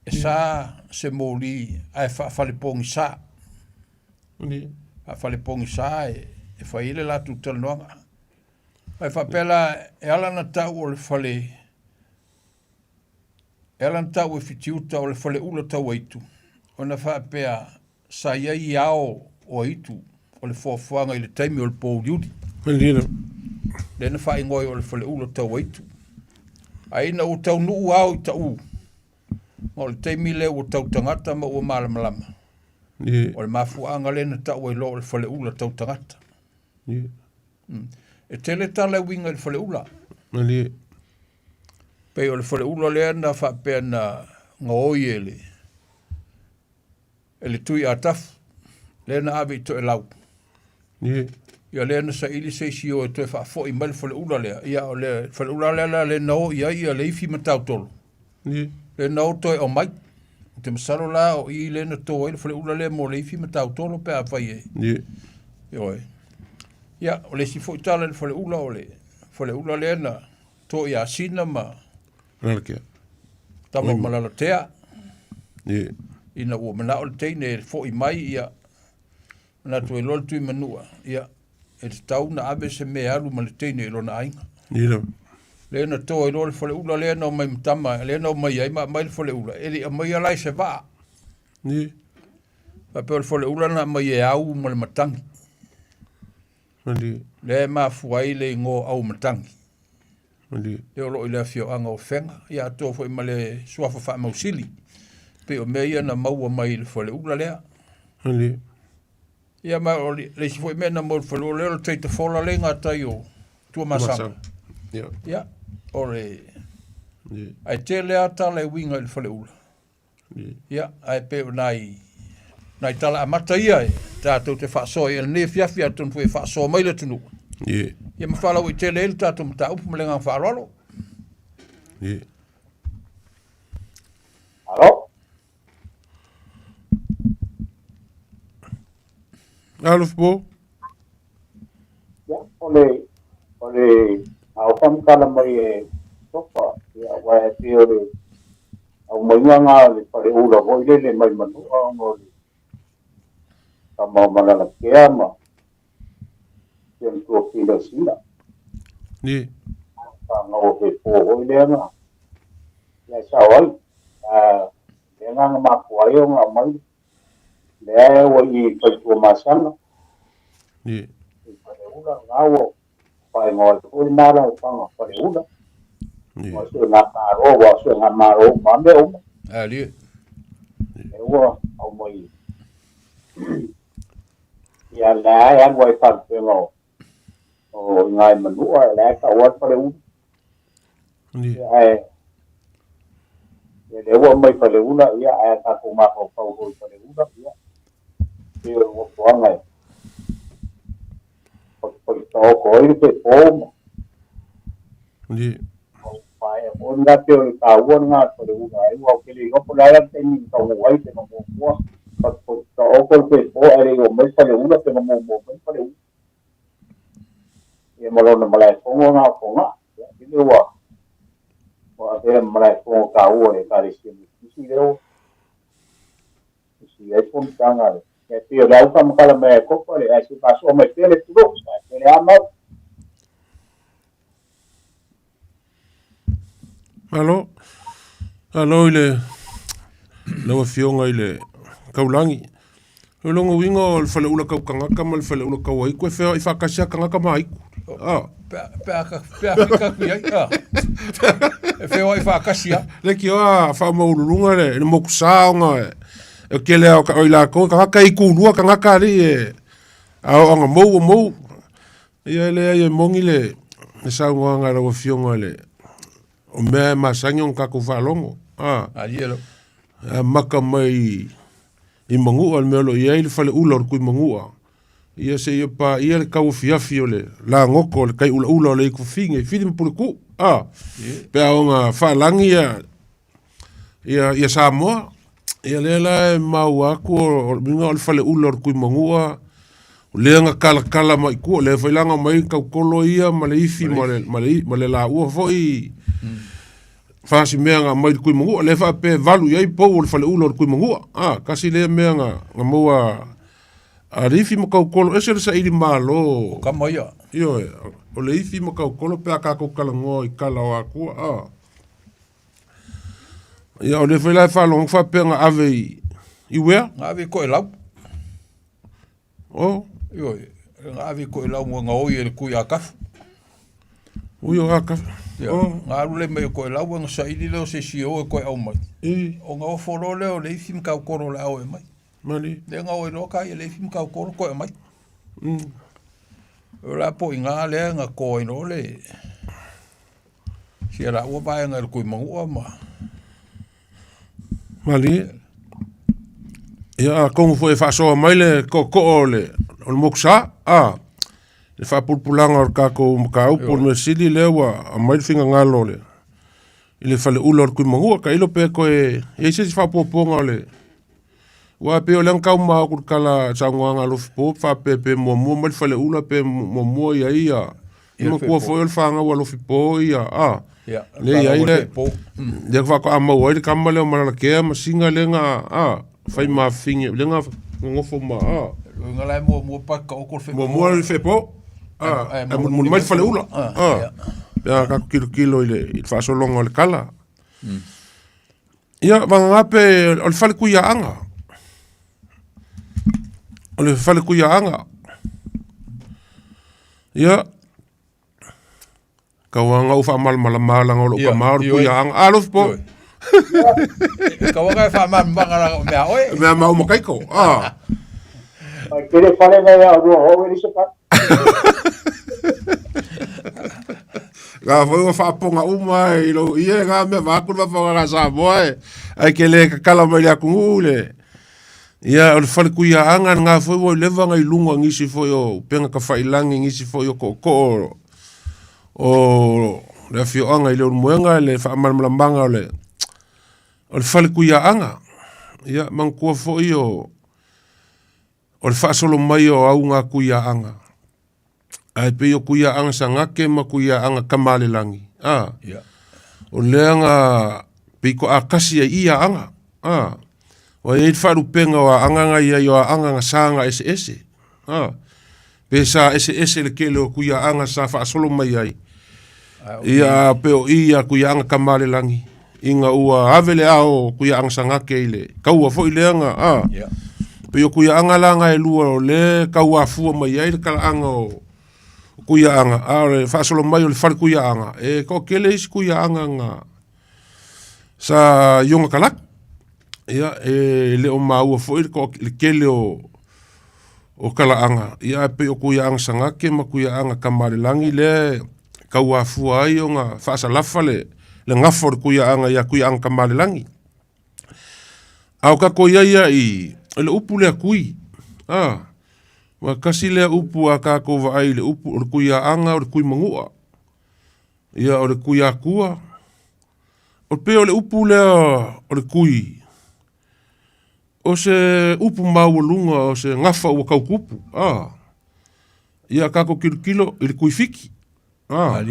e sa se moli ae faafalepogisa. Faafalepogisa e fai ai le latou talanoaga. Ae faapea la, e ala ona tau o le fale, e ala ona tau e Fitiuta o le faleula tau aitu, ona faapea sa i ai ao o aitu o le foafoaga i le taimi o le pōuliuli. Lea na faaigoa ai o le faleula tau aitu. Ae ina ua taunuu ao i Taʻu, ma o le taimi lea ua tau tagata ma ua malamalama, o le mafuaaga lea na tau ai loa o le faleula tau tagata. E tele tala e uiga i le faleula. Malie. Pei o le faleula lea na faapea na gaoi e le e le Tui Atafu, lea na ave i Toelau. Ie. Ia lea na saili se isi o e toe faafoi mai le faleula lea. Ia o le faleula lea la lea na o i ai ia Leifi ma Tautolo. Ie. Lea na o toe aumai. Ou te masalo la o i lea na to ai le faleula lea mo Leifi ma Tautolo pe afai e. Ie. Ioe. Ia, o le isi foi tala i le faleula o le faleula lea na to i Asina ma Malalatea. Tama o Malalatea. Ie. Ina ua manao le teine e foi mai, ia, manatu ai loa le Tuimanua, ia, e tatau na ave se mea e alu ma le teine i lona aiga. Ie lava. Lea na to ai loa le faleula lea na omai ma tama, lea na omai ai ma aumai le faleula, e le i aumaia la i se vaa. Ie. Faapea o le faleula na aumai e au ma le matagi. Malie. Lea e mafua ai le igoa o Aumatagi. Malie. Lea o lo o i le afioaga o Afega, ia atoa foi ma le suafa faamausili. Pei o mea ia na maua mai i le faleula lea. Malie. Ia ma o le isi foi mea na maua i le faleula lea o le taitafola lea i gatai o Tuamasaga. Ia. Ia, o le... Ae tele lava tala e uiga i le faleula. Ia, ae pei o nai, nai tala amata ia e tatou te faasoa i lenei afiafi, atonu foi e faasoa mai le atunuu. Ie. Ia ma faalauaitele ai le tatou mataupu ma le agaga faaaloalo. Ie. Alo. Alo Fo. Ia, o le, o le, a o faamatala mai e Tofa, ia, aua e pei o le aumaiga lena o le faleula foi lele mai Manua ona o le tama o Malalatea ma si ona tuafafine o Sina. Ie. Fanau o Fepo foi lea na, ia e sao ai. A, lea na na mafua ai ona aumai lea ua i Faletuamasaga. Ie. I Faleula, na ua faaigoa ai foi lena alaalafaga Faleula. Ie. Ua suega malo, ua suega malo uma lava mea uma. Alie. Lea ua aumai. Ia la e alu ai faalupega o o i ina i Manua, la e taua le Faleula. Ie. Ia ae ia lea ua aumai Faleula, ia ae tatou mafaufau foi i Faleula, ia pei o le nofoaga e taoto ai le pepo ma Ie. maea foi lena, pei o le taua lena o le Faleula ai, aua ou te le iloa po o le a la le taimi na taunuu ai pe na muamua taoto. taoto le fepo ae le i oo mai le Faleula pe na muamua mai le Faleula. Ia ma lona malaefono na o Fogaa. Ia, lele ua ua avea ma malaefono taua i le Ekalesia Metotisi lea ua tusi ai fonotaga a le. Ia e pei o le au faamatala mai a Iakopo le ae se faasoa mai pea le atunuu, ae pe le a mau. Malo. Malo i le lau Afioga i le Taulagi. O lona uiga o le faleula tau tagata ma le faleula tau aitu e feoai faatasi lava tagata ma aitu. Ah. Pe a, pe a, pe a fika atu i ai, ah. E feoai faatasi lava. Leitioa faamaualuluga le, le mokusa ona e tele lava o i latou, tagata e itulua tagata alii e aoaoga mou o mou. Ia e leai e moni le saunoaga a lau Afioga i le, o mea e masani ona tatou faalogo. A, e amata mai i Manua le mea o lo o i ai le faleula o le Tuimanua, ia seia paia le tauafiafi o le lagoto o le tai ulaula o le Ikufafine i Fili ma Puletuu. A, pe a ona faalagi ia, ia, ia Samoa. Ia lea la e maua atu o le uiga o le faleula o le Tuimanua, o lea na talatala mai i tua, o lea foi la na omai tautolo ia ma le ifi ma le, ma le, ma le laua foi fasimea na aumai i le Tuimanua, lea faapea e valu i ai pou o le faleula o le Tuimanua. A, tasi lea mea na, na maua a le ifi ma tautolo, ese le saili malo. O kama ia. Ioe, o le ifi ma tautolo pe a tatou talanoa i tala o Atua. A. Ia, o lea foi la e faalogo faapea na ave i, i uea? Na ave i Toelau. Oh. Ioe, na ave i Toelau na oi e le kui a kafu. Ui o akafu. Ia, Oh. na alu le mai o Toelau na saili lea o se isi e o e toe au mai. I. Ona ofo loa lea o le ifi ma tautolo o le a o e mai. Mani. Lea na o ai loa ka ia le ifi ma tautolo toe mai. O la po i ngā lea na toa ai loa le sia laua vaega i le Tuimanua ma Malie. Ia, atonu foi e faasoa mai le tootoo o le, o le mokusa, a, le faapulapulaga o le tatou mataupu, o le mea sili lea ua aumai le finagalo o le, i le faleula o le Tuimanua. Tailo pe toe i ai se isi faaopoopoga o le, aua e pei o lea na tau ma atu i le tala saunoaga a Lofipo faapea pe muamua mai le faleula pe muamua i ai ia, Ia, matua Fepo. foi o le fanau a Lofipo ia, a, Ia, lea i ai fanau a le, Fepo. lea faatoa maua ai le tama lea o Malalakea ma Singa lea na, a, fai mafine, lea na nonofo ma, a. Uiga la e muamua pa taoto le Fepo. Muamua le Fepo, a, Ae ae mulimuli mai le faleula, A, a, ia. pe a tatou tilotilo i le, i le faasologa o le tala. Ia, vagana pe o le fale kuiaaga. O le fale kuiaaga. Ia, tauaga ou faamalamalama leaga o lou Ia, tama o le ioe. kuiaaga. A, alofa po. Ioe. Tauaga e faamalamalama leaga o mea oe. Mea mau ma kaiko. A. Ai tele fale na ia rua hou e lisa pa. Ngā foi ua faapoga uma i lou ia ngā mea vaku le faafofogaaga a Samoa e ae ke le kakala mai le atunuu le ia o le falekuiaaga lena foi ua leva ona i luga o nisi foi o upega tafailangi nisi foi o tootoo o le afioaga i Leulumoega le faamalamalamaga o le o le falekuiaaga. Ia manatua foi o o le faasolo mai o auga kuiaaga. Ae pei o Kuiaaga Sagake ma Kuiaaga Tamalelagi, a, Yeah. o lea na pei toatasi ai i aanga, a, ua i ai le faalupega o aanga na i ai o aanga na saga eseese, a, pe sa eseese le tele o Kuiaaga sa faasolo mai ai, ia pe o i a Kuiaaga Tamalelagi, ina ua ave le ao o Kuiaaga Sagake i le taua foi lea na, a, Yeah. Pei o Kuiaaga la na e lua o lea e tauafua mai ai le talaaga o Kuiaaga, a o le faasolo mai o le fale Kuiaaga, e toatele isi Kuiaaga na sa i ona talaatu. Ia, e le o maua foi le, le tele o, o talaaga, ia ae pei o Kuiaaga Sagake ma Kuiaaga Tamalelagi lea e tauafua ai ona faasalafa le, le gafa o le Kuiaaga ia Kuiaaga Tamalelagi. A o tatou i ai ia i le upu lea kui, a, ua tasi lea upu a tatou vaai i le upu o le kuiaaga o le kui manua, ia o le kui akua. O pei o le upu lea o le kui, O se upu maualuga o se gafa ua kaukupu, a. Ia tatou tilotilo i le tuifiti, a.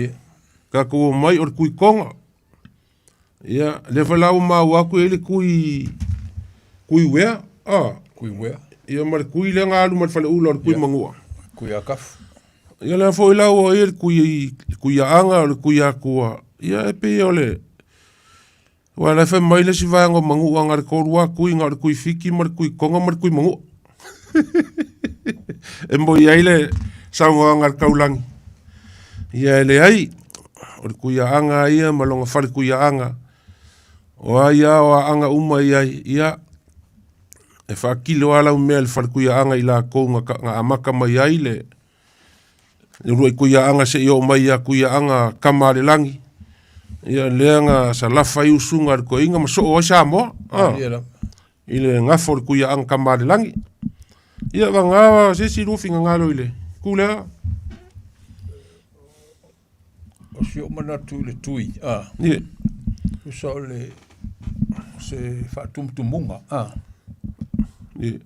Tatou omai o le tuitoga. Ia, lea foi la ua maua atu e i ai le tui, tui uea, a. Tui uea. Ia ma le tui lea na alu ma le faleula o le tui manua. Tui akafu. Ia lea foi la ua i ai le tui, tui aanga o le tui atua. Ia e pei o le, Aua o la e fai mai le isi vaega o Manua na o le tolu lava tui, na o le tui Fiti ma le tui Toga ma le tui Manua. E moi ai le saunoaga a le taulagi. Ia e leai, o le Tuiaaga ia ma lona fale Tuiaaga. O ai lava o Aaga uma i ai, ia, e faatilo lava lau mea i le fale Tuiaaga i latou na amata mai ai le le uluai Tuiaaga seia oo mai ia Tuiaaga tama a le lagi. Ia lea na salafa ai usuga a le toeaina ma soo ai Samoa. Ah, I le gafa o le Tuiaaga tama a le lagi. Ia vagā se isi lua finagalo i le itu lea. O si ou manatu i le tui, a. Ie. Tusa o le se faatumutumuga, a. Ie.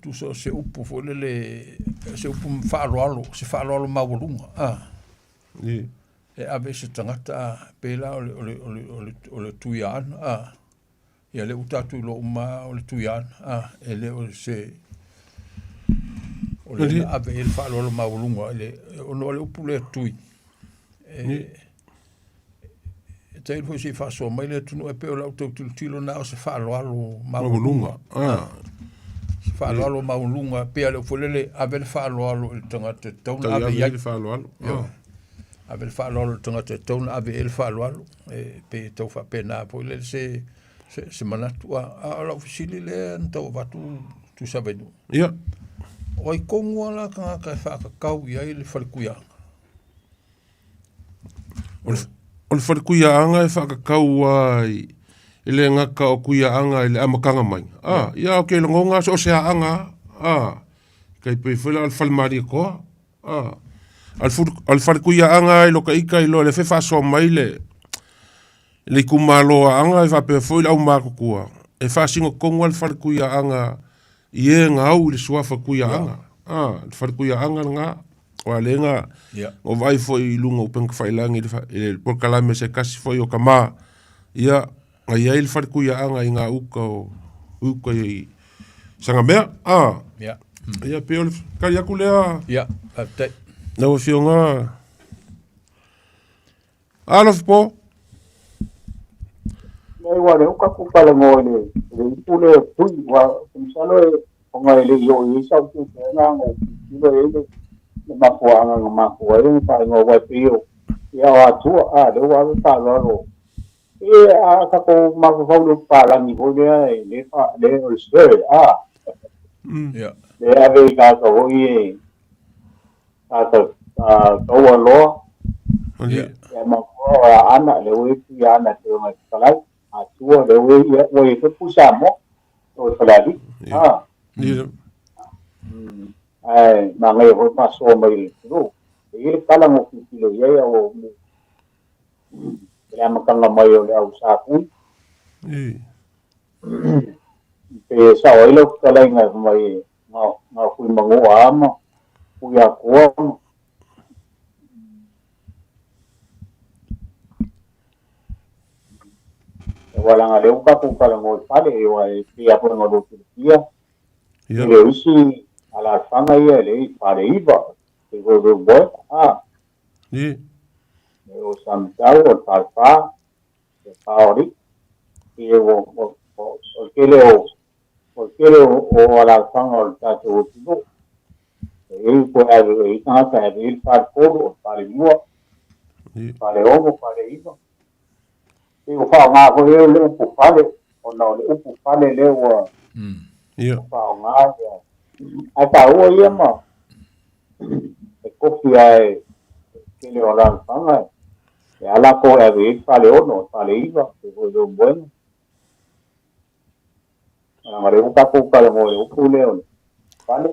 Tusa o se upu foi lele, se upu faaaloalo, se faaaloalo maualuga, a. Ie. E ave i se tagata, a, pei la o le, o le, o le, o le, o le Tuiaana, a. Ia lea ua tatou iloa uma lava o le Tuiaana, a, e le o se o le na ave i ai le faaaloalo maualuga i le ona o le upu lea tui e e tailo foi se i faasoa mai le atunuu e pei o lau tau tilotilo na o se faaaloalo maualuga ah. Se faaaloalo maualuga pei a le upu lele ave le faaaloalo i le tagata e tatau ona ave i ai le faaaloalo ah. Ave le faaaloalo i le tagata e tatau ona ave i ai le faaaloalo. E pei e tau faapena foi lele se, se, se manatu. A, a o lau fesili lea na tau avatu Tuisavailuu. Ia. O ai tonu lava la tagata e faatatau i ai le falekuiaga? O le falekuiaaga e faatatau lava i e le gata o kuiaaga i le amataga mai. A, ia ou te lagona so o se aaga lava. A, tai pei foi la o le fale Malietoa. A, o le falekuiaaga i lota ita iloa lea foi e faasoa mai le le itumalo o Aana e faapea foi le aumatutua e faasino tonu lava le falekuiaaga i e na au i le suafa Tuiaaga. A, le falekuiaaga lena. Aua lea na ou vaai foi i luga o upega tafailagi i le polokalame a se tasi foi o tama, ia, na i ai le falekuiaaga i gauta o uta i Sagamea. A, ia pei o le tali atu lea. Ia, faafetai. Lau Afioga Alofa po. Nei ua le uka ku talanoa i le le ipu lea o tui ua ou te masalo e ona e le i oo i ai sau tuitega na ou tilotilo i ai le le mafuaaga na mafua ai ona faaigoa aua e pei o ia o Atua a lea ua ave faaaloalo e a tatou mafaufau i le upu palagi foi lea e le fa le o le sir a le ave i tagata foi e tagata taua loa ia mafua o Aana lea ua i ai Tuiaana e pei ona e fetalai Atua lea ua i ai ua i ai foi Pui Samoa o le Falealili a ae manaia foi le faasoa mai le atunuu e i ai le tala na ou tilotilo i ai a ua i le amataga mai o le au sa tui. Pe sao ai lau fetalaiga e fai mai na o Tuimanua lava ma Tuiatua ma Aua leaga o lea ua tatou talanoa i fale, aua e pei lava foi ona lua silafia, e le o isi alaalafaga ia e le i fale iva, pei foi o Leulumoega, a. E o Samatau, o le Falefa, le Fa o Alii. E o le tele o o le tele o alaalafaga o le tatou atunuu. E i ai toe ave e i ai tagata e ave i ai le faletolu, o le falelua, faleono, faleiva. Pei ua faaaoga foi lea le upu fale, ona o le upu fale lea ua faaaoga ia. Ae taua ia ma e kofi lava e tele o alaalafaga e a latou e ave i ai le faleono, le faleiva, pei foi o Leulumoega. Leaga o lea ua tatou talanoa i le upu lea o le fale,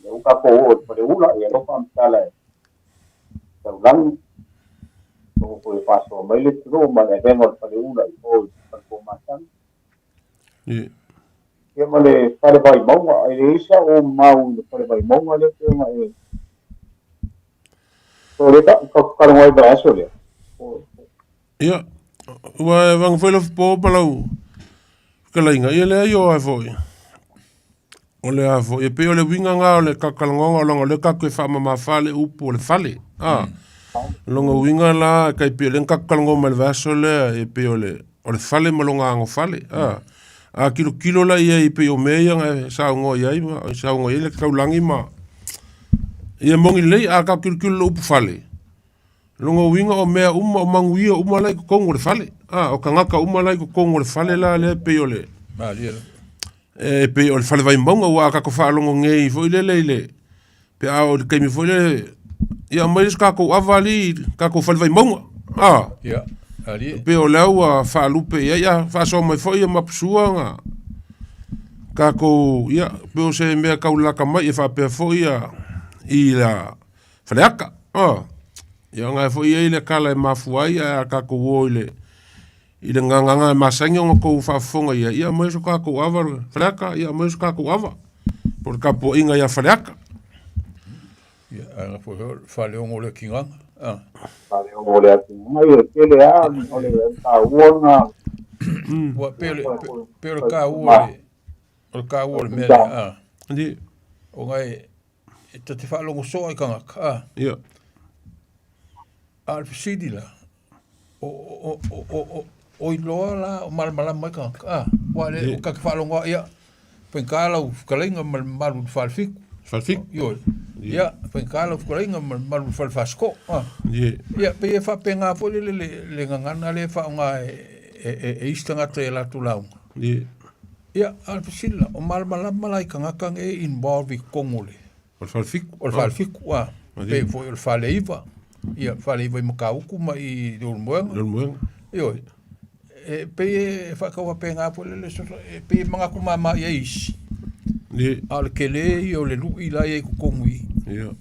lea ua tatou oo i le faleula, ia lea ua faamatala e Taulagi, ua toe faasoa mai le atunuu ma le avega o le faleula i o i le fale Tomasani. Ia ma le fale Vaimauga, e leai sa ou mau i le fale Vaimauga lea pei ona e o lea tatou talanoa ai i le vaiaso lea. Ia, ua e vaga foi lau po ma lau fetalaiga, ia leai o ai foi. O le a foi, e pei o le uiga lena o le talatalanoaga o laga o lea tatou te faamamafa le upu o le fale. A, lona uiga la, e tai pei o lea na tatou talanoa mai le vaiaso lea, e pei o le fale ma lona agofale. A, a tilotilo la i ai pei o mea ia na e saunoa i ai, ma saunoa i ai le taulagi ma ia moni lelei, a tatou tilotilo i le upu fale, lona uiga o mea uma, o manuia uma la i totonu o le fale. A, o tagata uma la i totonu o le fale la lea pei o le Malie lava. E pei o le fale Vaimauga ua a tatou faalogo nei foi lele i le pe a oo i le taimi foi lele ia aumai le isi tatou ava alii i le tatou fale Vaimauga. A, Ia, alie. pei o lea ua faalupe i ai, ia faasoa mai foi ia Mapusua na tatou, ia pei o se mea tau lalata mai e faapea foi ia i la Faleata. A, ia ona e foi i ai le tala e mafua ai ae a tatou o i le gagana e masani ona outou faafofoga i ai, ia aumai so tatou ava Faleata, ia aumai so tatou ava. Po o le tapuaiga ia Faleata. Ia, ae na foi o le faleogo o le atigaga. Ah. Faleogo o le atigaga, ia tele lava o le taua na. Ua pei o le pei o le taua o le taua o le mea lea. Ah. Ndi. O ngai e ta te faalogo soo ai tagata. Ah. Ia. A o le fesili la, o iloa la o malamalama ai tagata. Ah, ua le o ka te faalogo ia faigata lau fetalaiga ma le mamalu i le falefitu. Falefitu. Ioe. Ia, faigata lau fetalaiga ma le mamalu i le falefasiko. Ah. Ie. Ia, pei e faapena foi le le gagana lea e faaaoga e isi tagata i a latou lauga. Ie. Ia, a o le fesili la, o malamalama la i tagata nei e involve i totonu o le O le falefitu. O le falefitu, a. Pei foi o le faleiva. Ia, faleiva i Matautu ma i Leulumoega. Leulumoega. Ioe. E pei e faataufaapena foi le e pei e manatu mama i ai isi. Ie. A o le tele ia o le lui la e i ai i totonu i i. Ia.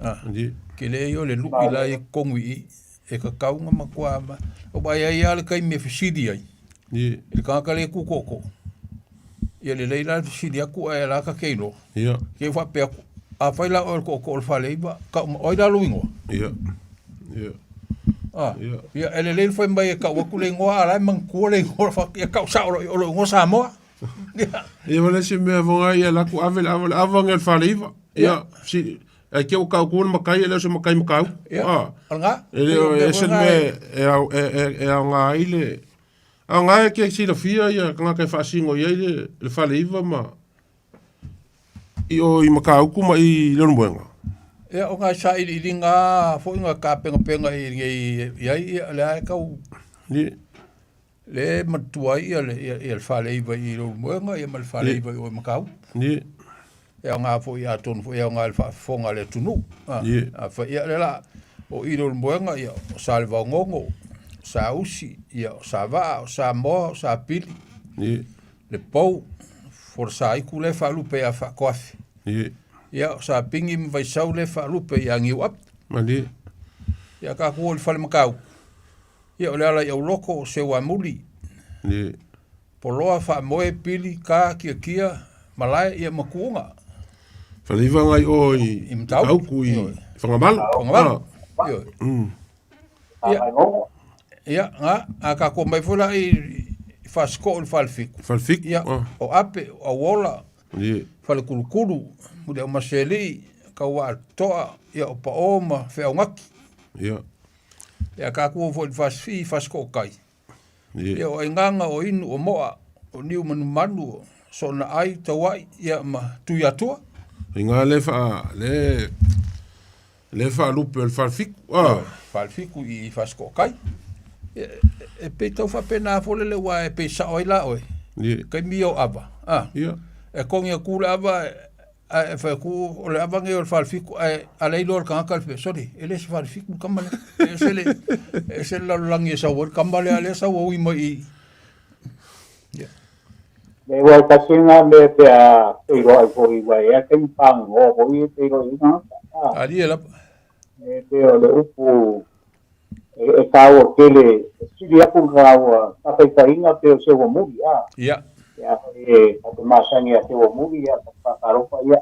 A. Ie. Tele ia o le lui la e i ai i totonu i i. E tatau ona matua aua e i ai lava le taimi e fesili ai. Ie. I le tagata le tu tootoo. Ia lelei la le fesili atu ae la ta te iloa. Ia. Ke faapea atu, afai la oe o le tootoo o le faleiva, tau mai, o ai la lou igoa? Ia. Ia. Ah, Ia. ia e lelei le fai mai e tau atu le igoa, a o la e manatua le igoa, ia tau sao o lou igoa Samoa. Ia. Ia ma le isi mea foga ia la ku ave le ava le ava nge le faleiva. Ia, si ai ke o kau ku le makai e le o se makai makau. Ia. Ah. O lena. E le o e se mea e au e e e aoga ai le aoga e ke silafia ia tagata e faasino i ai le faleiva ma i o i Matautu ma i Leulumoega. Ia, o nai sailiiliga foi na tapenapenaga i nei i ai, ia, lea e tau Ie. le manatua ai ia le, ia, ia le faleiva i Leulumoega, ia ma le faleiva i o i Matautu. Ie. E aoga foi atonu foi e aoga i le faafofoga a le atunuu. A, Ie. afai, ia, lea la, o i Leulumoega, ia, o Salevaogogo, o Sausi, ia, o Savaa, o Samoa, o Sapili, Ie. le Pou, Folosaiku lea e faalupe ia Faatoafe. Ie. Ia, o Sapigi ma Vaisau lea e faalupe ia Niuapu. Malie. Ia, tatou o i le fale Matautu. Ia, o le ala i Auloko, o Seuamuli. Ie. Poloa, Faamoe, Pili, Ka, Kiakia, Malae, ia ma Kuuga. Faleiva ngai o i I Matautu. Matautu i Fagamalo. Fagamalo. Ah. Ioe. Ia. Ia, na, a tatou mai foi la i Fasiko'o i le falefitu. Falefitu. Ia, o Ape, o Auola, Ie. Falekulukulu, Muliaumasealii, Kauaatoa, ia o Pao ma Feaugaki. Ia. Ia tatou o foi i le Fasifii, Fasiko'o tai. Ie. Ia o Aigaga, o Inu, o Moa, o Niumanumanu, o Soonaai, Tauai, ia ma Tuiatua. Inga le faa le le faalupe o le falefitu. Ah. Falefitu i Fasiko'o tai. Ia, e pei tau faapena foi lele aua e pei sao ai la oe. Ie. Taimi ia o ava. Ah. Ia. E togi atu le ava ae fai atu o le ava nei o le falefitu ae a le iloa e le tagata le sole, e le o se falefitu le tama lea. E ese le e ese le lalolagi e sau ai le tama lea, lea sau ui mai i. Ia. Le ua tasi lena mea pe a feiloai foi ua i ai taimi pagagoa foi e feiloai ai tagata. Ah. Alie lava. E pei o le upu e taua tele, e sili atu le taua faataitaiga pei o se ua muli. Ah. Ia. Ia e ta te masani ia te o muri ia ta whakaropa ia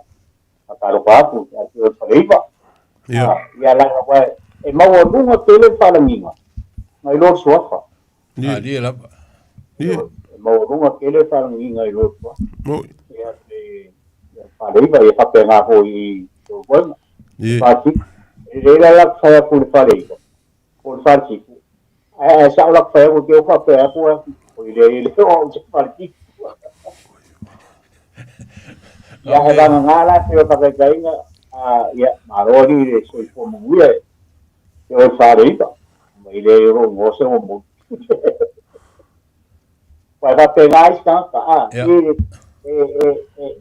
whakaropa atu ia te o whareiwa. Ia. Ia langa wai e maua lunga tele whalanginga ngai lo suafa. A lie lava. Ie. E maua lunga tele whalanginga i lo suafa. Moi. Ia te ia whareiwa ia whape ngā hoi i te waina. Ie. Whātiku. E reira la whai aku le whareiwa. O le whātiku. Ae ae sao la whai aku te o whape aku a. O i le le o te whātiku. Ia he vanga ngā la te o whakaikainga. Ia marori le soifua manuia e. Te o whareiwa. Ma i le ro ngose o mo. Wai whape ngā isi tangata. Ia. E, e, e, e,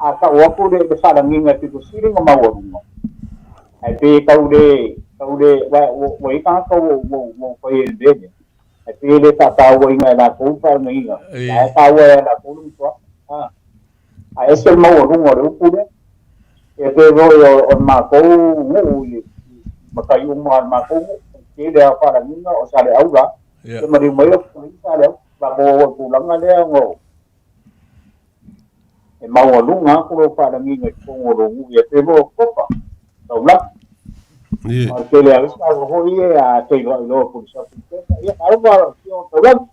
a ka o aku le le wharanginga te ko siringa maua runga. Ai pe tau le, tau le, wa, wa, wa i tangata wo, wo, wo whai e mbene. Ai pe le whataua inga e la kou wharanginga. Ai tāua e la kou lunga. A ese el maua runga o le upu le. E pe roi o, o mākou ngu i makai uma al mākou ngu. Ke le a wharanginga o sa le aura. Ia. Te mari mai o sa le au. Ba mo o tūlanga lea ngo. E maua lunga aku lo wharanginga i kongo ro ngu. E pe roi o kopa. Tau laki. Ie. Ma te le a sa ho i e a te iwa i loa puri sa puri teka. Ia karo wala ki o tau laki.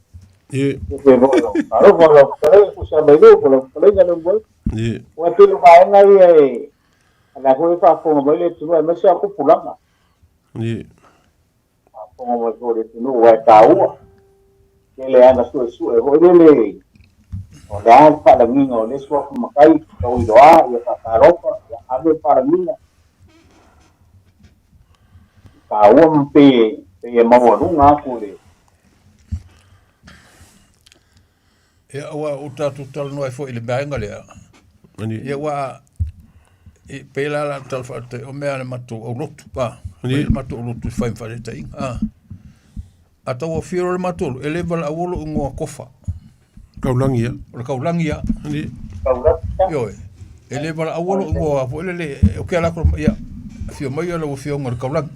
Ie. E te roi o karo wala o kare ku sa mai lo pula pula inga le mboi. Ie. Ua te luka enga ia e ana koe whaafonga mai le tunu e mese aku pulanga. Ie. Whaafonga mai ko le tunu ua e tāua. Ke le ana sue sue hoi le le. O le ana whalanginga o le sua kumakai, tau i roa, ia whakaropa, ia ave whalanginga. Tāua mpe, pe e maua runga aku le. Ia ua o tātou talanoa ai foi i le vaega lea. Ia ua e pēlā la tala whaate o mea le matou aulotu a. Ani. Le matou aulotu i whai mwharetaiga a. A tau o whiro le matou e le wala auolo ingoa kofa. Kaulangi ia. O le kaulangi ia. Ani. Kaulangi. Ioe. E le wala auolo ingoa fo le le o ke ala ko ia whio mai ala o whio ngā le kaulangi.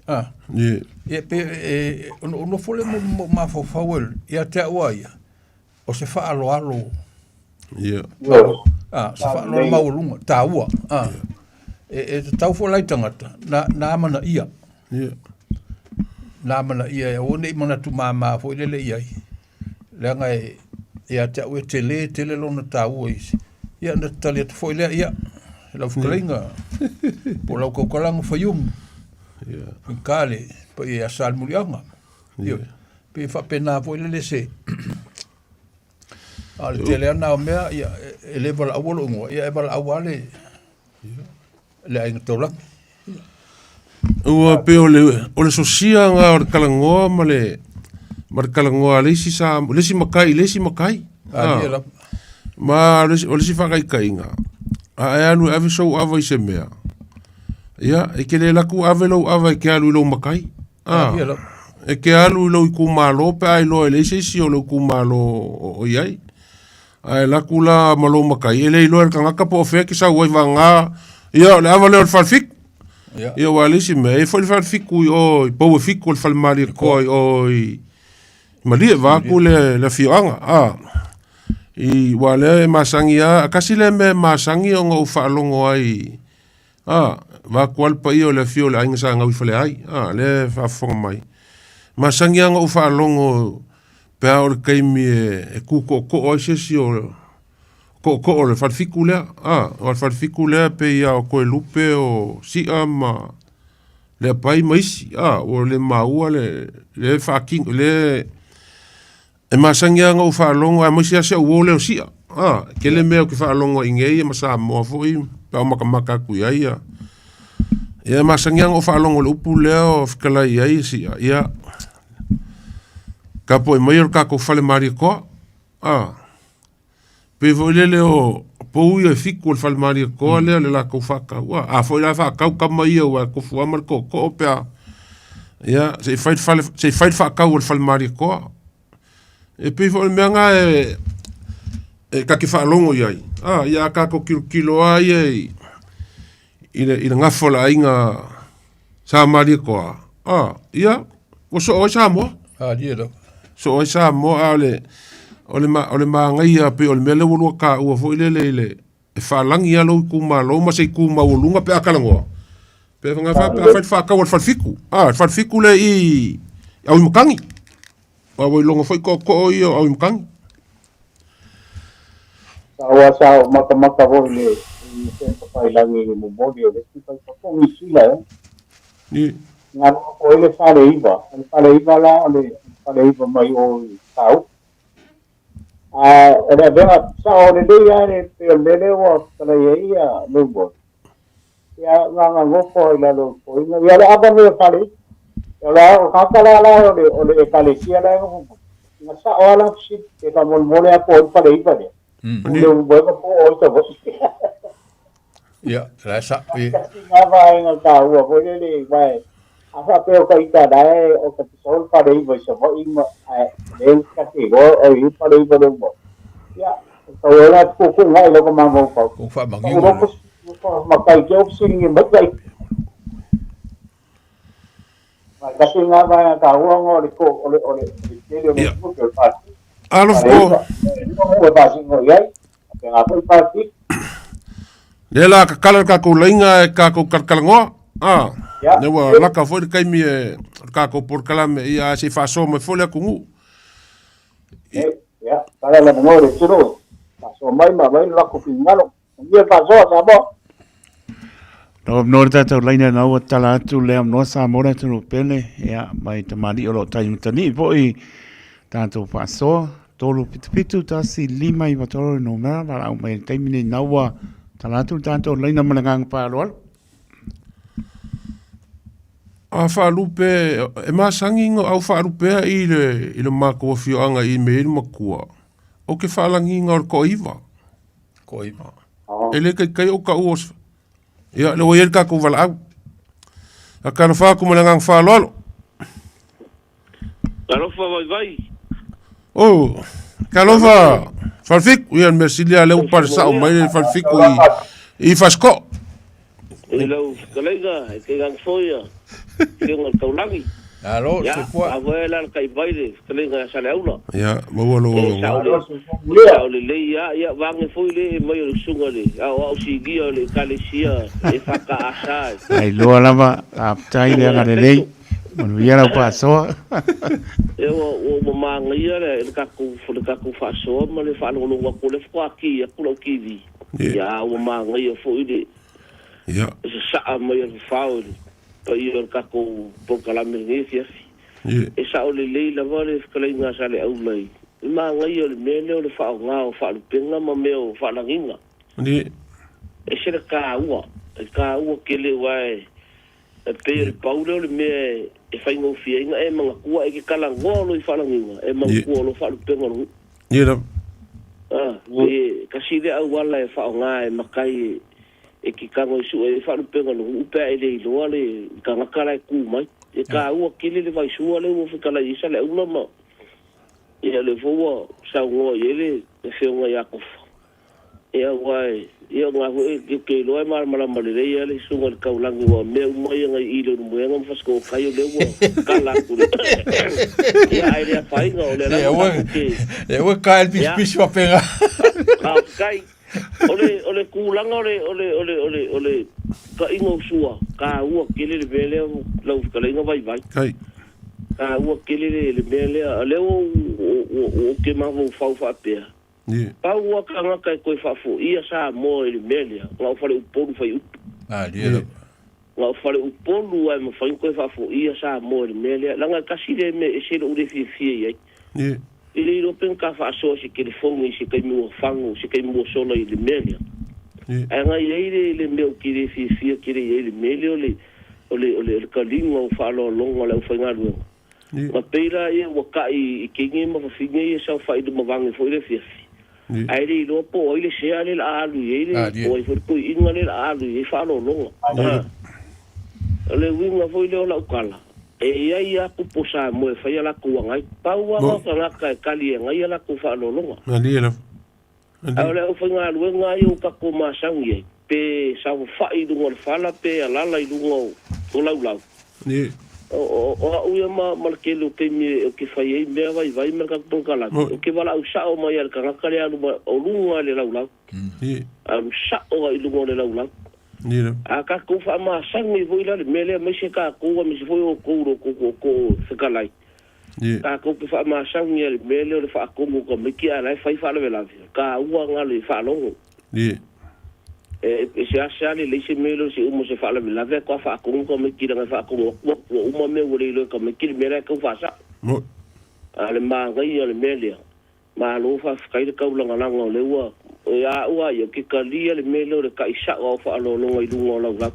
A. Ie. Ia pe e ono ono fo le mo mo mafaufau e ia te aua ia. O se whaaloalo. Ia. A, se whaaloalo maualunga, tāua. A. E, e te tau fo lai tangata, nā, nā mana ia. Ia. Nā mana ia, e o nei mana tu māmā fo i lele ia i. Leanga e, e a te au e tele, tele lona tāua i. Ia, na te tali atu fo i lea, ia, e lau whakaleinga, po lau kaukalanga whaiumu. Ia. Whinkale, pa i a sal murianga. Ia. Pe whapena fo i lele se. A le tele ana o mea, ia, e le wala awolo ingoa, ia e wala awale le ainga taulagi. Ua pe o le, o le sosia ngā o le kalangoa ma le, ma le kalangoa le isi sa, le isi makai, le isi makai. A, ia lava. Ma o le isi, o le isi whakaikainga. A e alu e ave sou ava i se mea. Ia, e ke le laku ave lou ava e ke alu i lou makai. A, ia lava. E ke alu i lou ikumalo pe ai loa e le isi isi o lou kumalo o iai. A e laku la ma lou makai, e le iloa e le kangaka po o fea ke sau ai vanga, ia o le ava lea o le falefiku. Ia. Ia ua le isi mea, e foi le falefiku i o, i pau e fiku o le falemali e koa i o i Malie vaku le, le afioaga. A, i ua lea e masangi a, a kasi le mea e masangi ona ou faalogo ai, a, vaku a le paia o le afio o le aiga sa gau i faleai, a, lea e faafofoga mai. Masangi a ona ou faalogo pe a o le taimi e, e kūkoʻokoʻo ai se isi o koʻokoʻo o le falefiku lea, a, o le falefiku lea pei a o Koelupe o Siʻa ma le apai ma isi, a, ua le maua le, le faatino, le e masani lava ona ou faalogo aemaise lava si au uo lea o Siʻa, a, e tele mea ou te faalogo ai i nei ma Samoa foi pe a ou matamata atu i ai ia. Ia e masani lava ona ou faalogo i le upu lea o fetalai i ai Siʻa, ia, tapuai mai o le tatou fale Malietoa, a. Pei foi lele o pou ia e fitu o le fale Malietoa lea le latou faatau. A foi la faatau tama ia ua e tofu lava ma le tootoo pe a ia se i fai le fale se i fai le faatau o le fale Malietoa. E pei foi o le mea na e e ta te faalogo i ai. A ia a tatou tilotilo lava ia i i le i le gafa o le aiga Sa Malietoa. A ia ua soo ai Samoa. A, ia lava. Soo ai Samoa a o le. O le ma, o le magaia pei o le mea lea ua lua taua foi lele i le e faalagi lava lou itumalo ma se itu maualuga pe a talanoa. Pe a fa pe a fai le faatau a le falefitu. Ah, le falefitu lea i Auimatagi. Aua ua iloga foi tootoo ia o Auimatagi. Sa sa ou matamata foi i le i le papailagi i le momoli o le isi faifafogi sila e. Ni. Galua foi le faleiva. O le faleiva la o le faleiva mai o i Saute. A o le avega sao lelei lava le pei o le mea lea ua fetalai ai ia Leumoi. Ia gagagofo ai lalo o foiga. Ia le ava nei o faleiva. O la o tagata la la o le o le ekalesia la e nofo mai. Na sao lava la fesili pe faamolemole lava po o ai le faleiva lea. Leumoi po o ai Savaii. Ia, la sa i. Tasi na vaega taua foi lele aua a faapea o ka ita la e o ka pisa le faleiva i Savaii ma ae le ta te iloa o i faleiva le uma. Ia, tau ai la tuutuuga i lou mafaufau. Kou faamanino. Matai ke o fesiligia mai kai. Mai tasi na vaega taua ona o le o le o le tele o le tupe o le pasi. Alofa ko. Ua pasino i ai. Faapena foi pasi. Lea la kakala le tatou laiga e tatou talatalanoa. Ah, lea ua laka foi le taimi e o le tatou polokalame ia ae se i faasoa mai foi le atunuu. Ia, tala le avanoa i le atunuu. Faasoa mai ma aumai lo latou finagalo. Manuia le faasoa Samoa. Lau avanoa le tatou laina na ua tala atu le avanoa Samoa le atunuu pele, ia, mai tamalii o lo o tai matani'i foi tatou faasoa, 3 7 7 1 5 9 3 le numera, valaau mai i le taimi nei na ua tala atu le tatou laina ma le agaga faaaloalo. A faalupe, e masani ona au faalupea i le, i le matou afioaga i mea i le matua, o ke faalagiga o le toaiva. Toaiva. E le taitai ou taua o se... Ia, lea ua i ai le tatou valaau. A talofa atu ma le agaga faaaloalo. Talofa vaivai. Oh, talofa Falefitu. Ia, le mea sili lava lea ua pale sao mai le Falefitu i, i Fasito'o. I lau fetalaiga e tainane foi ia Afioga i le Taulagi. Malo, Ia, soifua. avoe la le taivai le fetalaiga ia Saleaula. Ia, maua lou E avanoa. sao le sao lelei lava, ia vaeane foi le ee mai o le susuga i le aoao sinia o le Ekalesia EFKS e. Ai loa lava, faafetai le Susuga ia agalelei. Festo. Manuia lau faasoa. Ia ua ua mamagaia le le tatou le tatou faasoa ma le faalogologo atu o lea faatoa ki atu lau TV. Ia ua manaia foi le Ia. sasaa mai o le fafao i le paia o le tatou polokalame i lenei afiafi. E sao lelei lava le fetalaiga a Saleaula i le manaia o le mea lea o le faaaoga o faalupega ma mea o faalagiga. E ese le taua, e taua tele aua e pei o le pau lea o le mea e faigofie ai ona e manatua, e te talanoa loa i faalagiga, e manatua loa faalupega o le nuu. Ia lava. A, e tasi lea auala e faaaoga e matai e te tago e sue ai faalupega o le nuu pe a e le iloa le tagata la e tu mai. E taua tele le vaisua lea ua fetalai ai Saleaula ma ia lea foi ua saunoa i ai le Afioga ia Tofa. Ia aua e, ia o na foi ou te iloa e malamalama lelei lava le Susuga i le Taulagi aua o mea uma ia na i i Leulumoega ma Fasitooutai o lea ua kala atu le ia ae le afaina o lea lava tatou te Ia ua ka el pisipisi faapena. Faafetai. O le o le tulaga o le o le o le o le o le taʻiga o sua, taua tele le mea lea lau fetalaiga Vaivai. Taua tele le le mea lea, o lea ua ua ua ou te mafaufau faapea, pau lava tagata e toe faafoia Samoa i le mea lea, na o Faleupolu faiupu. Malie lava. Na o Faleupolu lava e mafai ona toe faafoia Samoa i le mea lea, leaga e tasi lea mea e ese lou le fiafia i ai. E le iloa pe na ta faasoa i se telefoni i se taimi ua fagu, se taimi ua sola i le mea lea. Ae na i ai le, le mea ou te le fiafia tele i ai i le mea lea o le, o le, o le, o le taliga o faaaloaloga o le aufaigaluega. Na pei la ia ua taʻi i teine ma fafine ia saofai i luma vage foi le afiafi. Ae le iloa po o ai le sea lea o le a alu i ai le, po o ai foi le toeaina lea o le a alu i ai faaaloaloga. O le uiga foi lea o lau tala, e i ai lava tupu o Samoa e fai a latou agai. Pau lava o tagata e tali e agai a latou faaaloaloga. Ae o le aufaigaluega lava ia ua tatou masani ai, pe saofafai i luga o le fala pe alala i luga o laulau. O a'u ia ma le tele o taimi ou te fai ai mea vaivai ma le tatou polokalame, ou te valaau sa'o mai lava i le tagata lea e alu mai o luga i le laulau. Alu sa'o lava i luga o le laulau. A tatou faamasani foi la i le mea lea aemaise tatou aemaise foi outou i lo outou tootoo fetalai, tatou te faamasani lava i le mea lea o le faatonu o tamaiti a o la e fai faalavelave, o le taua lena o le faalogo. E seasea lelei se mea lea o se uma o se faalavelave ae toa faatonu tamaiti leaga e faatonu atu ua uma mea ua le iloa e tamaiti le mea la e tau faasao. A o le manaia o le mea lea, malo faafetai le taulagalaga o lea ua, ia au lava ia, ou te talia le mea lea o le tai sao ao faalologa i luga o laulau.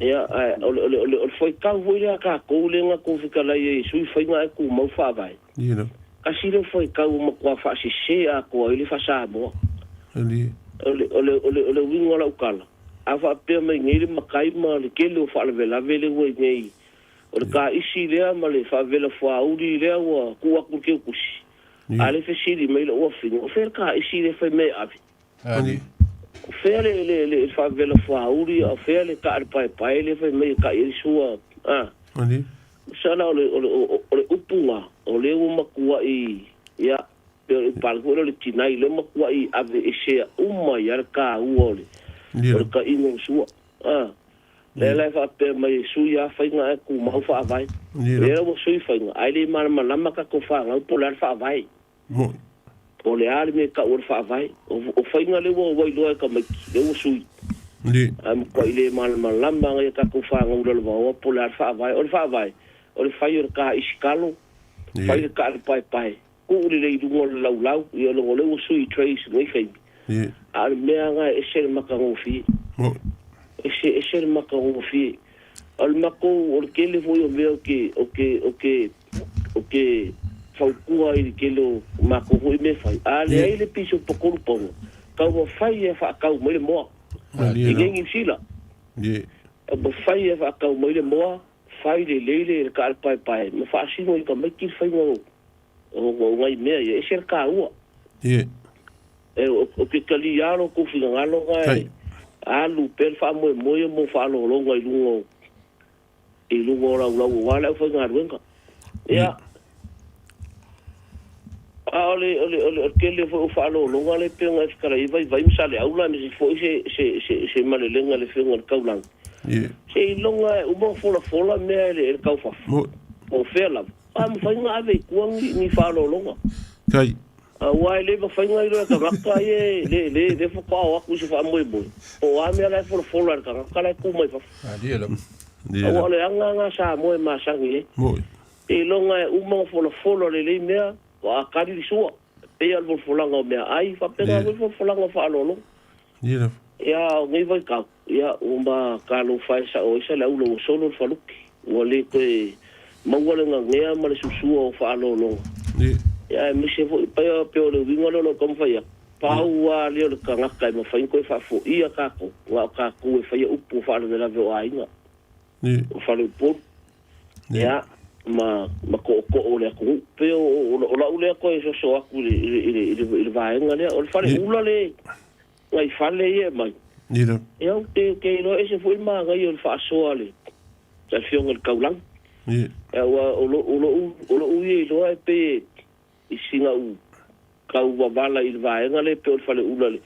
Ia, ae o le, o le, o le, o le faitau foi lea a tatou lea na tou fetalai ai e sui faiga ae tumau faavae. Tasi lea faitau ua matua faasese atoa ai le faa-Samoa. O le, o le, o le, o le uiga o lau tala, a faapea mai nei le matai ma le tele o faalavelave lea ua i nei, o le taisi lea ma le faavela fuauli lea ua tuu atu i le teutusi, a le fesili mai lou afine, o fea le taisi lea fai mai e ave? O fea le, le, le faavela fuauli, a o fea le taa le paepae lea fai mai e ta'i ai le sua, a? Masala o le, o le, o le upu na, o lea ua matua'i, ia, pei o le upu foi lea o le tinai, lea ua matua'i aveesea uma ai lava le taua o le, o le ta'iga o sua. A, lea la e faapea mai e sui lava faiga ae tumau faavae. Lea la ua sui faiga, ae le malamalama tatou fanau po o le a le faavae. Po o le a le mea e tau o le faavae. O faiga lea ua ua iloa e tamaiti, lea ua sui. Ae matuai le malamalama nai a tatou fanau lalovaoa po o le a le faavae. O le faavae, o le fai o le taisi talo, fai le taale paepae, tuu lelei i luga o le laulau, ia leaga o lea ua sui trays i lenei taimi. A o le mea lena e ese le matagofie. Ese, ese le matagofie. O le matou, o le tele foi o mea ou te, ou te, ou te, ou te fautua ai i le tele o matou foi mea e fai, a leai le pisipopo 3 pauna, taumafai e faatau mai le moa. I nei Niu Sila. Taumafai e faatau mai le moa, fai lelei le taale paepae ma faasino i tamaiti le faiga o nai mea ia. E ese le taua. Ou te talia lo outou finagalo na e alu pea le faamoemoe mo faalologa i luga o i luga o laulau aua le aufaigaluega. Ia, a o le, o le, o le, o le tele foi o faalologa lea pei ona e fetalai ai Vaivai ma Saleaula aemaise foi se, se, se, se malelega i le Afioga i le Taulagi. Seiloga e uma ona folafola mea e le, e le taufafo. Po o fea lava. A mafai ona ave i tua ni, ni faalologa. Aua e le mafai ona iloa e tagata ia e le, le, le faatoa o atu i se faamoemoe, po o a mea la e folafola e le tagata la e tu mai fafo. Aua o le aga lena a Samoa e masani ai. Seiloga e uma ona folafola lelei mea, faatoa kali le sua. E pei lava o le folafolaga o meaai, faapena foi le folafolaga o faaaloaloga. Ia, o nei vaitau, ia, ua ma talofa e sao ai Saleaula ua solo le faluki, ua le toe maua le nanea ma le susua o faaaloaloga. Ia, aemaise foi, pei pei o le uiga lea o lau taumafai atu, pau lava lea o le tagata e mafai ona toe faafoia tatou, na o tatou e faia upu o faalavelave o aiga, o faleupolu. Ia, ma, ma tootoo o le atunuu. Pei o, o, o lau lea toe soso atu i le, i le, i le, i le, i le vaega lea. O le fale ula le, nai fale ia e aumai. Ia, ou te, ou te iloa ese foi le manaia o le faasoa a le, le Afioga i le Taulagi. Ia, aua o lou, o lou, o lou ia iloa e pei e, i sina ou tau wavala i le vaega lea e pei o le faleula a le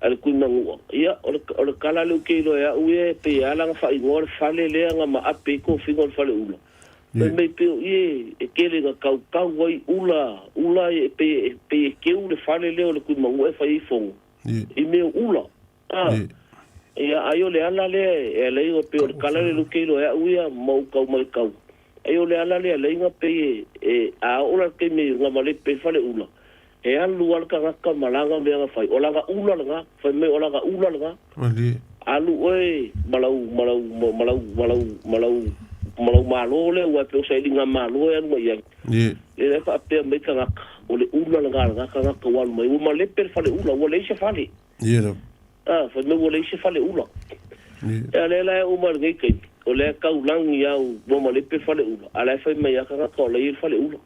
a le Tuimanua. Ia, o le, o le tala lea ou te iloa e au ia e pei e ala ona faaigoa le fale lea na maape ai tofiga o le faleula. Fai mai pei o i e, e tele ina tautau ai ula, ula e pei e, pei e keu le fale lea o le Tuimanua e fai ai fono i mea o ula. A, ia, ai o le ala lea e ala ai ona pei o le tala lea ou te iloa e au ia ma ou tau matau, ai o le ala lea e ala ai ona pei e, e, a oo la i le taimi e gamalepe ai le faleula, e alu lava le tagata ma lana mea na fai, o lana ula lena, fai mai o lana ula lena. Alu oe ma lau, ma lau, ma lau, ma lau, ma lau, ma lau malo lea, aua e pei o sailiga malo e alu mai ai. Lea la e faapea mai tagata, o le ula lena a lena tagata ua alu mai, ua malepe le faleula, ua leai se fale. A, fai mai ua leai se faleula. Ia lea la e oo mai i lenei taimi, o lea e taulagi lava ua malepe le faleula, a o la e fai mai lava tagata o la e i ai le faleula.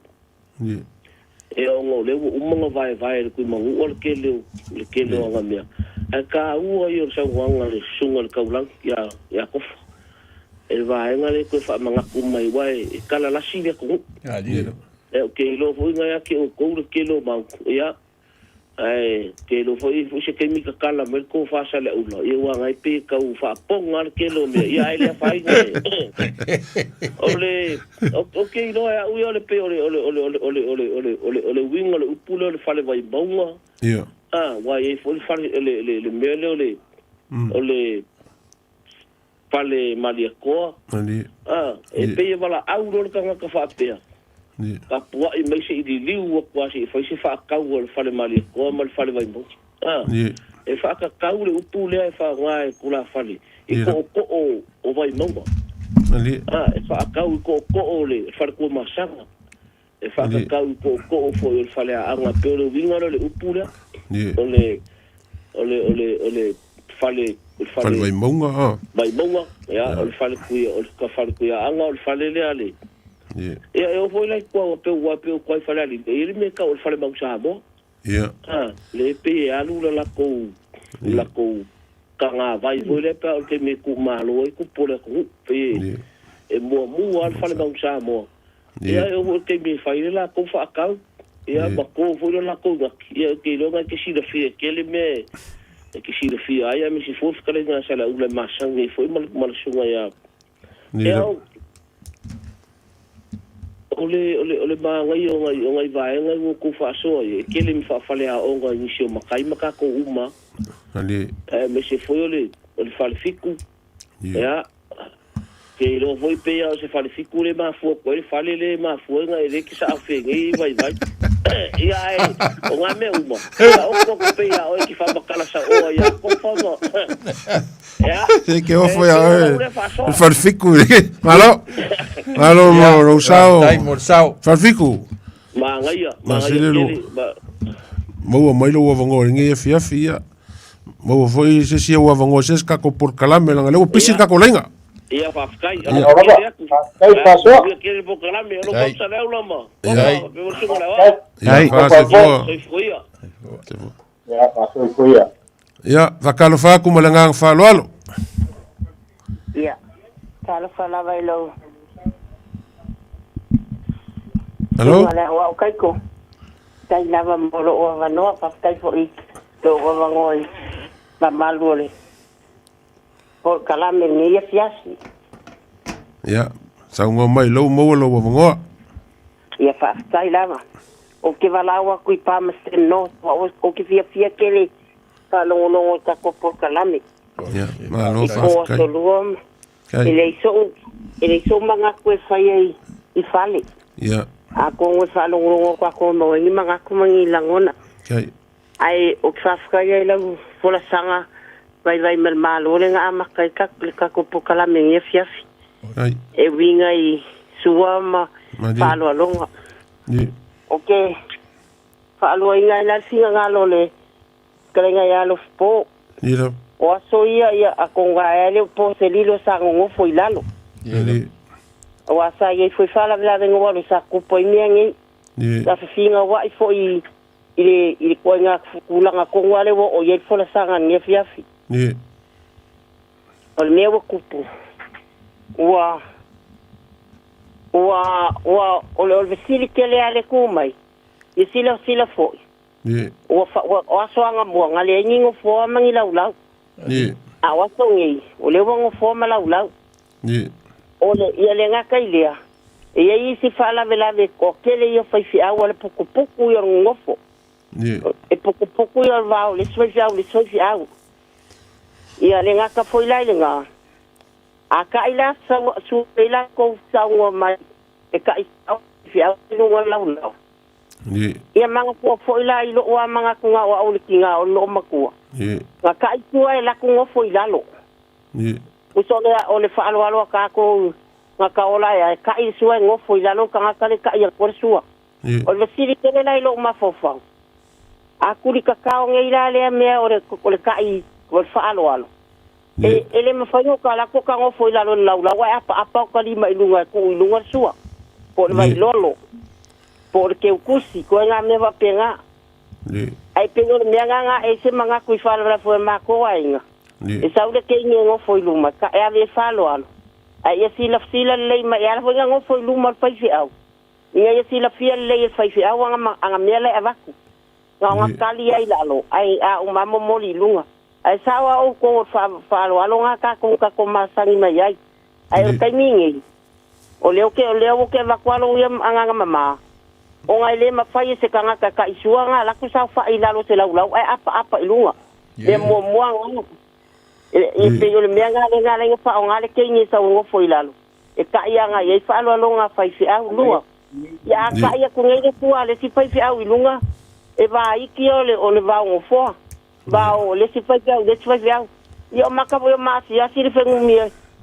Ia ona o lea ua uma ona vaevae e le Tuimanua le tele o, le tele o ana mea. Ae taua ia o le saunoaga a le Susuga i le Taulagi ia, ia Kofa. e le vaega lea e toe faamanatu mai aua e talalasi le atunuu. Ia ou te iloa foi na ia te outou le tele o mau, ia, ae ou te iloa foi i se taimi tatala mai le tofa Saleaula, ia aua na e pei e tau faapona lava le tele o mea, ia ae le afaina e. O le, ou te iloa e au ia o le pei o le, o le, o le, o le, o le, o le, o le, o le, o le uiga o le upu lea o le fale Vaimauga, a, aua e i ai foi le fale, le, le, le mea lea o le, o le Fale Malietoa, a, e pei e valaau loa le tagata faapea, tapuai mai se i liliu atu lava se i fai se faatau a le Fale Malietoa ma le Fale Vaimauga. A, e faatatau le upu lea e faaaoga e tulafale i tootoo o Vaimauga. A, e faatau i tootoo o le Fale Tuamasaga, e faatatau i tootoo foi o le Faleaana. Pei o le uiga lea o le upu lea, o le o le o le o le fale o le fale Fale Vaimauga a. Vaimauga, ia, o le fale kui o le fale Tuiaana o le fale lea a le Ia e oo foi la i tua ua pei ua pei o tua i Falealili, e i ai le mea e tau o le fale mau Samoa. A, lea e pei e alu le latou le latou tagavai foi lea pe a o le taimi e tuumalo ai tupu o le atunuu. Pei e e muamua lava le fale mau Samoa. Ia e oo foi i le taimi e fai ai le latou faatau, ia ma to foi le latou nati, ia ou te iloa na e te silafia e tele mea e te silafia ai, aemaise foi o fetalaiga a Saleaula e masani ai foi ma le susuga ia Ia o le, o le, o le manaia o nai, o nai vaega ua outou faasoa ai, e tele ni faafaleaoga i nisi o matai ma tatou uma, aemaise foi o le, o le falefitu, Ia, ke iloa foi pei lava o se falefitu le mafua atu ai le fale le mafua ai na e le ke saafegei vaivai. Ia ae o ngā mea uma, ka oko atu pei a oe ki whamatala sa oa ia kofa ma. Ia. Se ke ofo E, ia pei o oe. lau lea faasoa. Le falefiku. Malo. Malo mo lou sao. Faafetai mo le sao. Falefiku. Manaia, Ma manaia sele lo. tele. Ma, Maua mai lou avanoa i lenei afiafi ia. Maua foi se isi ou avanoa se isi tatou polokalame leaga o lea ua pisi le tatou laina. Ia faafetai. Ia. Alofa tele atu. Faafetai faasoa. Manuia tele le polokalame. Alofa Faafetai. atu Saleaula ma Ia. Papa faapea foi le susuga i le Aoao. Ia, faasoifua. Soifua ia. Ia, faasoifua ia. Ia, faatalofa atu ma le agaga faaaloalo. Ia, talofa lava i lou Alo? susuga le Aoao Kaiko. Faafetai lava mo lou avanoa, faafetai foi i lou avanoa i mamalu o le polokalame i lenei afiafi. Ia, saunoa mai lou maua lou avanoa. Ia faafetai lava. Ou te valaau atu i Palmerston North, aua ou te fiafia tele i faalogologo i tatou polokalame. Ia, malo I po faafetai. aso lua ma Kai. e leai so'u e leai so'u manatu e faia i i fale. Ia, Atonu e faalogologo atu tatou e maua ai ni manatu ma ni lagona. kai. Ae ou te faafetai ai i lau folasaga vaivai ma le Malo le na amata ai le tatou polokalame i lenei afiafi. Kai. E uiga i sua ma Malie. faaaloaloga. Ia. Ou te faaloaina ai la le finagalo o le fetalaiga ia Alofipo. Ia lava. O aso ia ia atonu ae ai le o po se lilo sa gogofo i lalo. Malie. Aua sa i ai foi faalavelave ua alu sa tupu ai mea nei. Ia. Sa fefinauai foi i le i le ituaiga tulaga tonu lava lea ua oo i ai le folasaga i lenei afiafi. Ia. O le mea ua tupu, ua ua ua o le o le fesili tele lava le tu mai, ia silasila foi. Ia. Ua fa ua o aso agamua na leai ni nofoa ma ni laulau. Ia. A o aso nei, o lea ua nofoa ma laulau. Ia. O le ia le gata i lea, e i ai isi faalavelave o tele ia o faifeau a le pukupuku ia o le nonofo. Ia. E pukupuku ia o le vao le isi faifeau le isi faifeau. Ia le gata foi la i lena. A kai la sau su i lakou saunoa mai e kai sau faifeau i luga o le laulau. Ia. Ia manatua foi la i lou lava manatuga o au le tiga o le loomatua. Ia. Na kai tua e latou nofo i lalo. Ia. Uso le o le faaaloalo a tatou na taola e kai le sua e nofo i lalo le tagata le kai atu ai le sua. Ia. O le fesili tele la i lou mafaufau. A kuli kakao nei la lea mea o le o le kai o le faaaloalo. E e le mafai ona ka latou ka nofo i lalo i le laulau ae apaapa o ka lima i luga e tuu i luga le sua. Po o le vailolo, po o le keukusi, koe ngā mea faapena. Ia. Ae pei o le mea lena e se manatu i faalavelave foi a le matou aiga. Ia. E sau le keini e nofo i luma, ka e ave e faaaloalo. Ae ia silafila lelei mai, e ala foi ona nofo i luma o le faifeau, ina ia silafia lelei e le faifeau aga, aga mea la e avatu. Na ona tali ai i lalo, ae a uma lava momoli i luga. Ae sao lava outou o le faaaloalo lena tatou na tatou masani mai ai. Ae o le taimi lenei, o lea ou te, o lea ou te avatu lava lou ia agaga mama, ona e le mafai e se tagata e taisua ona alu atu saofai i lalo o se laulau ae apaapa i luga. Mea muamua lena, e pei o le mea lena lea na ala ai ona faaaoga le teine e sau e nofo i lalo, e ta'i agai ai faaaloaloga a faifeau. Lua, ia a ta'i atu nei le fua a le isi faifeau i luga, e vaiti o le, o le vaogofoa, vao o le isi faifeau i le isi faifeau. Ia o maka foi o maasiasi le fegumi,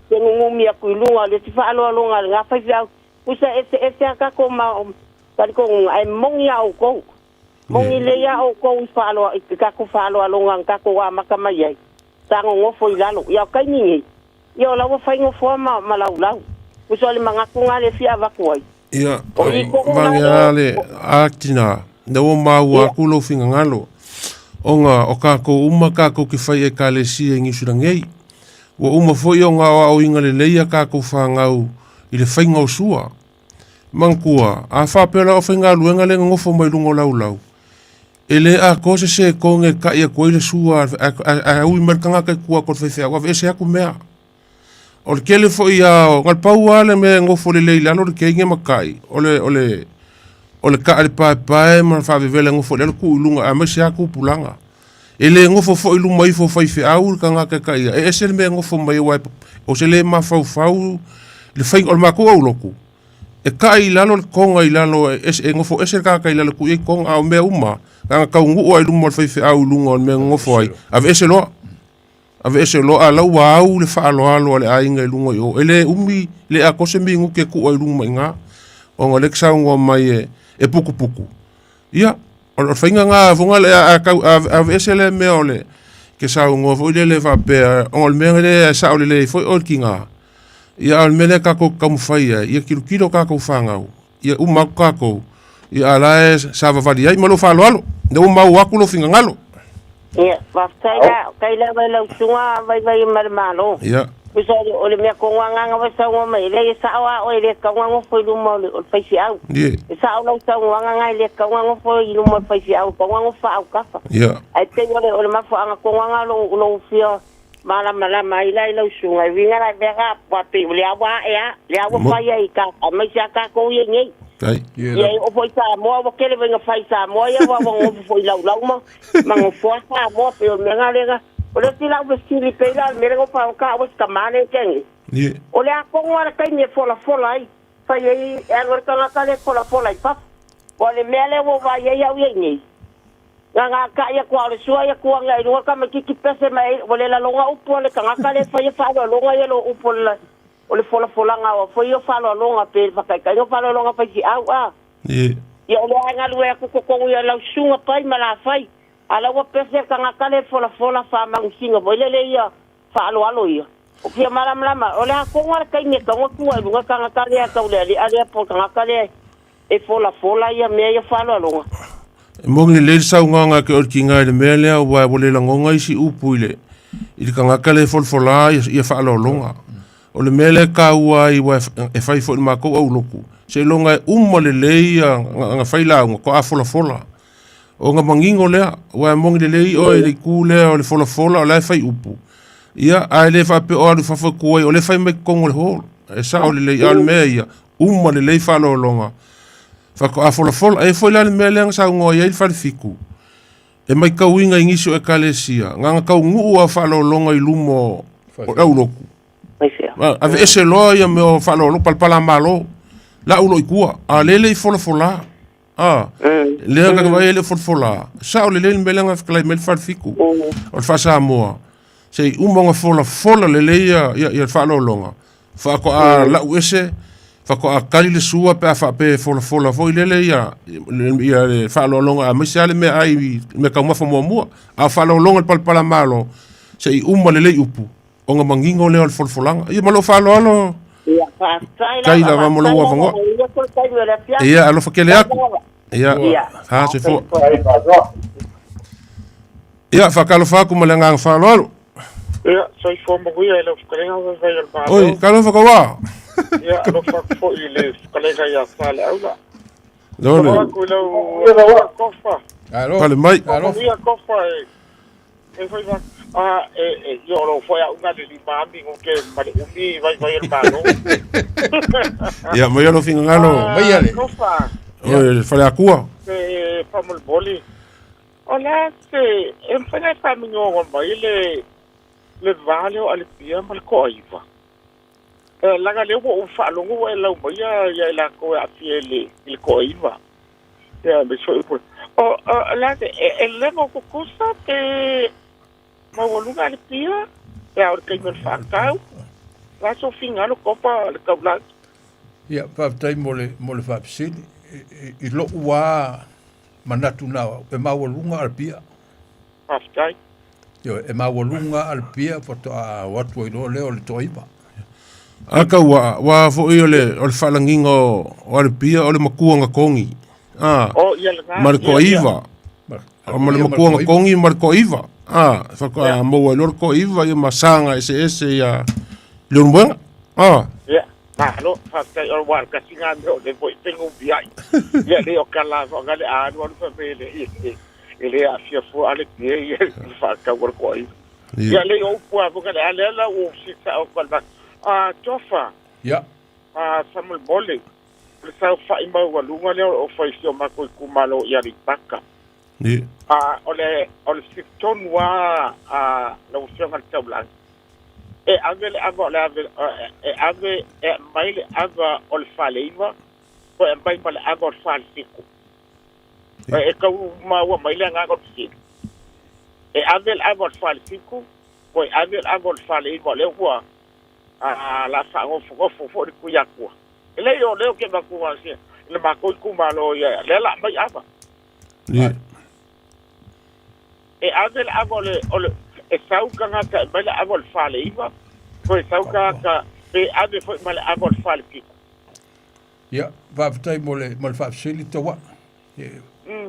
fegugumi atu i luga o le isi faaaloaloga a lena faifeau. Pusa eseese a tatou ma talitonuga, ae moni a outou. Moni lelei a outou i faaloa, i tatou faaaloaloga na tatou amata mai ai, sa nonofo i lalo. Ia o taimi nei, Ia o la ua fai nofoa ma, ma laulau. Uso o le manatu na le fia avatu ai. Ia, O i tonu la mange le... a le a tina, na ua maua atu lou finagalo, ona o kakou uma kakou ke fai Ekalesia i Niu Sila nei. Ua uma foi ona aoaoina lelei a kakou fanau i le faiga o sua. Manatua, a faapea la o faigaluega le nonofo mai luga o laulau, e le atoa se sekone e ta'i atu ai le sua ae ui mai le tagata i tua atu o le faifeau, aveese atu mea. O le tele foi lava o, na o le pau lava le mea e nofo lelei i lalo le teine ma ta'i, o le, o le, o le ta'a i le paepae ma le faavevela e nofo i lalo tuu i luga aemaise lava tupulaga. E le nofo foi i luma ifo o faifeau le tagata e taia, e ese le mea e nofo mai ai aua o se le mafaufau le faiga o le matou aulotu, e ta'i i lalo le toga i lalo e ese, e nofo ese le tagata i lalo e tuu i ai toga, a o mea uma, na ona taunuu lava i luma o le faifeau i luga o le mea e nonofo ai, aveese loa. Aveese loa, a o la ua au le faaaloalo a le aiga i luga i o. E le umi, le atoa se minute e tuu ai i luma i ina, ona o lea e te saunoa mai e, e putuputu. Ia, o le faiga lena foi lea, a tau aveese lea mea o le ke saunoa foi lele faapea, ona o le mea lea e sao lelei ai foi oe i le tiga. Ia, a o le mea lea tatou te taumafai ai, ia tilotilo tatou fanau, ia uma atu tatou, ia a o la e savavali ai. Ma lou faaaloalo, lea ua maua atu lou finagalo. Ia, faafetai la, faafetai lava i lau susuga Vaivai ma le Malo. Ia. Tusa o le mea tonu lava na e saunoa mai ai, leai e sao lava oe e le tatau ona nofo i luma o le faifeau. Ie. E sao lau saunoaga na e le tatau ona nofo i luma o le faifeau, e tatau ona nofo faaautafa. Ia. Ae pei o le, o le mafuaaga tonu lava na o lou fia malamalama ai la i lau susuga, e uiga la i mea na, aua pei o lea ua ae lava, lea ua fai ai i ka, aemaise lava tatou ia i nei. Tai. Ia e oo foi i Samoa, ua tele foi ina fai i Samoa ia, aua ua nofo foi i laulau ma, ma nofoa Samoa, pei o le mea na lea na O le isi lau fesili pei la o le mea lea na ou faalogo au e si tama lea i te nei. Ie. O le a tonu lava le taimi e folafola ai, fai ai e alu ai le tagata lea e folafola i fafo. Aua o le mea lea ua ou vaai ai au ia i nei, na ona ta'i atu lava o le sua ia tu ane ai i luga le tamaitiiti pese mai ai, ua le laloga upu a le tagata lea e faia faaaloaloga ia lo upu o le, o le folafolaga o foi ia o faaaloaloga pe le faataitaiga o faaaloaloga faifeau a. Ie. Ia o lea e galue atu totonu ia lau susuga Pai ma Lafai. A la ua pese le tagata lea e folafola faamanusiga foi lele ia faaaloalo ia. O fia malamalama, o le a tonu lava le taimi e tatau ona tua i luga le tagata lea taulealea lea po o le tagata lea e folafola ia mea ia faaaloaloga. E moni lelei le saunoaga a ke Olkiga i le mea lea aua ua le lagona isi upu i le i le tagata lea e folafola ia, ia faaaloaloga. O le mea lea e taua ai aua e fai foi i le matou aulotu, seiloga e uma lelei ia ana fai lauga toa folafola. Ona manino lea, aua e moni lelei oe i le itu lea o le folafola o la e fai upu, ia, ae le faapea o alu i fafo e tu ai, o lea e fai mai totonu o le hall. E sao lelei, a o le mea ia, uma lelei faaaloaloga faatoa folafola. E i ai foi la le mea lea na saunoa i ai le Falefitu, e matauina i nisi o Ekalesia, na ona taunuu lava o faaaloaloga i luma o le aulotu, Aveese loa ia mea o faaaloaloga, palapalamalo, lau loa i tua, a o lea e le i folafola. A, lea ka vai le folafola. Sao lelei le mea lea na fetalai mai le Falefitu. O le faa-Samoa, se i uma ona folafola lelei ia, ia, ia le faaaloaloga, faatoa lau ese, faatoa tali le sua pe a faapea e folafola foi lele ia, ia le faaaloaloga aemaise lava le meaai, mea taumafa muamua. A o faaaloaloga i le palapala malo, se i uma lelei upu, ona manino lea o le folafolaga. Ia ma lou faaaloalo. Ia, faafetai lava. Tai lava mo lou avanoa. Ia, alofa tele atu. Ia, ha, se fua. Ia, faatalofa atu ma le agaga faaaloalo. Ia, soifua manuia i lau fetalaiga vaivai o le Malo. Oi, talofa kaua. Ia, alofa atu foi i le fetalaiga ia Saleaula. Lole. Alofa atu i lau Kofa. Pale mai. Manuia Kofa e e foi va a e e ia o lou foi auga le lima ami ngo ke ma le umi vaivai o le Malo. Ia, maia lou finagalo. Ah, Kofa. Oi, le Faleakua. Se faamolemole. O le a se e mafai ona e faaminoga mai le le va lea o Alepia ma le Toaiva. E leaga lea ua ou faalogo ua e lau maia ia i latou e aafia i le i le Toaiva. Ia aemaise foi upu. O o le a se e e leva o tutusa pe maualuga Alepia pe a o le taimi o le faatau. O le a sou finagalo Kopa le taulagi. Ia, faafetai mo le mo le faafesili. I lou lava manatu na o au, e maualuga Alepia. Faafetai. Ioe, e maualuga Alepia faatoa o atu ai loa lea o le Toaiva. A kau ua, ua foi o le, o le faalagiga o, o Alepia o le matua na togi. A, Oh, ia lena. ma le Ia, ia. Toaiva. O ma le matua na togi ma le Toaiva. A, faatoa maua ai loa le Toaiva ia ma saga eseese ia Leulumoega. A. Ia, malo, faafetai o ua kasi ngā mea o le foi pengu biai. Ia le o kala fo ngale a alu alu fa mele e e le aafia fua ale pie ia le faatau o le Toaiva. Ia le o upu a fo ngale a lea la ua sisa o kalma. A tofa. Ia. A faamolemole. O le saofai maualuga lea o fai si o matou itumalo i Aleipata. A o le o le fesili tonu lava a lau Afioga i le Taulagi, e ave le ava o le ave e ave e aumai le ava o le faleiva po e aumai ma le ava o le falefitu. E tau maua mai le agaga o le fesili. E ave le ava o le falefitu po e ave le ava o le faleiva o lea ua a la faanofonofo foi le Tuiatua. E leai o lea ou te avatu i le matou itumalo ia lea la aumai ava. E ave le ava o le, o le, e sau tagata e aumai le ava o le faleiva, toe sau tagata pe ave foi ma le ava o le falepito. Ia, faafetai mo le, mo le faafesili Tauaa.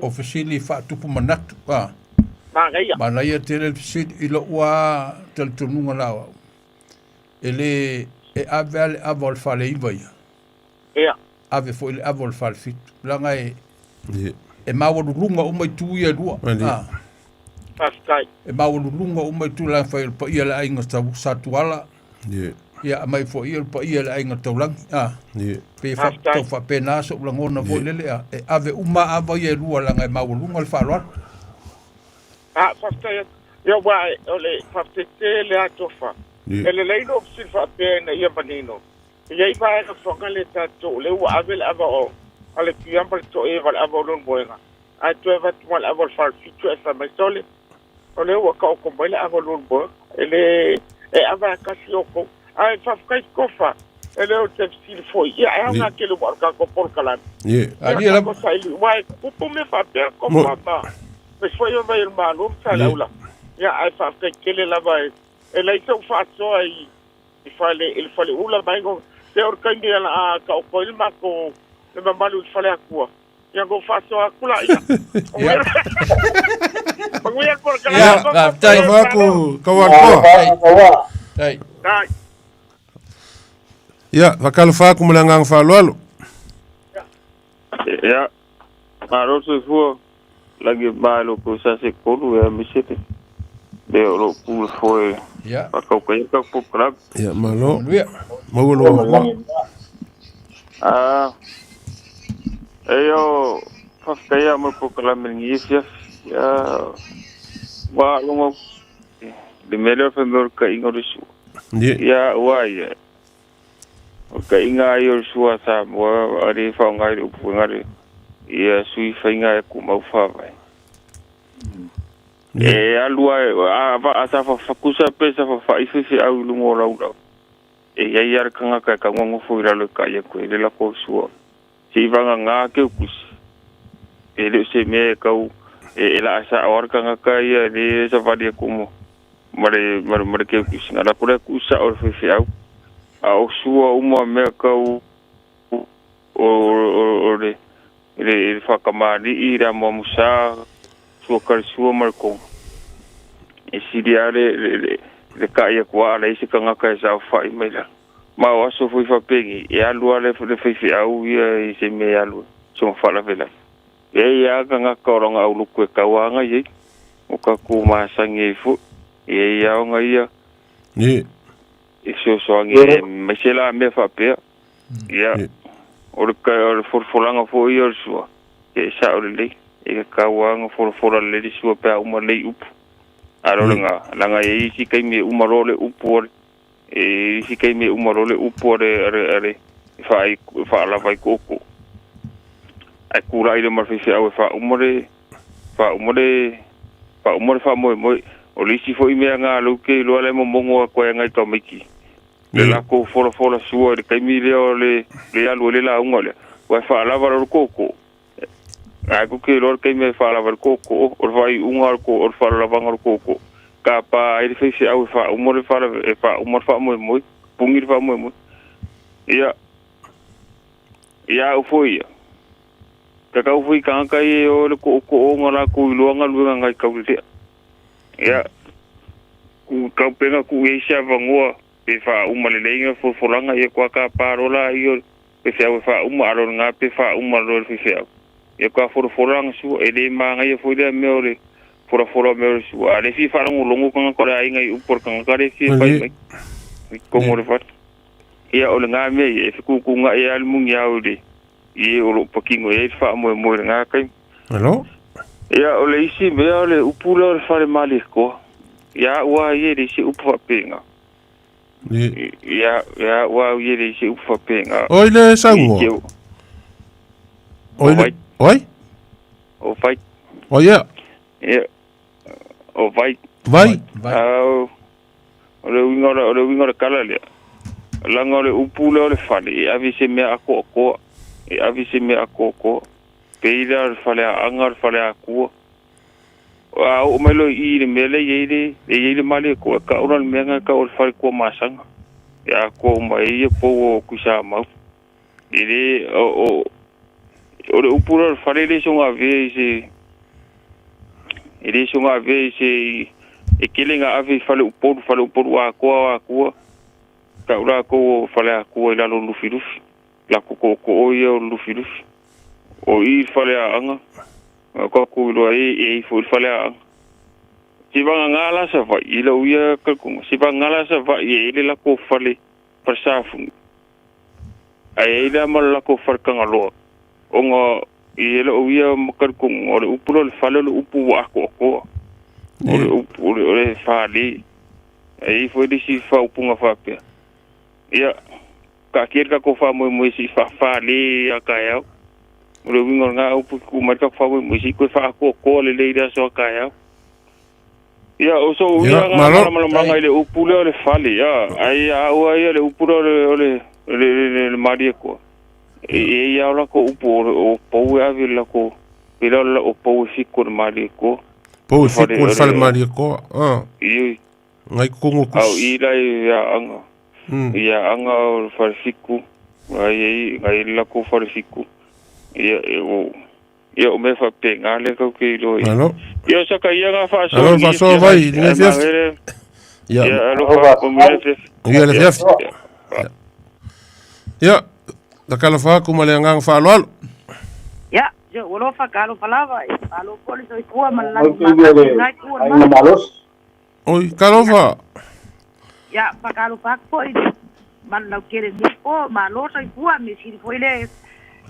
O fesili faatupu manatu, a. Manaia. Manaia tele le fesili i lou lava talitonuga la o au. E le, e ave lava le ava o le faleiva ia. Ia. Ave foi le ava o le falefitu. Leaga e, e maualuluga uma itu ia e lua. A. Faafetai. E maualuluga uma itu leaga fai o le paia o le aiga tau Satuala. Ia, aumai foi ia le paia o le aiga Taulagi. A. Pei e tau faapena sou lagona foi lele, a, e ave uma ava ia e lua leaga e maualuga le faaaloalo. A, faafetai atu. Ia, aua o le faafetai tele lava Tofa. E lelei lou fesili faapea ina ia manino. E i ai vaega foga le tatou o lea ua ave le ava o a le Pia ma le Toeva le ava o Leulumoega ae toe avatu ma le ava o le Falefitu ae fai mai sole o lea ua taoto mai le ava o Leulumoega e le e ava e tasi outou ae faafetai Tofa e le o te fesili foi ia e aoga tele ua o le tatou polokalame ia tatou saili aua e tupu mea faapea Tofa ma aemaise foi o vai o le Malo ma Saleaula ia ae faafetai tele lava e leai sau faasoa i i fale i le faleula mai go se o le taimi e a taoto ai le matou le mamalu i le faleatua ia ona ou faasoa atu laia. Manuia le polokalame. Ia, faafetai. Alofa atu, Taualoa. Faafetai. Ia, faatalofa atu ma le agaga faaaloalo. Ia, malo le soifua, lagi ma lo ko sa se kolu e aemaise le le o lo pule foe faataukaia le tatou polokalame. Ia, malo. Maua lou avanoa. Ah, e o faafetai lava mo le polokalame i lenei afiafi. Ia, ua logo le mea lea o le fai mai o le kaiga o le sua. Ia, ua ia. O le kaiga lava ia o le sua a Samoa a le faaaoga i le upu foi lea ia sui faiga e tumau faavae. E alu lava a sa tusa pe sa fafai faifeau i luga o laulau, e i ai lava le tagata e tatau ona nofo i lalo e kai atu ai le lako o le sua. Se i vagana ke kusi. E le o se mea e tau e laa sa'o lava le tagata ia lea e savali atu ma le ma le keukusi na lako lea tuu sa'o e le faifeau. A o sua uma mea tau o le le faakamali'i le amuamusa sua kalisua ma le koga. E sili lava le Le ka'i atu a leai se tagata e saofa'i mai lalo. Ma o aso foi faapegei, e alu lava le faifeau ia i se mea e alu ai, soga faalavelave. E i ai lava tagata o lona auluku e tauaga i ai, o tatou masani ai foi. E i ai lava ona ia e fesoasoani aemaise la mea faapea. Ia, o le o le folafolaga foi ia o le sua, e sa'o lelei, e tatau lava ona folafola lelei le sua pe a uma lelei upu. A o lena, leaga e i ai isi taimi e uma loa le upu a le e i ai isi taimi e uma loa le upu a le a le a le e faalava ai tootoo. Ae tulai loa ma le faifeau e faauma le faauma le faauma le faamoemoe. O le isi foi mea na lea ou te iloa la e momono atu ai nai tamaiti le latou folafola sua i le taimi lea o le le alu ai le lauga lea, aua e faalava loa le tootoo. Ae tou te iloa le taimi e faalava ai le tootoo, o le faaiuga o le o le faalalavaga o le tootoo, tapa ai le faifeau e faauma le e faauma le faamoemoe, puni le faamoemoe. Ia, ia au foi ia, tatau foi i tagata ia e o i le tootoo ona latou iloa galuega nai taulelea. Ia, ku tau pe na tuu i ai se avanoa pe faauma lelei na folafolaga, ia toa tapa loa laia o le faifeau e faauma, a o lena pe faauma loa e le faifeau. Ia toa folafola lana sua, e le manaia foi lea mea o le folafola mea o le sua, a o lea e fia faalogologo tagata o le aiga i upu a le tagata lea e fia fai mai i totonu o le fale. Ia, o lena mea ia, e fetuutuunai lava le muniao i le i e o lo o patino i ai le faamoemoe i lena taimi. Alo? Ia, o le isi mea o le upu lea o le fale Malietoa. Ia au lava ia e leai se upu faapena. Ia, ia au lava ia e leai se upu faapena. Oi le saunoa. Oi le, oi? O vai. Oi ia. Ia, o vai. Vai. Au, o le uiga o le, o le uiga o le tala lea, leaga o le upu lea o le fale, e ave i se mea atoatoa, e ave i se mea atoatoa. Pei lea o le faleaana, o le faleakua. A oo mai loa i i i le mea lea e i ai le, e i ai le Malietoa, e tau la le mea lena e tau o le fale tuamasaga. E atoa uma ai ia pou o Tuisamau. E le, o, o, o le upu lea o le fale e le soona avea i se, e le soona avea i se, e tele ina ave i fale Upolu, fale Upolu atoa o Atua, tau latou o fale Atua i lalo o Lufilufi, latou tootoo ia o Lufilufi. O i i le faleaana, na tatou iloa ai e i ai foi le faleaana. Si vagagā la Savaii i lou ia talitonuga, si vagagā la Savaii e i ai le latou fale falesafune, ae i ai la ma le latou fale Tagaloa, ona i lou ia talitonuga, o le upu lea o le fale o le upu ua atoatoa, o le upu o le, o le fale. Ae i ai foi le isi faaupuga faapea, ia, taatia le tatou faamoemoe se i faafale ia taeao. O le uiga o lena upu, tuu mai le tatou faamoemoe se i toe faaatoatoa lelei i le aso a taeao. Ia, o sou Ia, ia na malo. malamalamaga i le upu lea o le fale, ia, ai ia au lava ia le upu lea o le, o le, le, le, le, le Malietoa. E i ai lava o latou upu, o, le- o pou e ave i le latou, pei la o le, o pou e fitu o le Malietoa. Pou O e le fale, fitu o o le fale le, Malietoa. Ah, i, ngai totonu o au tusi. i la i Aana, i Aana o le fale fitu, ai ai, ngai le latou fale fitu. Ia, e, o, Ia, o mea faapena lea tatou te iloa i ai. Malo. Ia, o saka ia na faasoa Malo i lenei faasoa afiafi. vai i lenei Ae afiafi. magele. Ia. Ia, alofa, manuia le afiafi. Manuia le Ia, afiafi. ia. Ia, Takalofa atu ma le agaga faaaloalo. Ia, se ua lofa ka alofa lava, e malo foi le soifua ma le Mai lagi ke ia makasi le ngai tu o le aiga malu. malosi. Oi, talofa. Ia, whakalofa atu foi i le malu lautele nei po, malo soifua, me sili foi le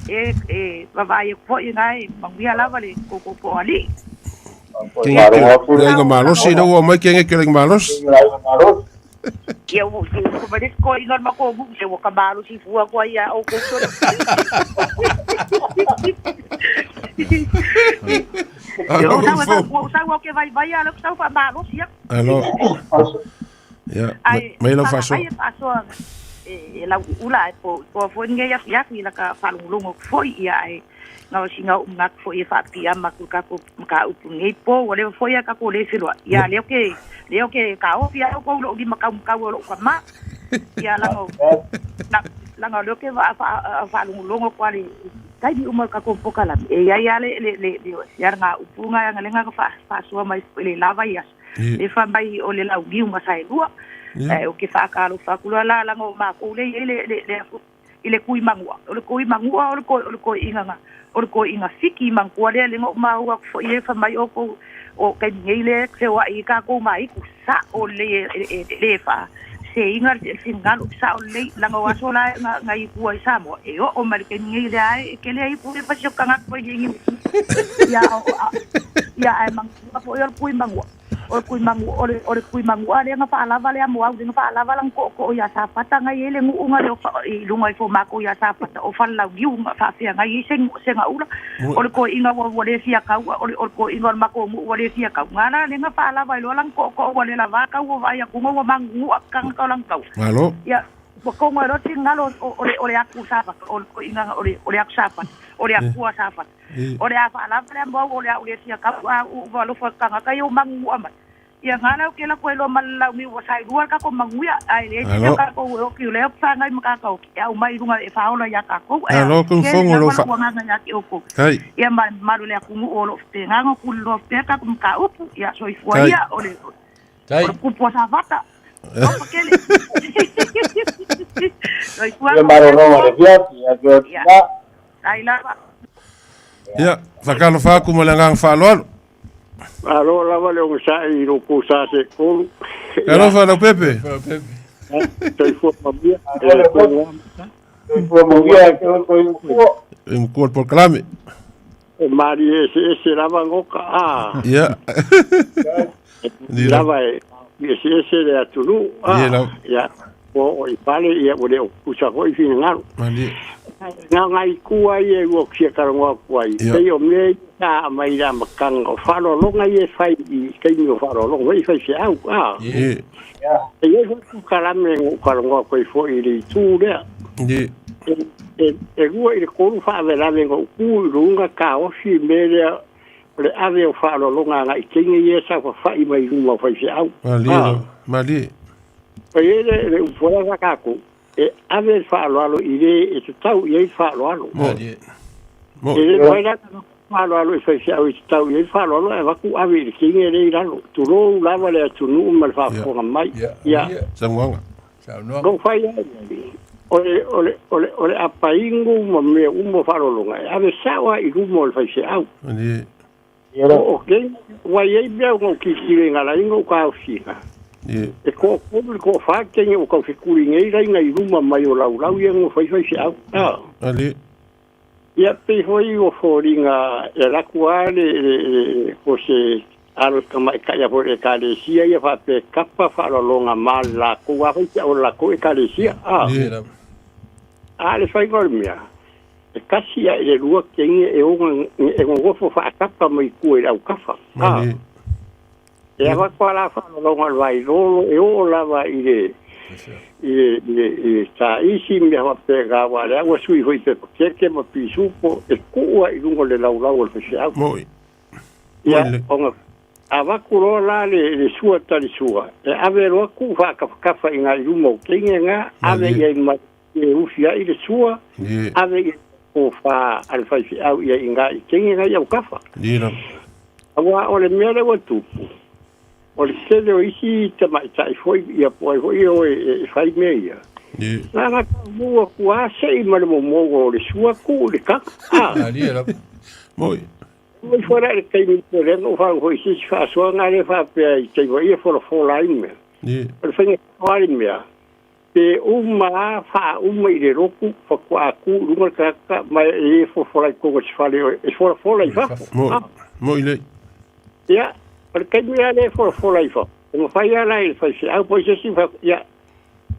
e e vavaai atu foi ina e manuia lava le koukou po'oalii. Ke ke le aiga malosi ina ua aumai ke ke le aiga malosi. Ia ua ua mai le isi toeaina o le matou nuu se ua ka malosi fua atu ai ia outou sole. Alo Ua sau e fou. ua sau au ke vaivai a lea ua sau faamalosi atu. Alo. Ia, Ae mai lau fagagai faasoa. e faasoa e lau uula ae po toa foi lenei afiafi i laka faalogologo atu foi ia ae na o sina o'u manatu foi e faapipiama atu i le tatou mataupu i lenei po ua leva foi a tatou lē feloa'i ia lea ou te lea ou te taofi ai outou i lo'u lima taumatau o lo'u tamā ia laga laga o lea ou te faalogologo atu a le Taimi uma o le tatou polokalame, e i ai lava le le le le alagaupu na lea na faasoa mai i le la vaiaso, lea fai mai o le launiu na saelua. Ae ou te faatalofa atu loa la leaga o matou lea e i ai le le le i le tui manua. O le tui manua o le o le toeaina na o le toeaina Fiti manatua lea lea na ou maua atu foi e fai mai outou o taimi nei lea e feoai ai tatou ma aitu sao lelei e le faaseseina le finagalo sao lelei leaga o aso la na i tua i Samoa e oo mai le taimi nei lea e tele ai ipu e fai si o tagata mai Niu Ia ia ae manatua foi o le tui manua O le Tuimanua, o le, o le Tuimanua lea na faalava lea mo au, lea na faalava lana tootoo ia Safata na i ai le nuu na leo i luga ifo o matou ia Safata, o Falelauniu na faafeagai ai se, Segaula. O le toeaina ua, ua le fia tau, o le, o le toeaina o le matou nuu ua le fia tau, na la lea na faalava ai loa lana tootoo ua le lava tau ua vaai atu ua manunuua tagata o lana taua. Malo. Ia, ua togo ai loa le finagalo o, o le, o le atu Safata, o le toeaina o le, o le atu Safata, o le Atua Safata. O le a faalava lea mo au o le a ou le fia kau a uu ua alofa i le tagata ia ua maguua mai. Ia nga la ou te lako ai loa ma le launiu ua sailua le tatou manuia ae leai se mea o tatou e oki o lea ou te whangai ma tatou oki e aumai i luga e faaola ia tatou ae Alo ku tele fongo lo lava fa. lou agaga ia te outou. Kai. Ia ma le mamalu o le atunuu o lo o faapena ona tuliloa pea tatou mataupu ia soifua Kai. ia o le o le kupu a Safata. Opa kele. Soifua Ia ma le malologa o le Atua. afiafi, afio Ia tina. ai lava. Ia, faatalofa atu ma le agaga faaaloalo. Malo lava le onosai i lo kou sa seʻatolu. Ia, Talofa Leaupepe. soifua manuia Malo e le le tou motu, amata. soifua manuia e te oe koe matua. E matua le polokalame. E malie eseese lava goka a. Ia. E lava e eseese le atunuu Ia a. lava. Ia, ua oo i pale ia ua le o tutusa foi finagalo. Malie. Na o nai itu lava ia e lua fia talanoa atu ai, pei o mea ia sa aumai i le amataga, o faaaloaloga ia e fai i taimi o faaaloaloga foi i faifeau, a. Ie. E i ai foi polokalame na ou talanoa atu ai foi i le itu lea. Ie. E lua i le tolu faalavelave na ou tu i luga taofi i mea lea o le ave o faaaloaloga agai i teine ia e saofafai mai luma o faifeau, Malie a. lava. Malie. E i ai le upu foi lea sa tatou, e ave le faaaloalo i le e tatau i ai le faaaloalo. Mo. Mo. E le mafai la ona faaaloalo i faifeau e tatau i ai le faaaloalo ae avatu ave i le teine lea i lalo. Tulou lava le atunuu ma le faafofoga mai. Ia. Saunoaga. Na ou fai ai, o le, o le, o le, o le apainu ma mea uma o faaaloaloga e ave sao lava i luma o le faifeau. Malie. O teine, ua i ai mea na ou tilotilo i galaina ou taofiga. E toatolu i le toafa teine ua taufetuli nei laina i luma mai o laulau ia na fai faifeau. A. Malie. Ia, pei foi ua foliga e alu atu lava le, le, le, po o se alo tamaitai a foi o le Ekalesia ia faapea e tapa faaaloaloga ma le latou lava faifeau o le latou Ekalesia. A. A o le faiga o le mea, e tasi ae i le lua teine e ona e nonofo faatapa mai tua i le autafa. A. E avatu lava la faaaloaloga o le vailolo e oo lava i le i le i le i le taisi ma mea faapena aua o lea ua sui foi i pepa keke ma pisupo e tuu lava i luga o le laulau o le faifeau. Moi. Ia, ona avatu loa la le le sua tali sua, e ave loa tuu faatafatafa i ina i luma o teine na, ave i ai ma e ufi ai le sua, ave i ai tofa a le faifeau i ai i ina i teine na i autafa. Aua o le mea lea ua tupu, o le tele o isi tamaitai foi ia po o ai foi e o e fai mea ia, na ona taumua atu lava sei ma le momoga o le sua tuu i le kaka. A. Moi. Ua ifo la i le taimi lea na ou faalogo foi i se isi faasoaga lea faapea i taimi foi ia e folafola ai mea. O le faiga sao lava le mea, pe uma lava faauma i le lotu faatoa tu i luga le tagata ma e le folafola i totonu o se fale e folafola i fafo. Moi. Moi lei. Ia, o le taimi lava lea e folafola i fafo, e mafai lava la e le faifeau po o se isi ia,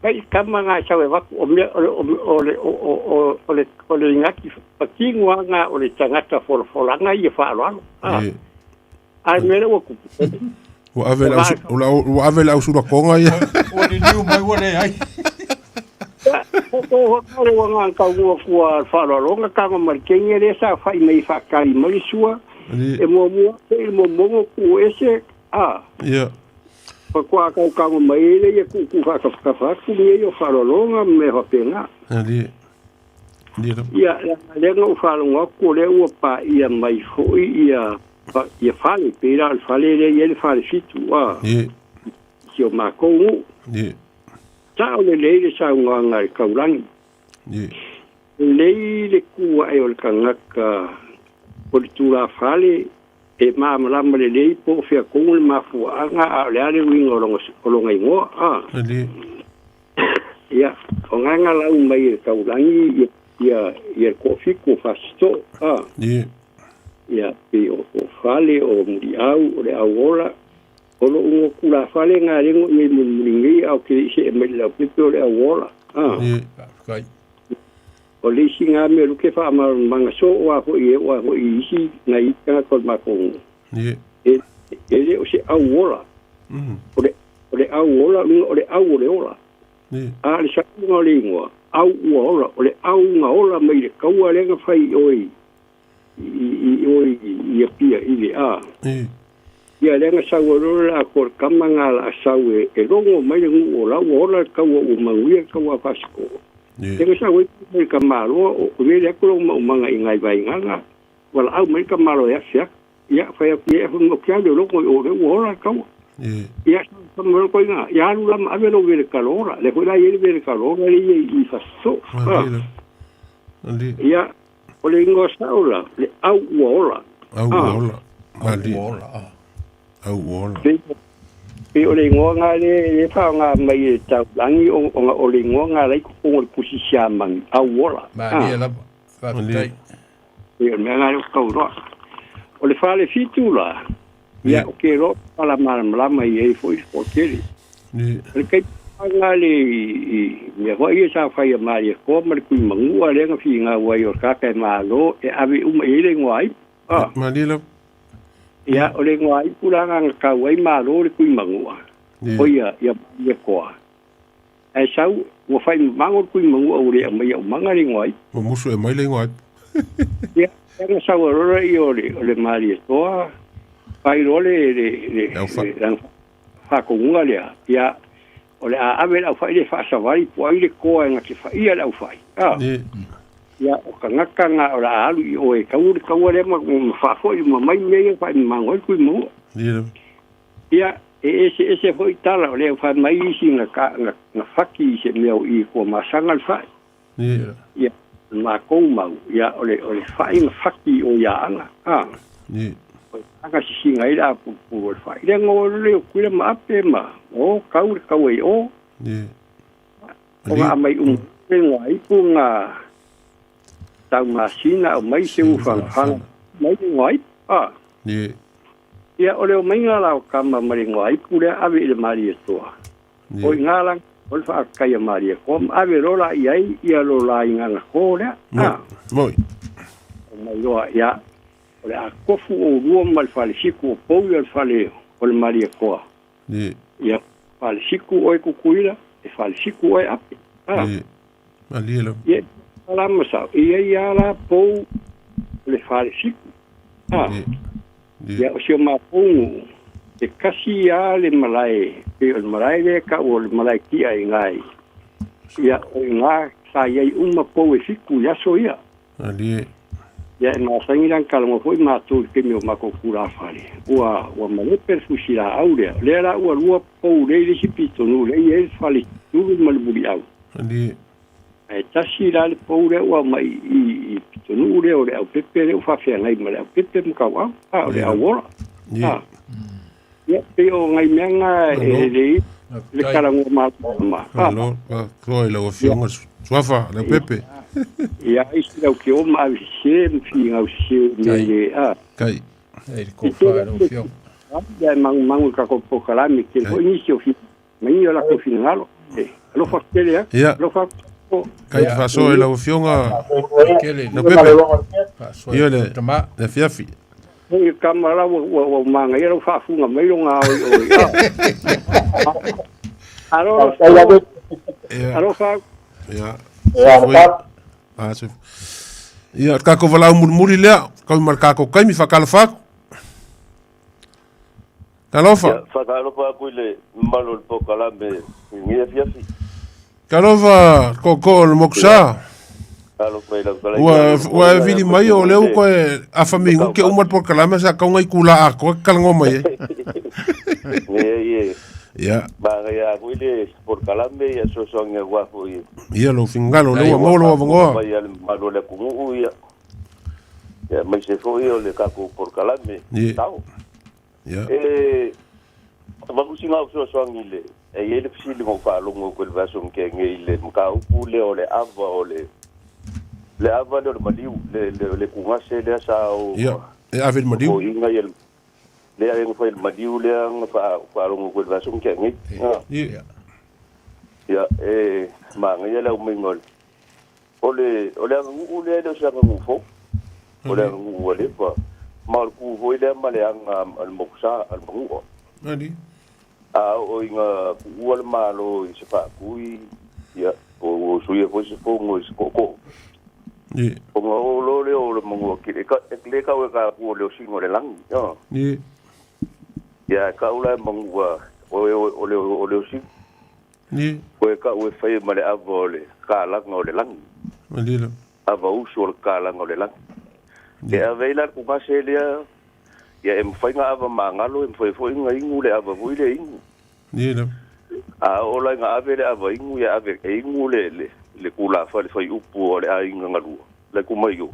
fai le tama na e sau e avatu o mea o le o le o o le o le igati patino lava na o le tagata folafolaga ia faaaloalo. A. A le mea lea ua tupu. Ua ave le au ua ave le au sulakoga ia. Ua liliu mai ua leai. Ia, o ko le ua ngā kaunua kua faaaloaloga taga ma le teine lea sa fai mai e faatali mai le sua, e muamua ake i le momogo tuu ese, a. Ia. Faatoa kaokaoga mai ai lea ia tuutuu faatafatafa atu mea ia o faaaloaloga ma mea faapena. Ali. Ia, lea na ou faalogo atu o lea ua paia mai foi ia ia fale, pei la o le fale lea e i ai le Falefitu, a, si o makou nuu. Sao lelei le saunoaga a le Taulagi. Lelei le tu ae o le tagata o le tulafale e malamalama lelei po o fea tonu le mafuaaga a o le a le uiga o lona, o lona igoa. A. Ia, o gaga lau mai e le Taulagi ia, ia, ia le toafitu o Fasitoo. A. Ia, pei o, o Fale, o Muliau, o le Auola, O lou igoa tulafale na lego i mulimuli nei a o ke le i see mai i le Leaupepe o le Auola. A. Faafetai. O le isi na mea luke faamalamalamaga so o a foi e oo a foi i isi nai tagata o le matou nuu. E, e le o se auola. O le, o le auola, luga o le au o le ola. A o le sauga o le igoa, au ua ola, o le au na ola mai le kaua lea na fai i oe i, i, i o i, i Apia i le a. Ia lea na sau ai loa le atoa le tama na la a sau e, e logo mai le nuu o la ua ola le taua ua manuia le taua a Fasitoo. Lea na sau ai le tamaloa o lele atu lou maumaga i nai Vaigaga, valaau mai le tamaloa e afe atu. Ia fai atu ia fai mai ou te alu e logo i o lea ua ola le taua. Ia fai mai loa ina, ia alu la ma ave lou vele kalola. Lea foi la e i ai le vele kalola lea e i ai i Fasitoo. Ia o le igoa sao la, le au ua ola. Au ua ola. Au ua ola. Au ua ola. Pei o le igoa na lea e faaaoga mai e Taulagi ona o le igoa na la i totonu o le Tusi Siamani, au ola. Malie lava. Faafetai. Pei o le mea na lea ou te tau iloa. O le Falefitu la, ia ou te iloa pala malamalama i ai foi le toatele. O le taimi na le i mea foi ia sa fai a Malietoa ma le Tuimanua lea na finau ai o le tagata e malo e ave uma i ai le igoa ipu. Ah. Malie lava. Ia, o le igoa ipu la na tau ai malo le Tuimanua, o ia, ia Malietoa. Ae sau, ua fai mamago le Tuimanua ua le aumaia umaga le igoa ipu. Ua musu e aumai le igoa ipu. Ia, na sau ai loa lea o le, o le Malietoa, fai loa le, le, le, le, le faatonuga lea, ia, o le a ave le aufai lea e faasavali po o ai le toa e na te faia le aufai. A. Ia, o tagata na o le a alu i o e tau le taua lea ma, ma faafoi ma mai mea ia faimamago ai le Tuimanua. Ia, e eseese foi tala o lea fai mai isi na, na, na faki i se mea o i kua masaga le fai. Ia, makou mau, ia, o le, o le fai na faki o ia ana. A. O aga sisiga ai le apulupulu o le fai. Lea ngo le o kuila ma ape ma o kau le kau ai o. O nga mai umu le ngā ipu ngā tau masina o mai se uwhanga mai le ngā ipu. A. Ia, o le o mai ngā lao kama ma le ngā ipu lea ave i le Maria toa. O i ngā lang, o le whaakakai a Maria koa, ma ave lola i ai, ia lola i ngā ngako lea. A. Moi. O mai loa, ia, o le a kofu o lua ma le falesiku o pou ia le fale o le Maria koa. Ia, falesiku oe Kukuila, e falesiku oe Ape. A. Malie lava. Ia, la ma sao, ia ia la pou o le falesiku. A. Ia, o si o mapongu, e kasi ia le malae, pe o le malae lea ka o le malae kia i ngai. Ia, o i ngā sa iai uma pou e fiku i aso ia. Malie. Ia, e masangi lan kalongo foi mātou i kemi o mako kura whare. Ua, ua malepe le fusi la au lea. Lea la ua lua pou lei le sipi tonu lei e le fale tulu ma le muli au. Malie. Ae tasi la le pou lea ua mai i, i pitonuu lea o le aupepe lea ua faafeagai ma le aupepe ma kauau, a o le auola. A. Ia, pei o ngai mea ngā e lelei le kalagoa malamalama. A. Malo, faatoa i lau afioga Suafa, Leaupepe. Ia, isi lau ke o ma ave sese ma figau sese o mea le, a. Kai. Ei le kofa i lau afioga. Ia, e mangumangu i kako polokalame, tele foi nisi o fi, mai o latou finagalo. E, alofa tele atu. Ia. Alofa Kai te faasoa i lau afioga Leaupepe. Ia le, le afiafi. Hei kama la ua ua ua manaia lau faafuga mai lo gaoioi. Alo alofa. Ia. Ia. Ia, kako valaau mulimuli lea, kau ma le kako kaimi whakalofa aku. Talofa. Ia, whakalofa aku i le mamalu o le polokalame i lenei afiafi. Talofa, koko o le mokusa. Ua ua e vili mai o lea ua koe afa minute uma le polokalame sa tau ngai kula atoa e talanoa mai ai. Ia, ia. Ia. Manaia foi le polokalame ia fesoasoani aua foi. Ia lou finagalo lea ua maua lou avanoa. Mai a le mamalu o le atunuu ia. Ia aemaise foi o le tatou polokalame. Ia. Tau. Ia. E avatu sina au fesoasoani i le e i ai le fesili na ou faalogo atu i le vaiaso na tea nei i le mataupu lea o le ava o le le ava lea o le maliu le le le tugase lea sa o Ia, e ave i le maliu. Totoina ia lea e na fai i le maliu lea na faalogo atu i le vaiaso na tea nei. Ia. Ia, e manaia le aumaiga o le o le o le aganuu lea e le o se aganuu fou. O le aganuu ua leva. Ma o le tu foi lea ma le aga a le mokusa, a le manua. Ali. A oo ina tuua le Malo i se faatui, ia, po ua usuia foi se fono i se tootoo. Ie. Ona oo loa lea o le manua kili, e ka, e le tau e tatou o le osina o le lagi, a. Ie. Ia, e tau la e manua, o e o le, o le osina. Ie. Koe tau e fai ma le ava o le kalaga o le lagi. Ali la. Ava usu o le kalaga o le lagi. E ave ai la le tugase lea, ia e mafai ona ava magalo, e mafai foi ona inu le ava foi lea inu. Ie la. A oo la ina ave le ava inu, ia ave e inu le, le, le kulafa le faiupu o le aiga galua, le kumai o.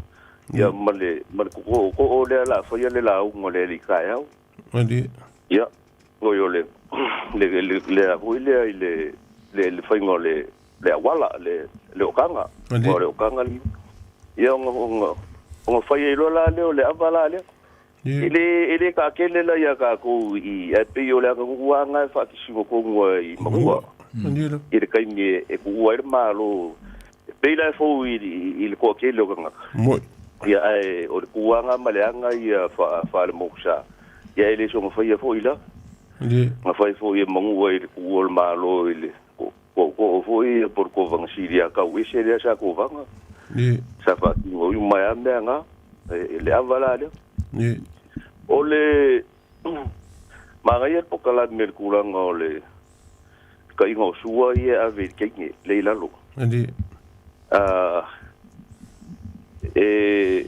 Ia ma le, ma le tootoo lea o le a faia le lauga o le alii taeao. Ali. Ia, oi o le, le, le, le a foi lea i le, le, le faiga o le, le auala, le, le okaga. Ali. Aua o le okaga le, ia ona, ona, ona fai ai loa la lea o le ava la lea. Ia. E le, e le taatele la ia tatou i, ae pei o le aganuu lava lena e faatisiga tonu ai i Manua. Ali la. I le taimi e, e tuua ai le Malo, e pei la e fou i, i, i le toatele o tagata. Moi. Ia, ae o le tuaga ma le aga ia faale-mokusa, ia e le soona faia foi la. Ali. Na fai foi e Manua i le tuua o le Malo i le tootoo foi ia po o le kovaga sili a kau ese lea sa kovaga. Ie. Sa faatino uma ai lava mea na, e le ava la lea. Ie. O le manaia le pokalame i le tulaga o le kaiga o sua ia e ave i le teine le i lalo. Ali. E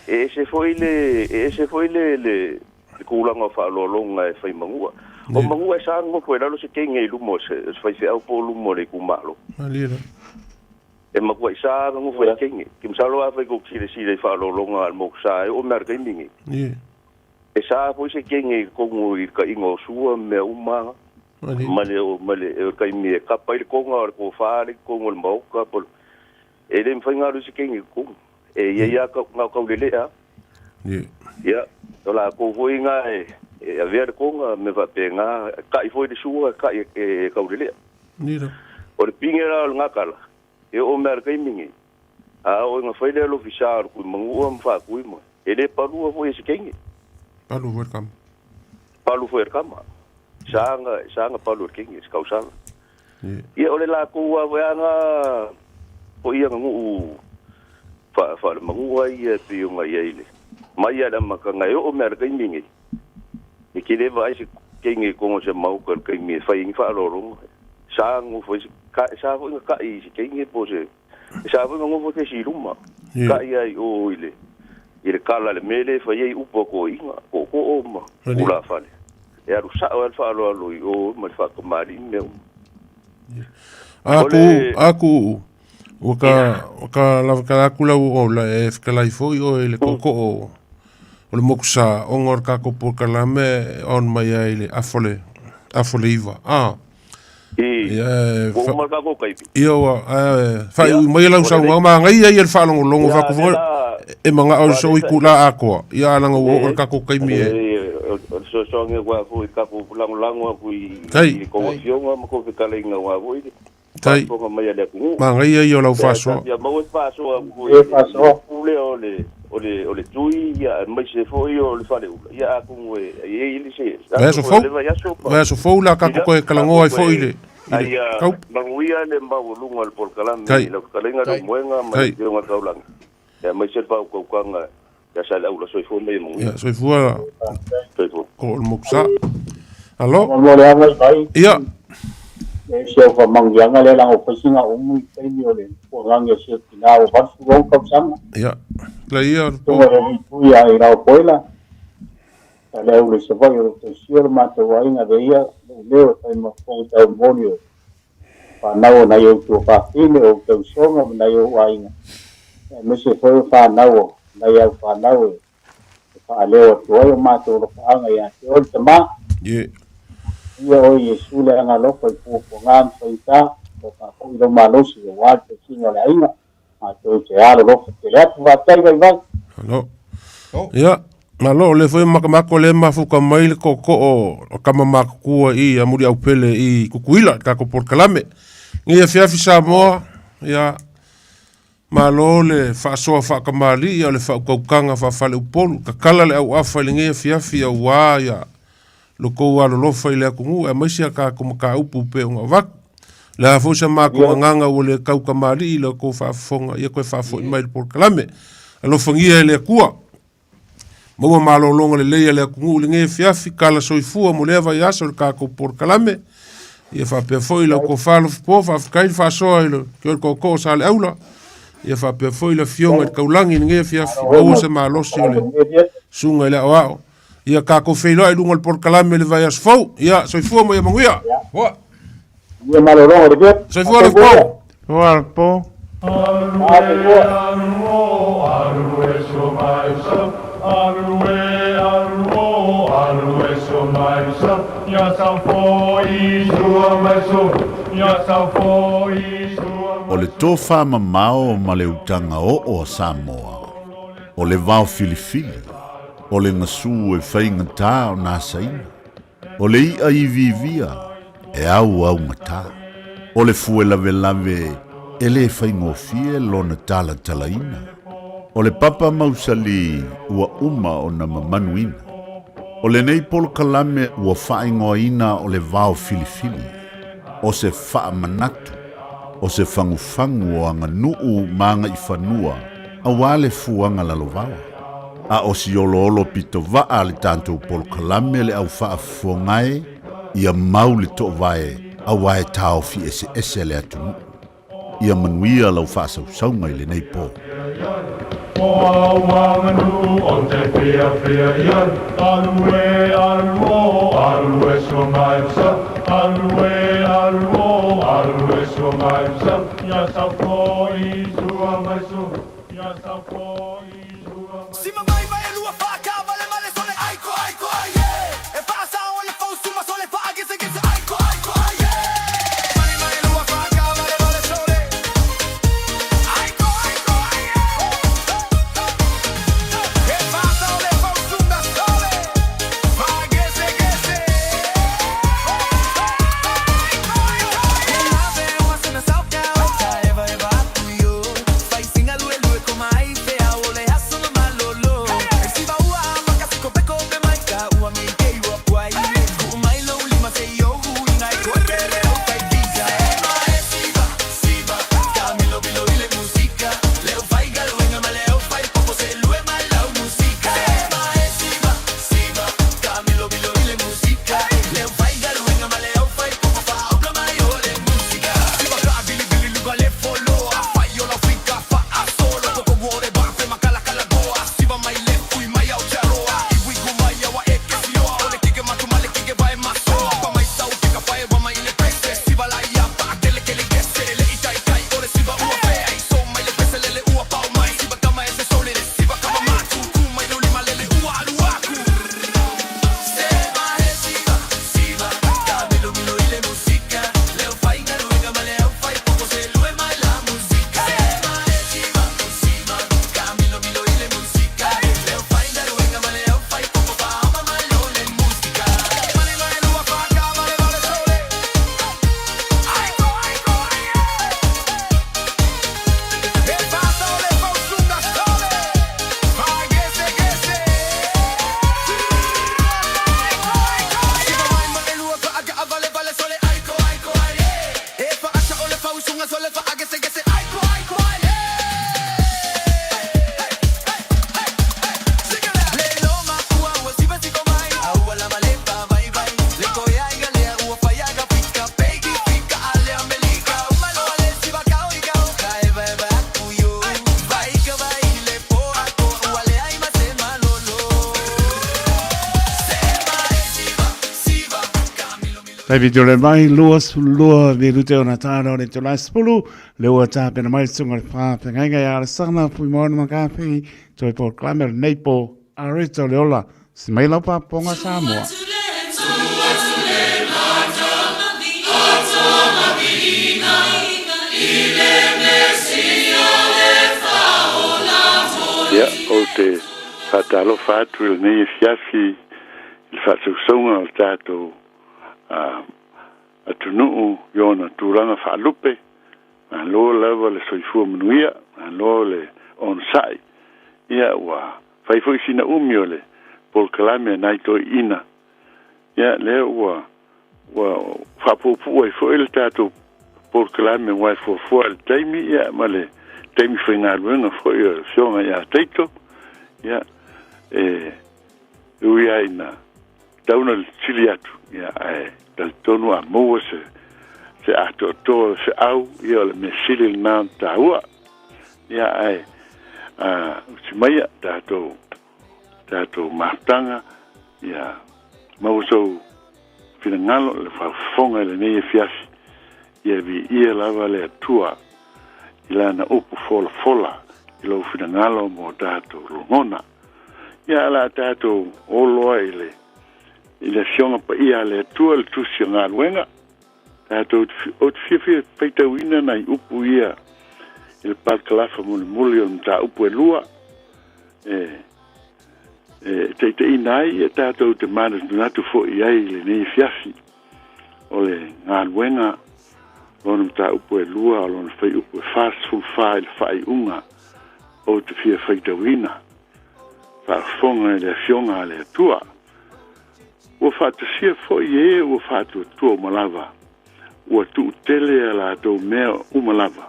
e ese foi le e ese foi le le le tulaga o faaaloaloga e fai manua. O manua e sa nofo i lalo se teine i luma o se o se faifeau po o luma o le itumalo. Ali la. E matua i sa nofo i le teine. Ke masalo afai kou te silasila i faaaloaloga a le mokusa e oo mai lava i le taimi lenei. Ie. E sa foi se teine i totonu i le kaiga o sua ma mea uma Ali. ma le ma le o le taimi e kapa ai le koga o le tofa le i totonu o le maota po o le e le mafai ona alu ai se teine i totonu. E i ai lava na o taulelea. Ie. Ia, o latou foi na e e avea le koga ma mea faapena, e kai foi le sua e kai e taulelea. Ie la. O le pine la o le gakala, e oo mai lava i le taimi lenei. A oo ina fai lea lofisa o le kuimanua ma faatui mai, e le palua foi e se teine. Palu foi le kama. Palu foi e le kama. Sa na, sa na palu e le teine, se kausaga. Ie. Ia, o le latou lava foi na foi aganuu faalemanua ia e pei ona i ai le mai lava i le amataga e oo mai lava i le taimi lenei. E te le vaai se teine i totonu o se maota i le taimi e fai ai ni faaaloaloga. Sa nofo ai se sa foi na kai i se teine po o se e sa foi na nofo se isi i luma. Ie. Kai ai i o i le i le kala i le mea lea e fai ai upu a toeaiina, tootoo ma Ali. tulafale. E alu sao ai le faaaloalo i o ma le faatamalii ma mea uma. A O ku le a ku ua ka ua ka lava kala atu lau o la e fetalai foi oe i le tootoo o le mokusa ona o le tatou polokalame on mai ai i le afa o le afa o le iva. A. I Ia e ua uma le tatou taimi. Ia ua ae faaiu Ia, mai lau o le saunoaga manaia ia le faalogologo Ia, faaku lea foi la e manao i ua sou lea sa itula atoa. Ia leaga ua oo le tatou taimi e O le fesoasoani atu lava foi i tatou lagolago atu i Tai. i tou afioga ma tou fetalaiga aua foi le Tai. faafofoga mai a le atunuu. Manaia ia o lau Ia, faasoa. ia maua le faasoa atu foi Ia, i le faasoa. upu lea o le o le o le tui ia aemaise foi o le faleula. Ia atonu e e i ai le se Vaiaso aso foi fou. o le vaiaso pa. Vaiaso fou la tatou Ia, toe talanoa ai tatou foi i toe le i le ai tau. manuia le maualuga o le polokalame Tai. i lau fetalaiga Tai. Leumuega ma le Tai. afioga Taulagi. Ia aemaise le faautautaga ia Saleaula soifua mai e manuia. Ia soifua Soifua. ko o le mokusa. Alo. Mo le aga mai. Ia. Le si au faamanuiaga lea leaga ua fai sina umu i taimi o le puagagi a si ou tinā ua 86 tausaga. Ia, la ia o le Susuga i le Alii Tui ia Ilaopoela, sa le aula i Savaii o lo o tausia lo matou aiga avea ia lou leo e fai ma fofoga taumoli o fanau o nai ou tuafafine, o ou tausoga ma nai ou aiga, aemaise foi o fanau o nai au fanau e e faaleo atu ai o matou alofaaga ia te oe le Tama. Ie. Ia oe Iesu le agalofa i puapuaga ma faigata, o faafoi lou malosi aua le tausiga o le aiga, matou te alolofa tele atu. Faafetai vaivai. Malo. Ia, malo, o lea foi makamaka o lea mafuka mai le tootoo o tama matutua i a Muliaupele i Tutuila, le tatou polokalame. Nei afiafi Samoa, ia, Malo le faasoa faatamalii a o le faautautaga faafaleupolu. Tatala le auafa i lenei afiafi auā ia lo tou alolofa i le atunuu aemaise a tatou mataupu pei ona avatu. O le a foi sa matou agaga ua le tau tamalii i la outou faafofoga, ia toe faafoi mai i le polokalame. Alofagia e le Atua. Maua malologa lelei a le atunuu i lenei afiafi, tala soifua mo lea vaiaso i le tatou polokalame. Ia faapea foi lau tofa Alofipo, faafetai le faasoa i le ke o le tootoo o Saleaula. Ia faapea foi le afioga i le Taulagi i lenei afiafi, maua se malosi o le susuga i le aoao. Ia tatou feiloai i luga o le polokalame i le vaiaso fou. Ia soifua ma ia manuia. Ia malologa le vea. Soifua Alofipo. Soifua Alofipo. O le tofa mamao ma le utaga oo a Samoa, o le vao filifili, o le gasu e faigata ona asaina, O le iʻa iviivia e auaugata. O le fue lavelave e lē faigofie lona talatalaina. O le papa mausali ua uma ona mamanuina. O lenei polokalame ua faaigoaina o le vao filifili, o se faamanatu, o se fagufagu o aganuu ma agaifanua auā le fuaga lalovaoa. A o si oloolo pito vaa le tatou polokalame le au faafofoga e, ia mau le toovae auā e taofi eseese le atunuu. Ia manuia lau faasausauga i lenei po. Tai video le mai 22 minute ona tāna o le tolai sepulu le ua tāpena mai sunga le whā whengainga i ara sana pui maona makapi toi po klame le nei po areta o le ola si mai lau pāponga Samoa. Ia, ou te faatalofa atu i lenei afiafi i le faasausauga o le tatou atunuu i ona tulaga faalupe. Malo lava le soifua manuia, malo le onosai. Ia, ua fai foi sina umi o le polokalame a nai toeaiina. Ia, lea ua ua faapuupuu ai foi le tatou polokalame aua e fuafua i le taimi, ia, ma le taimi faigaluega foi o le Afioga ia Taito. Ia, e ui lava ina tatau ona sili atu, ia, ae talitonu a maua se se atoatoa o le feau, ia, o le mea sili lena ona taua. Ia, ae a usi maia tatou tatou mafutaga, ia maua sou finagalo i le faafofoga i lenei afiafi, ia viia lava le Atua i Lana upu folafola i lou finagalo mo tatou logona. Ia, o le a tatou o loa i le i le Afioga Paia a le Atua, le Tusi o Galuega. Tatou ou te fiafia e faitauina nai upu ia i le parakalafa mulimuli o le mataupu e lua e e taitaiina ai ia tatou te manatunatu foi i ai i lenei afiafi. O le galuega lona mataupu e lua o lona fuaiupu e 44 i le faaiuga ou te fia faitauina. Faafofoga i le Afioga a le Atua. Ua faatasia foi e ua faatuatua uma lava, ua tuutele a latou mea uma lava.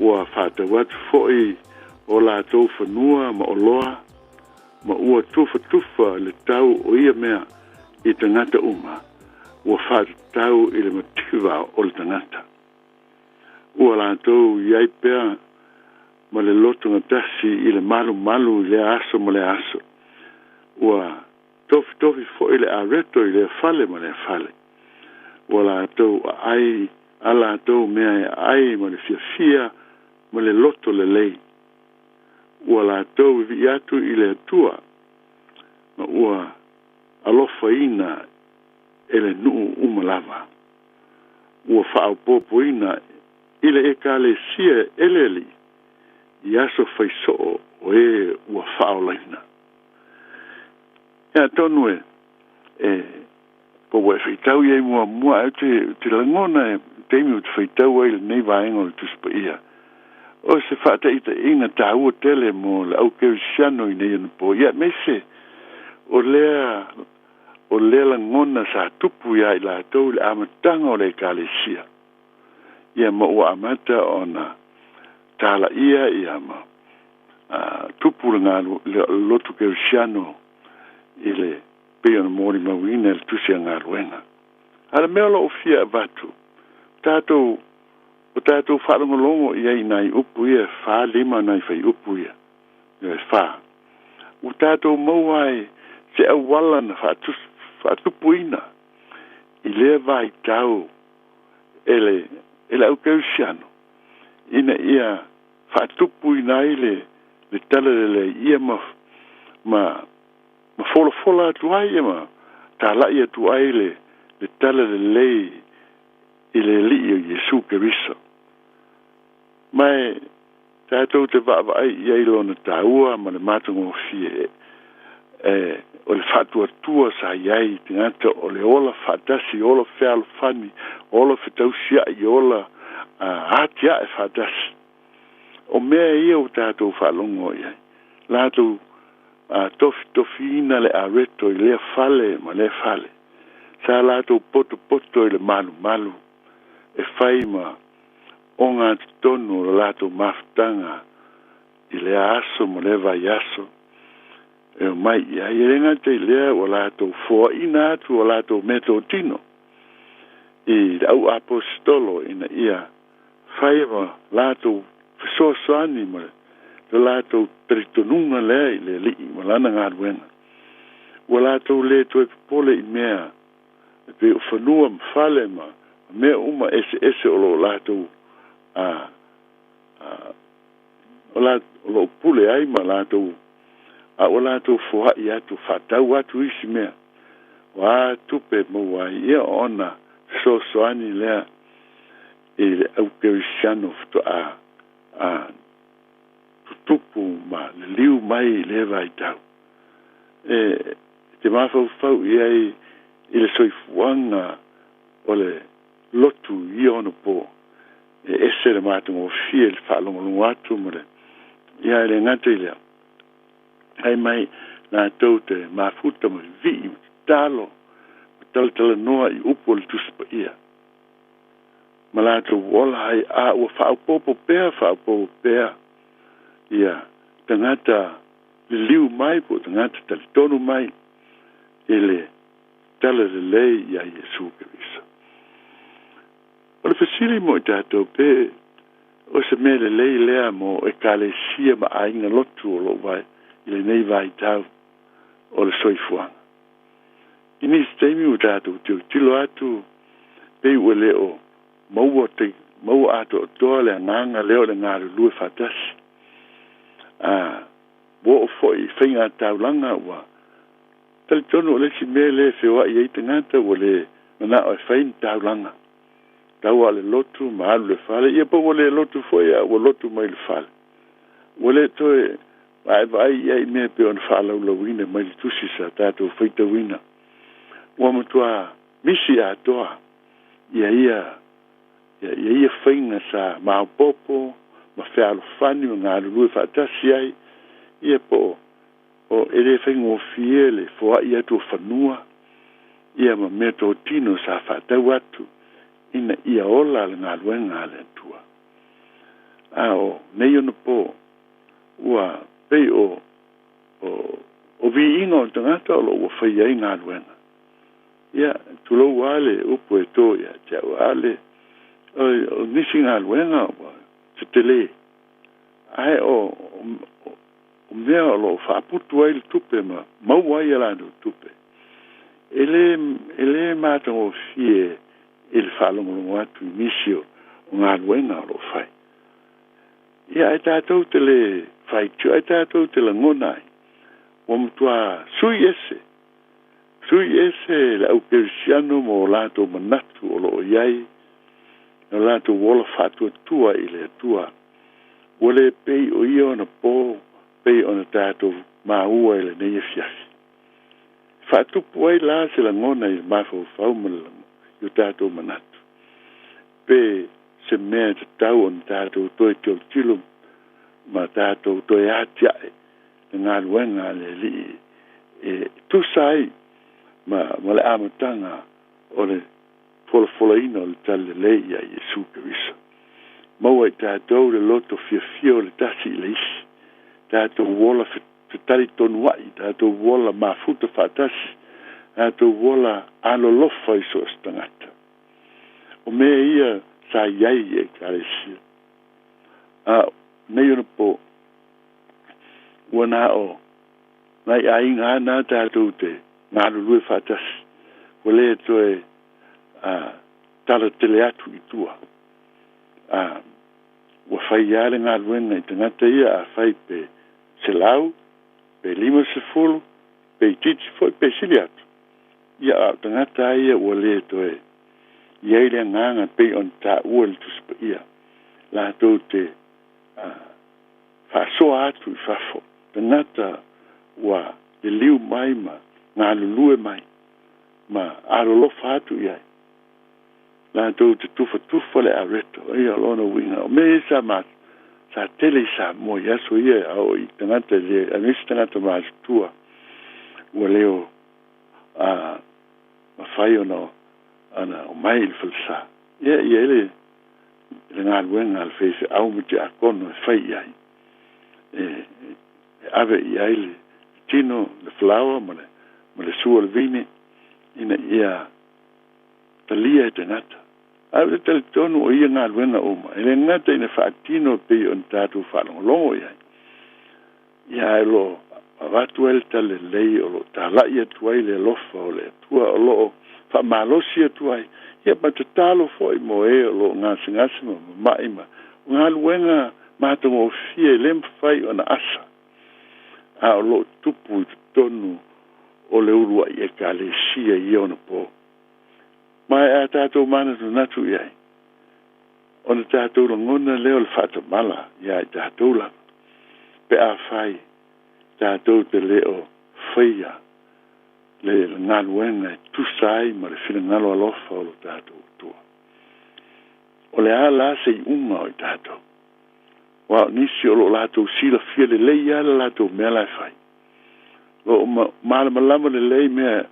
Ua faatau atu foi o latou fanua ma oloa, ma ua tufatufa le tau o ia mea i tagata uma, ua faatatau i le mativa o le tagata. Ua latou i ai pea ma le lotogatasi i le malumalu i lea aso ma lea aso. Ua tofitofi foi le areto i lea fale ma lea fale. Ua latou aai a latou mea e aai ma le fiafia ma le loto lelei. Ua latou vivii atu i le Atua ma ua alofaina e le nuu uma lava. Ua faaopoopoina i le Ekalesia e le Alii i aso faisoo o e ua faaolaina. Ia atonu e, e, po ua e faitau i ai muamua, ae ou te, ou te lagona e taimi ou te faitau ai i lenei vaega o le Tusi Paia, o se faataitaiga taua tele mo le au kerisiano i nei anapo, ia aemaise o lea, o lea lagona sa tupu iā i latou i le amataga o le Ekalesia. Ia ma ua amata ona talaia ia ma tupu le galu le lotu kerisiano i le pei ona molimauina i le Tusi a Galuega. A o le mea o lo o fia avatu, tatou o tatou faalogologo i ai i nai upu ia e fa lima nai fuaiupu ia, e fa. Ua tatou maua ai se auala na faatupuina i lea vaitau e le e le au kerisiano ina ia faatupuina ai le le talalelei ia ma ma ma folafola atu ai ia ma talai atu ai le le talalelei i le Alii o Iesu Keriso. Ma e tatou te vaavaai i ai lona taua ma le matagofie e o le faatuatua sa i ai i tagata o le ola faatasi, ola fealofani, ola fetausiai, ola atiae faatasi. O mea ia ua tatou faalogo i ai, latou tofitofiina le areto i lea fale ma lea fale. Sa latou potopoto i le malumalu e fai ma ogatotonu o le latou mafutaga i lea aso ma lea vaiaso e omai i ai. E le gata i lea, ua latou foaina atu o latou meatotino i le au aposetolo ina ia fai ma latou fesoasoani ma le latou talitonuga lea i le Alii ma Lana galuega. Ua latou le toe popole i mea E pei o fanua ma fale ma mea uma eseese o loo latou a o loo pule ai ma latou a ua latou foai atu faatau atu isi mea o a tupe maua ai ia ona fesoasoani lea i le aukerisiano faatoa a tutupu ma liliu mai i lea vaitau. E te mafaufau i ai i le soifuaga o le lotu i ia ona po e ese le matagofie le faalogologo atu ma le ia e le gata i lea ai mai latou te mafuta ma vivii ma tatalo ma talatalanoa i upu o le Tusi Paia ma latou ola ai a ua faaopoopo pea faaopoopo pea ia tagata liliu mai po o tagata talitonu mai i le tala lelei ia Iesu Keriso. O le fesili mo i tatou pe o se mea lelei lea mo ekalesia ma aiga lotu o loo vai i lenei vaitau o le soifuaga. I nisi taimi ua tatou tilotilo atu pei ua le o maua te maua atoatoa le agaga lea o le galulue faatasi. A ua oo foi i faiga taulaga ua talitonu o le isi mea lea e feoai ai tagata ua le manao e fai ni taulaga. Tau lava o le lotu ma alu i le fale, ia po ua le lotu foi a ua lotu mai le fale. Ua le toe vaevaai i ai i mea pei ona faalaulauina mai le tusi sa tatou faitauina. Ua matua misi atoa ia ia ia ia faiga sa maopoopo ma fealofani ma galulue faatasi ai ia po o e le faigofie le foai atu o fanua ia ma mea totino sa faatau atu ina ia ola le galuega a le Atua. A o nei ona po ua pei o o viiga o le tagata o loo ua fai ai galuega. Ia tulou lava le upu e to ia te au a le o nisi galuega ua se tele ae o mea o loo faaputu ai le tupe ma maua ai a latou tupe e le matagofie i le faalogologo atu i nisi o galuega o loo fai. Ia ae tatou te le faitio ae tatou te lagona ai ua matua sui ese le aukerisiano ma o latou manatu o loo i ai o latou ola faatuatua i le Atua. Ua le pei o ia ona po pei ona tatou maua i lenei afiafi. Faatupu ai la se lagona i le mafaufau ma le i o tatou manatu. Pe se mea tatau ona tatou toe tilotilo ma tatou toe atiae le galuega a le Alii e tusa ai ma le amataga o le folafolaina o le talalelei ia Iesu Keriso. Maua i tatou le loto fiafia o le tasi i le isi, tatou ola fetalitonu ai, tatou ola mafuta faatasi, tatou ola alolofa i so o se tagata. O mea ia sa i ai i ekalesia. A nei ona po ua na o nai aiga ana tatou te galulue faatasi. Ua le toe tala tele atu i tua. Ua fai lava le galuega i tagata ia a fai pe 100, pe 50, pe itiiti foi pe sili atu. Ia a o tagata ia ua le toe i ai le agaga pei ona taua i le Tusi Paia. Latou te faasoa atu i fafo. Tagata ua liliu mai ma galulue mai ma alolofa atu i ai. Latou te tufatufa le areto. Ia o lona uiga. O mea ia sa tele i Samoa i aso ia a oo i tagata le aemaise tagata matutua ua leo mafai ona omai i le falesa. Ia i ai le galuega a le faifeau ma tiakono e fai i ai. E ave i ai le tino, le falaoa ma le sua o le vine ina ia talia e tagata. Ae o le talitonu o ia galuega uma e le gata ina faatino pei ona tatou faalogologo i ai. Ia ae o loo avatu ai le talalelei o loo talai atu ai le alofa o le Atua o loo Faamalosi atu ai, ia ma tatalo foi mo e o loo gasegase ma mama'i ma o galuega matagofie e lē mafai ona asa, a o loo tupu i totonu o le ulua'i ekalesia i ia ona pō. Ma e a tatou manatunatu i ai, ona tatou lagona lea o le faatamala iā i tatou lava, pe afai tatou te lē o faia le galuega e tusa ai ma le finagalo alofa o lo tatou Atua. O le a la se iuga o i tatou? Aua o nisi o loo latou silafia lelei lava le latou mea la e fai. O loo malamalama lelei mea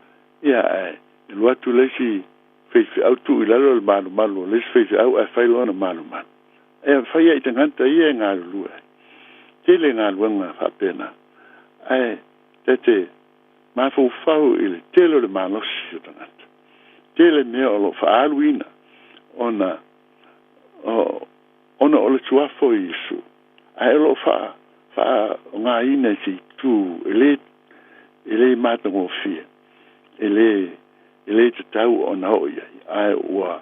ia, ae alu atu le isi faifeau tuu i lalo le malumalu o le isi faifeau ae fai loa ona malumalu. E fai ai i tagata ia e galulue ai. Tele galuega faapena, ae ta te mafaufau i le tele o le malosi o tagata. Tele mea o loo faaaluina ona ona o le suafa o Iesu, ae o loo faaaogāina i se itu e lē matagofie, e lē tatau ona oo i ai. Ae ua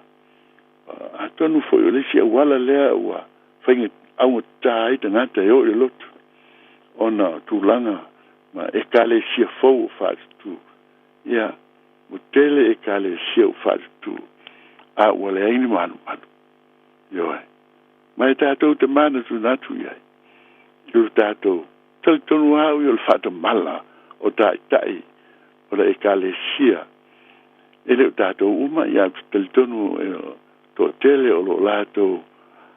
atonu foi o le isi auala lea ua faiga augatā ai tagata e oo i le lotu, ona o tulaga ma ekalesia fou o faatutū. Ia ua tele ekalesia ua faatutū, a ua leai ni malumalu. Ioe, ma e tatou te manatunatu i ai i lo tatou talitonu au i o le faatamala o ta'ita'i o le ekalesia. E lē o tatou uma ia te talitonu e to'atele o loo latou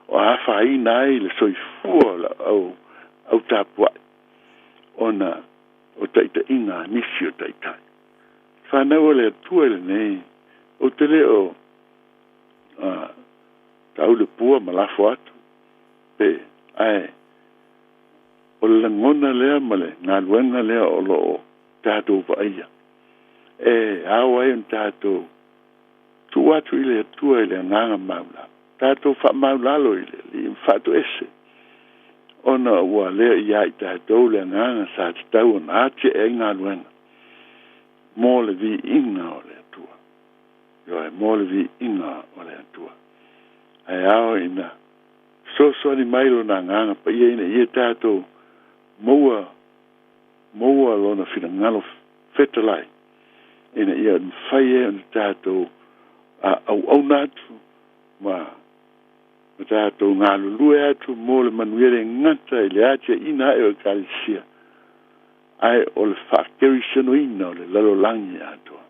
o afaina ai le soifua o au au tapua'i ona o ta'ita'iga a nisi o ta'ita'i. Fanau a le Atua i lenei, ou te lē o tau le pua ma lafo atu pe, ae o le lagona lea ma le galuega lea o loo tatou vaaia e ao ai ona tatou tuu atu i le Atua i le agaga maulalo, tatou faamaulalo i le Alii ma faatoese, ona ua lea iā i tatou le agaga sa tatau ona atiae ai galuega mo le viiga o le Atua. Ioe, mo le viiga o le Atua. Ae ao ina fesoasoani mai lona agaga paia ina ia tatou maua lona finagalo fetalai, ina ia mafai ai ona tatou auauna atu ma tatou galulue atu mo le manuia le gata i le atiaʻina aʻe o ekalesia, ae o le faakerisianoina o le lalolagi atoa.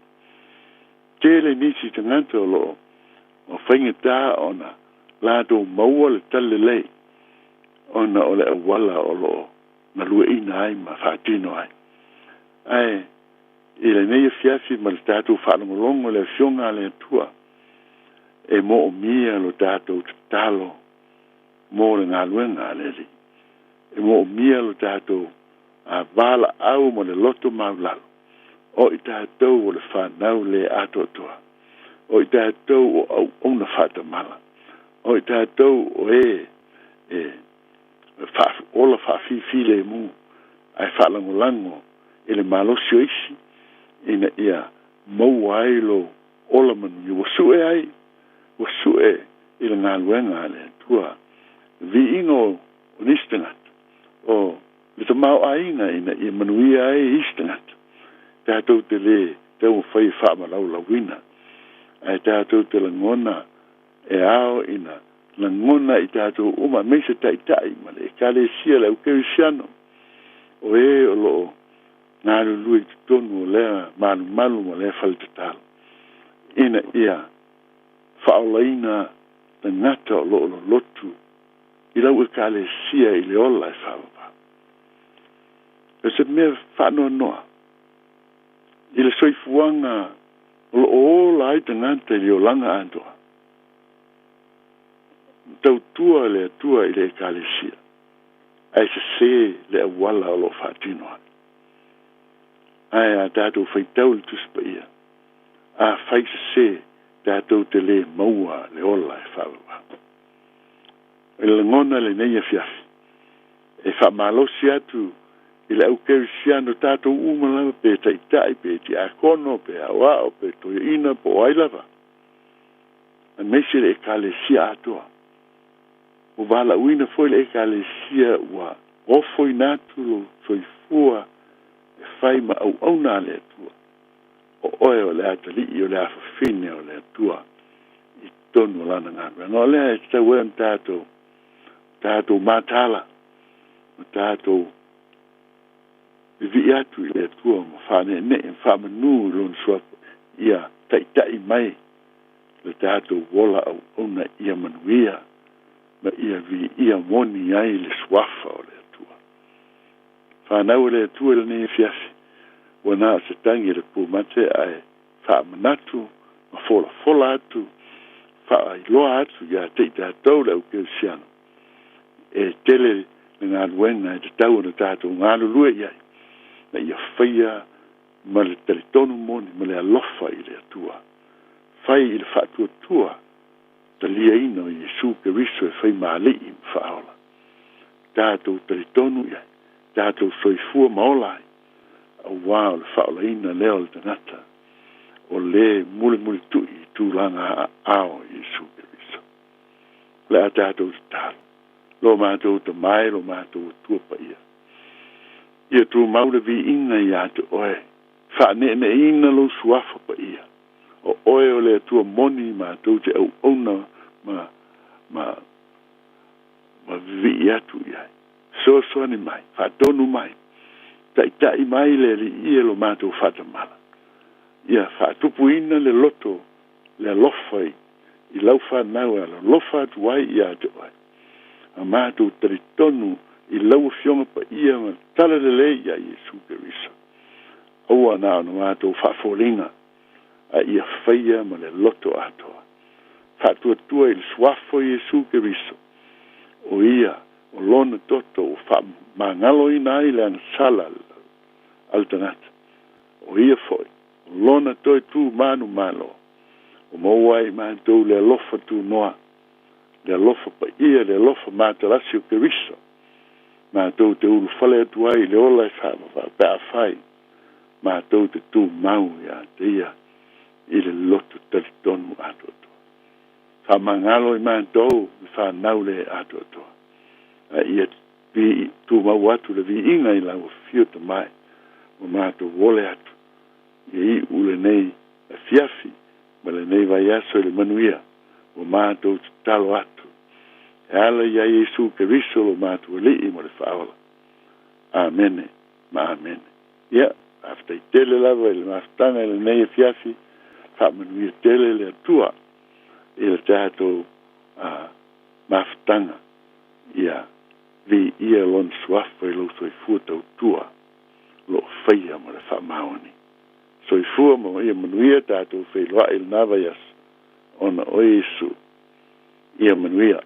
Tele nisi tagata o loo o faigatā ona latou maua le talalelei, ona o le auala o loo galueʻina ai ma faatino ai. Ae i lenei afiafi ma le tatou faalogologo i le afioga a le Atua, e moomia lo tatou tatalo mo le galuega a le Alii. E moomia lo tatou valaau ma le loto maulalo, o i tatou o le fanau le atoatoa, o i tatou o auauna faatamala, o i tatou o e e ola faafifilemu ae faalagolago i le malosi o isi ina ia maua ai lo ola manuia. Ua su'e ai, ua su'e i le galuega a le Atua viiga o nisi tagata o le tamaoaiga ina ia manuia ai isi tagata. Tatou te lē taumafai e faamalaulauina, ae tatou te lagona e ao ina lagona i tatou uma aemaise ta'ita'i ma le ekalesia le aukerisiano o e o loo galulue i totonu o lea malumalu ma lea fale tatalo, ina ia faaolaina tagata o loo lolotu i lau ekalesia i le ola e faavavau. O se mea faanoanoa i le soifuaga o loo ola ai tagata i le olaga atoa, tautua le Atua i le ekalesia, ae sesē le auala o loo faatino ai. Ae a tatou faitau le Tusi Paia, afai sesē, tatou te lē maua le ola e faavavau. O le lagona lenei afiafi e faamalosi atu i le au kerisiano tatou uma lava pe taitai pe tiakono pe aoao pe toeaina po o ai lava aemaise le ekalesia atoa. Ua valaauina foi le ekalesia ua ofoina atu lou soifua e fai ma auauna a le Atua. O oe o le atalii o le afafine o le Atua i totonu o Lana galuega. O lea e tatau ai ona tatou, tatou mataala ma tatou vivii atu i le Atua ma faaneenee ma faamanu i Lona Suafa ia taitai mai le tatou ola auauna ia manuia ma ia viia moni ai le Suafa o le Atua. Fanau e le Atua i lenei afiafi, ua na o se tagi a le pumate ae faamanatu ma folafola atu, faailoa atu ia te i tatou le au kerisiano e tele le galuega e tatau ona tatou galulue i ai, ma ia faia ma le talitonu moni ma le alofa i le Atua. Fai i le faatuatua taliaina o Iesu Keriso e fai ma Alii ma Faaola. Tatou talitonu i ai, tatou soifua ma ola ai, auā o le faaolaina lea o le tagata o lē mulimulitu'i i tulaga aao o Iesu Keriso. O le a tatou tatalo, Lo matou Tama e, lo matou Atua paia, ia tumau le viiga iā te Oe, faaneeneeina Lou Suafa paia, o Oe o le Atua moni matou te auauna ma, ma, ma vivii atu i ai. Fesoasoani mai, faatonu mai, taitai mai le Alii e lo matou faatamala, ia faatupuina le loto le alofa i, i lau fanau e alolofa atu ai iā te Oe. A matou talitonu i lau Afioga paia ma talalelei iā Iesu Keriso. Aua na ona matou faafoliga, a ia faia ma le loto atoa. Faatuatua i le Suafa o Iesu Keriso, o Ia o Lona toto ua faamagaloina ai le agasala a le tagata, o Ia foi o Lona toe tu manumalo, ua maua ai i matou le alofa tunoa, le alofa paia, le alofa matalasi o Keriso, matou te ulufale atu ai i le ola e faavavau pe afai matou te tumau iā te Ia i le loto talitonu atoatoa. Faamagalo i matou le fanau le atoatoa, a ia tumau atu le viiga i lau afio Tama e, ua matou ole atu ia iu lenei afiafi ma lenei vaiaso i le manuia ua matou tatalo atu e ala iā Iesu Keriso lo matou Alii ma le Faaola. Amene ma amene. Ia, faafetai tele lava i le mafutaga i lenei afiafi, faamanuia tele le Atua i le tatou mafutaga, ia viia Lona Suafa i lou soifua tautua o lo o faia ma le faamaoni. Soifua ma ia manuia tatou feiloai i lena vaiaso ona o Iesu. Ia manuia.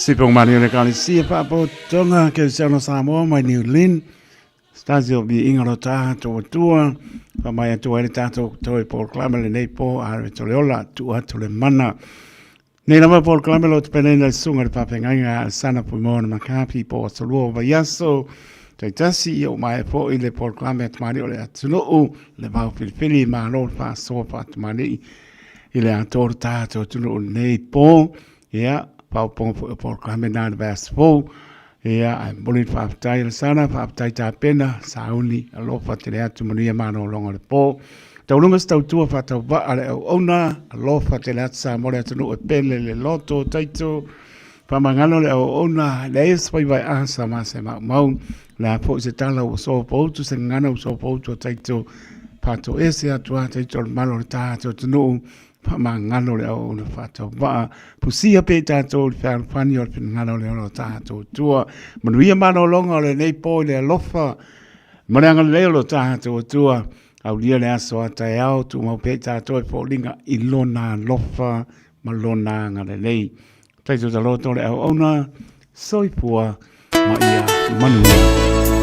Sipong mani o le Ekalesia Faapotopotoga Kerisiano Samoa mai New Lynn. Stasi o viiga lo tatou Atua, faamai atu ai le tatou toe polokalame lenei po a le tole ola, tuu atu le mana. Nei lava polokalame lo tapenaina e le Susuga i le Faafeagaiga a Sana Fuimaono McCarthy po o aso lua o vaiaso taitasi, ia ua maea foi le polokalame a tamalii o le atunuu, le vao filifili, malo le faasoa faatamalii i le atoa o le tatou atunuu i lenei po. Ia, faaopoopoga foi o polokalame na i le vaiaso fou. Ia, ae momoli le faafetai a le Sana, faafetai tapena, sauni, alofa tele atu, manuia malologa o le po. Tauluga se tautua faatauvaa a le auauna, alofa tele atu Samoa le atunuu e pele le loto, taito, faamagalo le auauna, leai se faiva e asa ma se maumau, le a foi se tala ua sopoutu, se gagana ua sopoutu a taito, faatoese atu a taito le malo o le tatou atunuu, Faamagalo le auauna faatauvaa, pusia pea i tatou i le fealofani o le finagalo o le ola o tatou Atua. Manuia malologa o lenei po i le alofa ma le agalelei o lo tatou Atua. Aulia le aso a taeao, tumau pea i tatou e foliga i lona alofa ma lona agalelei. Taito taloto le auauna, soifua ma ia manuia.